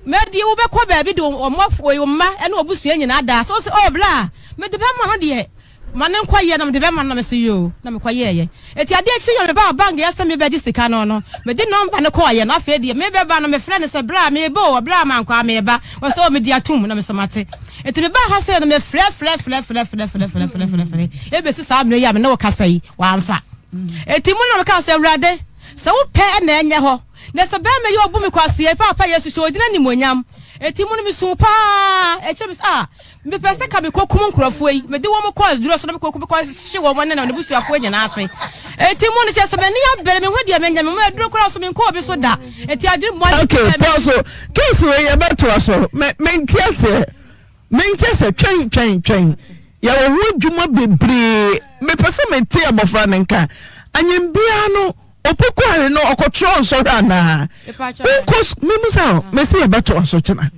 mɛde wo bɛkɔ baabi de wo wo mma ne w'abusua nyinaa daa. So ɔse, Oh, bra, mede bɛma no deɛ, ma no nkɔyɛ na mede bɛma no. Na mese, Yoo, na mekɔyɛeɛ. Enti adeɛ kyeeɛ a mebaa bank yɛ sɛ mebɛgye sika no no, mede nɔmba no kɔeɛ no, afei deɛ mebɛba no mefrɛ no sɛ, Bra, meba o, bra mankɔ a meba. Ɔse, Oh, mede atom. Na mese, Mate. Enti mebaa ha sei no, mefrɛfrɛfrɛfrɛfrɛfrɛfrɛfrɛfrɛ ɛbɛsi saa mmerɛ yi a me ne wo kasa yi, wamfa. Enti mu no na mekaa sɛ, Awurade, sɛ wo pɛ na ɛnyɛ hɔ. Na sɛ bɛrima yi ɔbu me kwasea yi, paapa Yesu hyɛ odin animuonyam. Enti mu no mesuu paa. Ɛkyerɛ me sɛ ah, mepɛ sɛ ka mekɔkum nkurɔfoɔ yi. Mede wɔn kɔ aduro so na mekɔkum mekɔhye wɔn ne n'abusuafoɔ nyinaa ase. Enti mu no kyerɛ sɛ m'ani abere, mehu deɛ menya, me mu aduro koraa so menkɔ obi so da. Enti adwene bɔne Okay, bɛɛ me. pɔw so. Case wei yɛbɛtoa so. Me mente aseɛ. Mente aseɛ. Twɛn, twɛn, twɛn. Yɛwɔ ho adwuma bebree. Mepɛ sɛ mete abɔfra no nka. Anyem biara no, Opokuare no ɔkɔtwerɛ nsɔhwɛ anaa? Wonkɔ memusa o, mese yɛbɛtoa so kyena.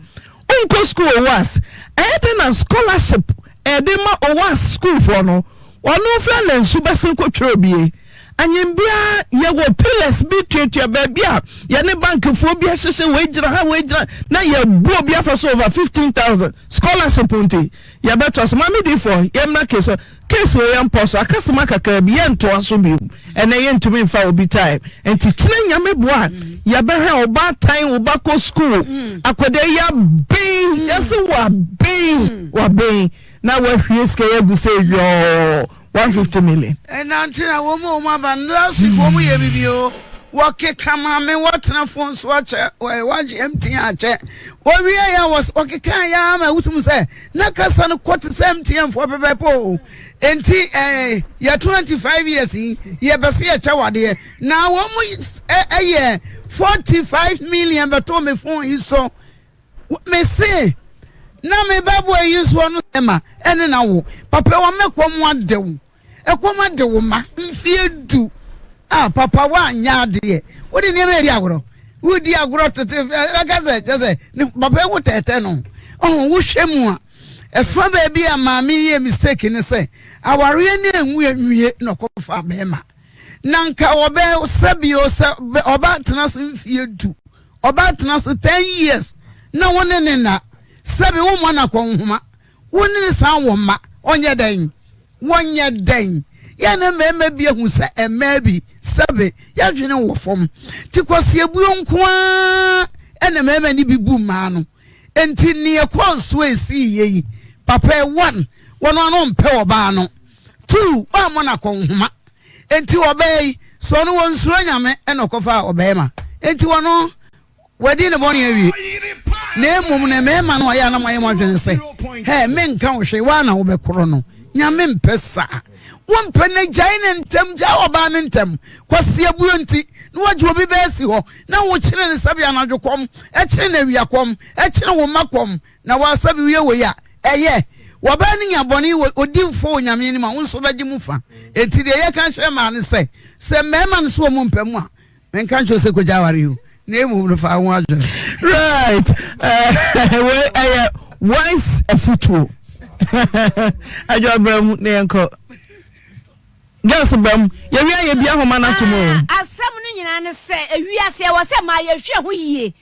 Wonkɔ sukuu OWAS, ɛyɛ dɛn na scholarship ɛde ma OWAS sukuufoɔ no, wɔn mfra na nsu bɛsen kɔtwerɛ obie? Anyem biara yɛwɔ pillars bi tuatua baabi a yɛne bankfoɔ bi ahyehyɛ wei gyina ha wei gyina na yɛbu obi afa so over 15,000 scholarship nti yɛbɛtoa so. Maame diifoɔ yɛmmra case hɔ. Case wei yɛmpɔ so akasema kakra bi yɛntoa so bio ɛnɛ yɛntumi mfa obi time nti kyena nyame boa yɛbɛhwɛ ɔbaatan wo ba kɔ school akwadaa yi aben yɛse waben waben na wahwie sika yi agu sɛ yɔɔ 150 million. Ɛnante na wɔn a wɔn aba no last week wɔn yɛ bibi o wɔkeka maame wɔtena phone so akyɛ wɔagye MTN akyɛ wɔwie yɛ wɔkeka yɛ ama wotum sɛ Na kasa no kɔ te sɛ MTN foɔ pɛpɛɛpɛ o. Enti eh, yɛ 25 years yi, yɛpɛ sɛ yɛkyɛ wo adeɛ. Na wɔn yɛ 45 million bɛtoo me phone yi so. Me se, na me ba boy yi nso ɔno sɛ ma ɛne na wo. Papa wɔn mɛkɔ mu ade wo. Ɛkɔm ade wo mma mfeɛ du a papa woanyɛ adeɛ wode nneɛma adi agorɔ wodi agorɔ tete bɛka sɛ kyɛ sɛ ne papa ewu tɛɛtɛ no ɔho wohwɛ mu a ɛfa baabi a maame yɛ mistake ne sɛ awareɛ ne enwu nwie na ɔkɔfa bɛrima na nka ɔbɛ sɛbio sɛ ɔba tena so mfeɛ du ɔba tena so ten years na wo ne ne na sɛbi wo mmɔ na kɔ nhoma wo ne ne san wɔ mma ɔnyɛ dɛn Wɔnyɛ dɛn? Yɛn ne mmarima bi ahu sɛ mmaa bi, sɛbe, yɛadwene wɔ fam. Nti kwasiabuo nko ara na mmarima no bi bu mmaa no. Nti nea ɛkɔɔ so a ɛsiiɛ yi, papa yi, one, wɔn ano mpɛ ɔbaa no. Two, wammɔ no akɔnhoma. Nti ɔbaa yi, sɛ ɔno ɔnsuro Nyame na ɔkɔfaa ɔbarima. Nti ɔno Wadi ne bɔne awie. Na mmom no, mmarima no ɔyɛ a na moayɛ mo adwene sɛ, Hɛ, menka wo hwee, woa na wobɛkorɔ no. Nyame mpɛ saa. Wompɛ no, gyae no ntɛm, gyae ɔbaa no ntɛm. Kwaseabuo nti, na woagye obi bɛ asi hɔ, na wokyere no sɛbe anadwo kɔm, kyere no awia kɔm, kyere wo mma kɔm, na woa sɛbe woyɛ wei a, ɛyɛ? Wɔbaa no nya bɔne wɔ, ɔdi fɔ wɔ Nyame anim a, wo nso wobɛgye mu fa. Enti deɛ yɛka kyerɛ mmaa ne sɛ, sɛ mmarima no so wɔn mpɛ mo a, Menka nkyerɛ wo sɛ kɔgya aware o, na mmom no fa wo ho adwene. Right. Wei ɛyɛ wise afutuo. Adwa bra mu na yɛnkɔ. Girls bra mu. Yɛwie a yɛbia ahoma no ato mu o. Ah, asɛm no nyinaa ne sɛ ewiase ɛwɔ sɛ maa yɛhwɛ ho yie.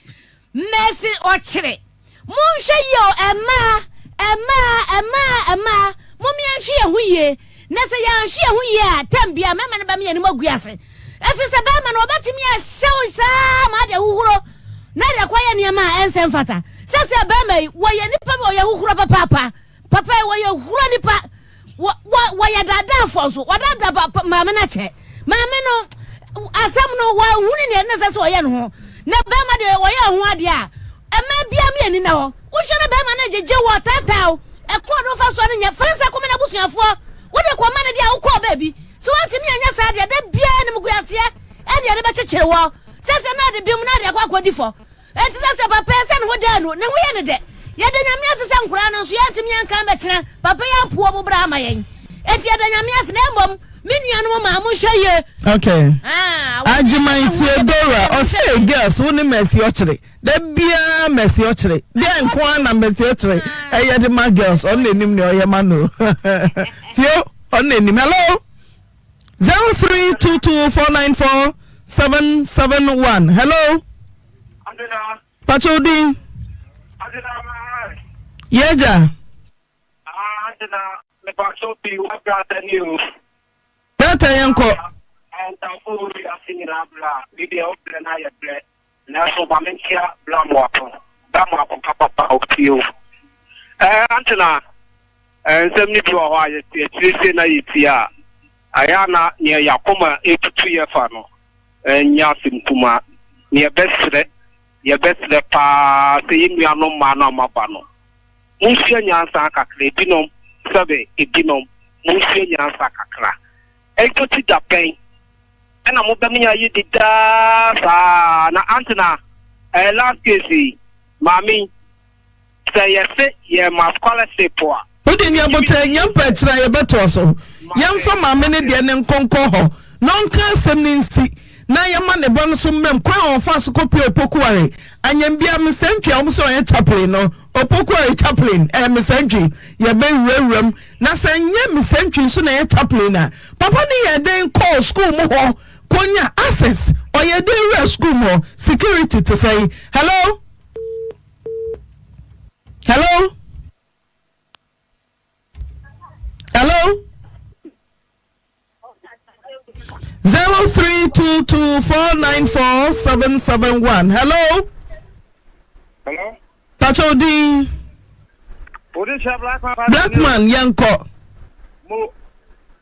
Mercy Ɔkyere. Monhwɛ yie o, mmaa, mmaa, mmaa, mmaa, mom yɛnhwɛ yɛn ho yie, na sɛ yɛanhwɛ yɛn ho yie a, tɛm biara mmarima no bɛma yɛn anim agu ase. Ɛfiri sɛ barima no ɔbɛtumi ahyɛ wo saa ma ade ahuhuro na de akɔyɛ nneɛma a ɛnsɛ mfata. Sɛ sɛ barima yi, wɔyɛ nipa bi, ɔyɛ huhuro papaapa. Papa yi, wɔyɛ huro nipa. Wɔ, wɔ, wɔyɛ daadaafoɔ nso. Wɔdaadaa papa, maame no akyɛ. Maame no, asɛm no, wɔahunu nea ɛne sɛ sɛ ɔyɛ ne ho. Na bɛrima deɛ ɔyɛ ho adeɛ a, mmaa biara mi ani na hɔ. Wohwɛ na bɛrima no gyegye wɔ taataa o. Ɛkɔɔ no fa soɔ no nyɛ. Fa nsa kɔma n'abusuafoɔ. Wode kɔma no deɛ a wokɔɔ baabi. Sɛ woantumi anyɛ saa deɛ, da biara animguaseɛ ɛne yɛde bɛkyekyere wɔ. Sɛ sɛ na ade bem na ade akɔ akɔdi fɔ. Enti sɛ sɛ papa yi sɛ ne ho da anu, ne ho yɛ no dɛ. Yɛda Nyame ase sɛ nkoraa no nso yɛantumi anka ambɛkyena papa yi ampo wɔn bra ama yɛn. Enti yɛda Nyame ase na mmom me nuanom maa monhwɛ yie. Okay. Ah, wɔn Agyeman deɛ ɛho yɛ Theodora bɛyɛ ɔsɛ monhwɛ hey yie. girls wo ne Mercy Ɔkyere da biara Mercy Ɔkyere deɛ nko ara na Mercy Ɔkyere ɛyɛ de ma girls ɔno na enim nea ɔyɛ ma no tio ɔno na enim hello 0322494771 hello pakyɛ wo din yɛgya data yɛnkɔ Nanso ma menkyea Bra Moako, Bra Moako papapa a ɔtie o. Ɛɛ Antena, ɛɛ nsɛm no bi wɔ hɔ a yɛte akyire sei na yɛtie a, ɛyɛ a na nea yɛn akoma ɛtutu yɛ fa no ɛnyɛ asɛm kumaa. Na yɛbɛsrɛ, yɛbɛsrɛ paa sɛ yɛn nuanom mmaa no a moaba no, monsua nyansa kakra, ebinom, sɛbe, ebinom, monsua nyansa kakra. Ɛnkɔsi da bɛn na mobɛma yɛayɛ bi daa saa? Na Antena, ɛɛ last case yi, maame yi, sɛ yɛse yɛma scholarship a. Wode nea botae nya mpa akyiri a yɛbɛtoa so. Yɛmfa maame no deɛ no nkɔ nkɔ hɔ na ɔnka asɛm no nsi na yɛma ne ba no so mmram kwan a ɔfaa so kɔpue Opokuware anyambia Mister Ntwi a wɔn sɛ ɔyɛ chaplain no Opokuware chaplain ɛɛ Mister Ntwi yɛbɛwurawura mu na sɛ nyɛ Mister Ntwi nso na ɛyɛ chaplain a papa no yɛɛ dɛn kɔɔ school mu hɔ kɔnya access ɔyɛ dɛn wura school mu hɔ security te sɛn hello hello. Hello? 0322494771. Hello? Hello? Pacho din. Odisha Blackman. Blackman yɛnkɔ. Mo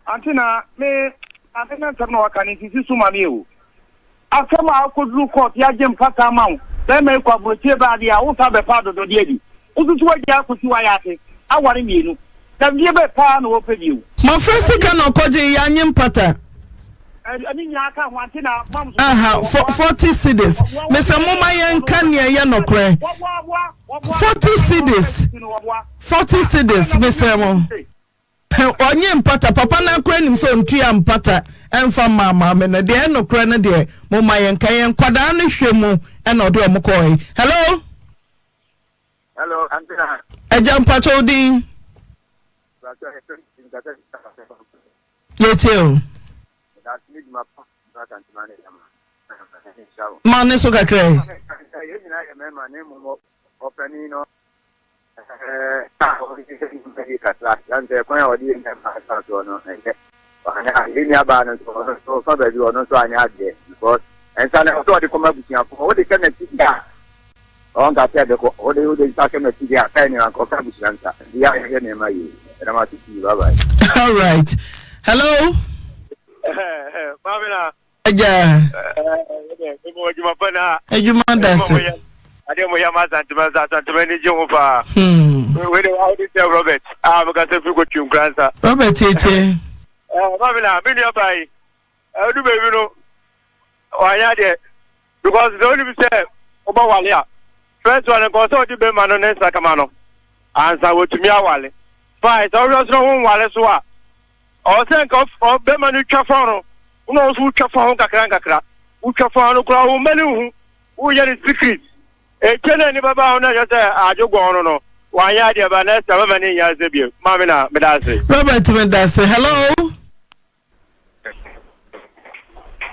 ante na me ante na nsɛm na waka ne nsisi so ma me o. Asɛm a akɔduru court yɛagye mpata ama wo, bɛrima yi kɔ aburokyire baa deɛ a wosan bɛfa adɔdɔdeɛ adi. Wosusu w'agya akɔsi w'ayɛ ase aware mmienu. Dɛmdie bɛn paa na wɔpɛ bio? Mmɔfra sika na ɔkɔgye yɛanye mpata. Ɛne nyinaa ka ho ante na mam so. Aha, 40 cedis. Mesɛ moma yɛnka nea ɛyɛ nɔkorɛ. 40 cedis. 40 cedis mesrɛ mo. Ɔnye mpata, papa no ara koraa nim sɛ ɔntua mpata mfa mmaa maame no, deɛ ɛyɛ nokorɛ no deɛ momma yɛnka, yɛn nkwadaa no hwɛ mu na ɔde wɔn kɔɔe. Hello? Hello, Auntie Na. Agya mpakyɛ wo din? Yɛtie o. Ma ne so kakra yi. Yɛn nyinaa yɛ mmarima na mmom ɔpanin no a ɔhyehyɛ nneɛma yie kakra. Ɛsiane sɛ kwan a ɔde yɛ nneɛma afa soɔ no ɛnyɛ. Ɔanyɛ adeɛ. Yɛn nuabaa no nso ɔno nso ɔfa baabi ɔno nso anyɛ adeɛ because nsa no ɛwɔ sɛ ɔde kɔma abusuafoɔ. Wode hyɛ n'akyi deɛ a ɔnka sɛ ɛbɛkɔ. Wode wode nsa hyɛ n'akyi deɛ a sɛ nea anka ɔka abusua nsa. Nti yɛ a yɛhwɛ nneɛma yie. Ɛnam ase pii. Bye bye. All right. Hello. Maame na. Agya. Adwuma da se. Adeɛ mo yɛ ma Asantema nso Asantema ani gye ho paa. Wei de wa wode sɛ Robert a meka sɛ firi kɔtwi nkuransa. Robert tietie. Maame na me nua baa yi ɛdu baabi no wanyɛ adeɛ because sɛ wonim sɛ wobɛwale a first one nka ɔsɛ ɔde bɛrima no ne nsa kama no ansa wɔtumi awale fine sɛ wohwɛ so no ho nwale so a Ɔwɔ sɛ nka ɔbɛma no twa fa no, wo na wo nso wotwa fa ho nkakra nkakra. Wotwa fa no koraa wo mma no nhu. Woyɛ no secret. Ekyir na nipa ba ho na ɛhwɛ sɛ adwo gɔn no no, wanyɛ adeɛ ba next time mɛma no nyɛ ase bio. Maame na meda ase. Robert medase. Hello.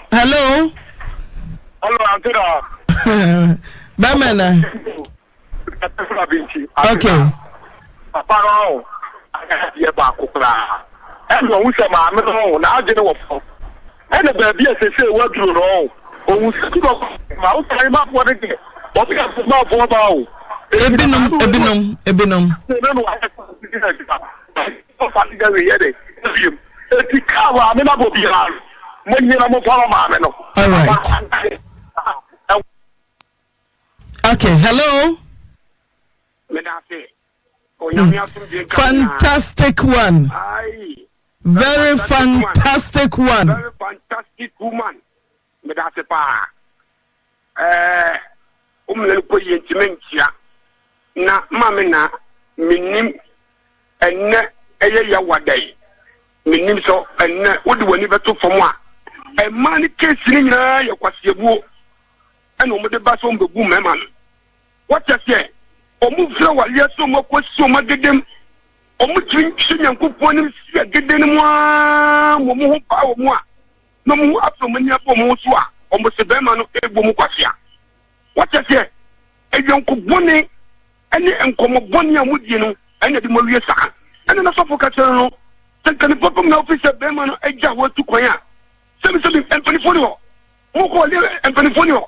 Hello. Hello, Auntie Da. Bɛmɛ na. Okay. Papa no adeɛ baako koraa ɛna ɔhu sɛ maame no n'adwene wɔ fam ɛna baabi a sese waduro no ɔhu sɛ ti bɔ ma wo sɛ mafoɔ no deɛ ɔbi a mafoɔ ba o. Ebinom ebinom ebinom. Ne no ayɛ ɔfa ne dɛ weyɛ dɛ ebiem eti kaa maame no abɔ biara no mo nyina mo fa ma maame no. All right. Okay, hello. Fantastic one. Very fantastic one. Very fantastic woman. Medase paa. Eh, wo mena no kɔ yie nti menkyia. Na ma me na menim ɛnnɛ ɛyɛ yawa da yi. Menim sɛ ɛnnɛ wode w'ani bɛto fam a ɛmaa ne kesi no nyinaa yɛ kwaseabuo. Ɛna wɔn de ba sɛ wɔn bɛbu mmarima no. Wɔte aseɛ? Wɔn firi awareɛ sɛ wɔn akɔsi wɔn agedem. Wɔn tumi hwɛ Nyankopɔn anim si agede no mu ara ma wɔn ho paa wɔn a, na wɔn ho afei wɔn ani abɔ wɔn ho so a, wɔn se barima no rebu wɔn kwasea. Wɔte aseɛ? Ayɔnko bɔne ne nkɔmmɔ bɔne a wɔdie no ɛna ɛde mo awie saa. Ɛna n'asɔfo ka kyerɛ no no, sɛ nka ne papa mu na wofiri sɛ barima no agya hɔ atu kwan a, sɛbisɛbi mpanimfoɔ ni hɔ. Mokɔ ne mpanimfoɔ ni hɔ.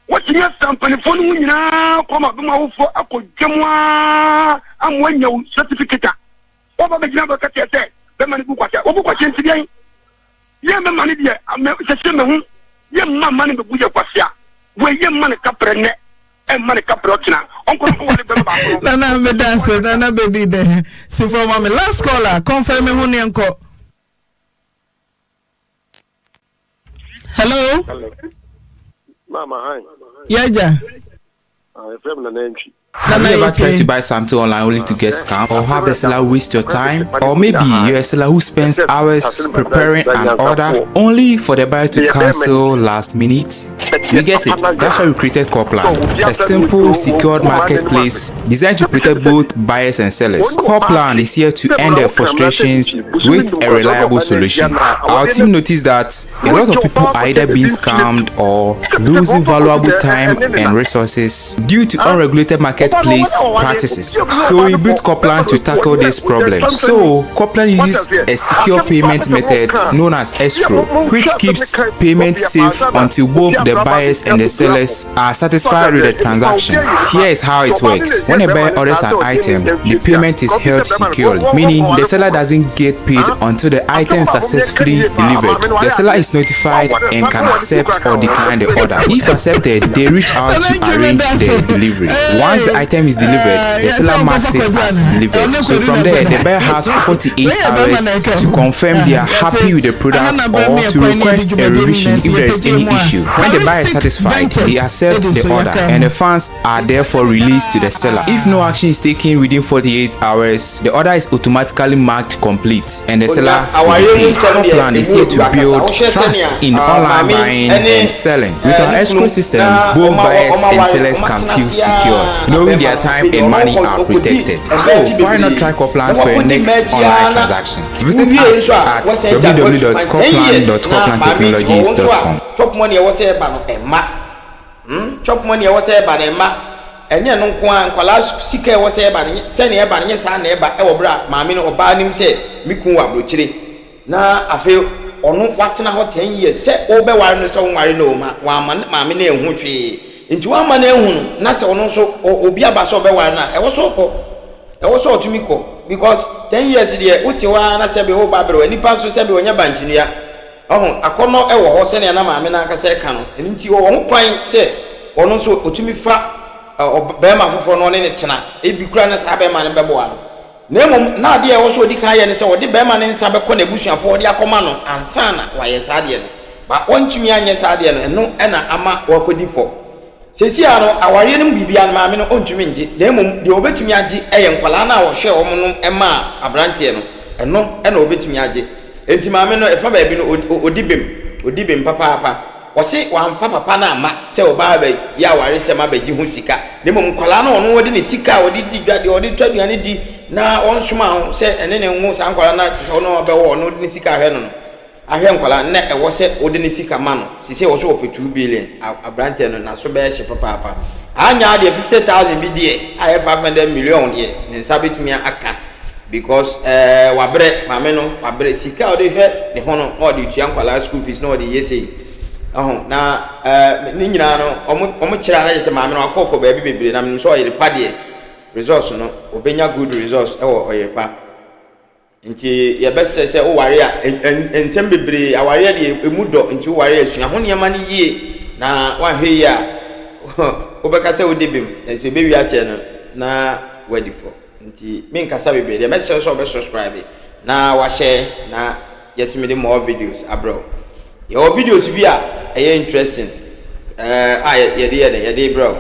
Wɔatumi asa mpanimfoɔ no ho nyinaa kɔ ama bɛma awofoɔ akɔ dwam ara ama wɔanya wo certificate a wɔba bɛgyina bɛka kyerɛ sɛ bɛma no bu kwakyɛ. Wɔbu kwakyɛ nti deɛn? Yɛ mɛma no deɛ sɛsɛ me ho yɛ mma mma no bɛbu yɛ kwasea. Wei yɛ mma no kaprɛ nnɛ, ɛmma no kaprɛ ɔkyena. Ɔnkɔ na ɔnkɔware bɛrima baako no. Nana medase nana baby dɛ si fam ma me last caller confirm me ho ne nkɔ. Hello. Hello. Mama hi. Yɛgya. Ah, yɛfrɛ me Nana Antwi. Have you ever tried to buy something online only to get scammed or have the seller waste your time? Or maybe you're a seller who spends hours preparing an order only for the buyer to cancel last minute? We get it. That's why we created Copland, a simple, secured marketplace designed to protect both buyers and sellers. Copland is here to end their frustrations with a reliable solution. Our team noticed that a lot of people are either being scammed or losing valuable time and resources due to unregulated marketplace practices. So we built Copland to tackle this problem. So Copland uses a secure payment method known as escrow, which keeps payment safe until both the buyers and the sellers are satisfied with the transaction. Here is how it works. When a buyer orders an item, the payment is held securely, meaning the seller doesn't get paid until the item is successfully delivered. The seller is notified and can accept or decline the order. If accepted, they reach out to arrange the delivery. Once the item is delivered, the seller marks it as delivered. So from there, the buyer has 48 hours to confirm they are happy with the product or to request a revision if there is any issue. When the buyer is satisfied, they accept the order and the funds are therefore released to the seller. If no action is taken within 48 hours, the order is automatically marked complete and the seller will be paid. Our plan is here to build trust in online buying and selling. With our escrow system, both buyers and sellers can feel secure, knowing their time and money are protected. So why not try Copland for your next online transaction? Visit us at www.copland.coplandtechnologies.com. Chop money ɛwɔ sɛ ɛba no ɛma hmm chop money ɛwɔ sɛ ɛba no ɛma ɛnyɛ no nko ara nkwadaa sika ɛwɔ sɛ ɛba no sɛnea ɛba no nyɛ saa na ɛba ɛwɔ berɛ a maame no ɔbaa nim sɛ me kun wɔ aburokyire na afei ɔno watena hɔ ten years sɛ wobɛware no sɛ wonware no o ma wamma ne maame no anhu hwee nti wamma no anhu no na sɛ ɔno nso obi aba sɛ ɔbɛware no a ɛwɔ sɛ ɔkɔ ɛwɔ sɛ ɔtumi kɔ because ten years deɛ wote hɔ ara na sɛbe woba aberewa nipa nso sɛbe ɔnyɛ bankyenua ɔho akɔnnɔ ɛwɔ hɔ sɛnea na maame no ankasa ɛka no ɛno nti ɔwɔ ho kwan sɛ ɔno nso ɔtumi fa bɛrima foforɔ na ɔne ne tena ebi koraa na saa bɛrima no bɛboa no Na mmom, na adeɛ a ɛwɔ sɛ ɔdi kan yɛ ne sɛ ɔde barima no nsa bɛkɔ n'abusuafoɔ hɔ de akɔma no ansa na wayɛ saa adeɛ no. But wantumi anyɛ saa adeɛ no, ɛno na ama wakɔdi fɔ. Seesei ara no, awareɛ no mu biribiara no, maame no ɔntumi ngye, na mmom deɛ ɔbɛtumi agye yɛ nkwadaa no a ɔhwɛɛ wɔn no maa aberanteɛ no, ɛno na ɔbɛtumi agye. Enti maame no, ɛfa baabi no, ɔdi bem, ɔdi bem papaapa. Ɔse wamfa papa no amma sɛ ɔba abɛyɛ awaresɛm abɛgye ho sika na mmom nkwadaa no ɔno ɔde ne sika a ɔde di dwa deɛ ɔde tɔ aduane di na ɔnsomaa ho sɛ ɛne ne nwo saa nkwadaa no te sɛ ɔno ɔbɛwɔ ɔno ɔde ne sika ahwɛ no no ahwɛ nkwadaa no na ɛwɔ sɛ ɔde ne sika ma no sisi ɛwɔ so ɔpɛ 2 billion aberanteɛ no naso bɛyɛ hye papaapa anya deɛ 50,000 bi deɛ a ɛyɛ 500 million deɛ ne nsa bɛtumi aka because ɛɛ eh, wabrɛ maame no wabrɛ sika a ɔde hwɛ ne ho no na ɔde tua nkwadaa school fees na ɔde yɛ sei ɛho na ɛɛ eh, ne nyinaa no wɔn wɔn kyerɛ ara yɛ sɛ maame no akɔ kɔ baabi bebree na menim sɛ ɔyere pa deɛ results no ɔbɛnya good results ɛwɔ ɔyere pa nti yɛbɛsrɛ sɛ woware a nsɛm bebree awareɛ deɛ emu dɔ nti woware a sua ho nneɛma no yie na woanhwɛ yie a wobɛka sɛ wode bem nanso ɛbɛwie akyɛ no na woadi fɔ. Nti me nkasa bebree deɛ mɛsrɛ sɛ ɔbɛ subscribe na wahyɛ na yɛtumi de more videos abrɛ wo. Yɛwɔ videos bi a ɛyɛ interesting ɛɛ a yɛde yɛ dɛ yɛde brɛ wo.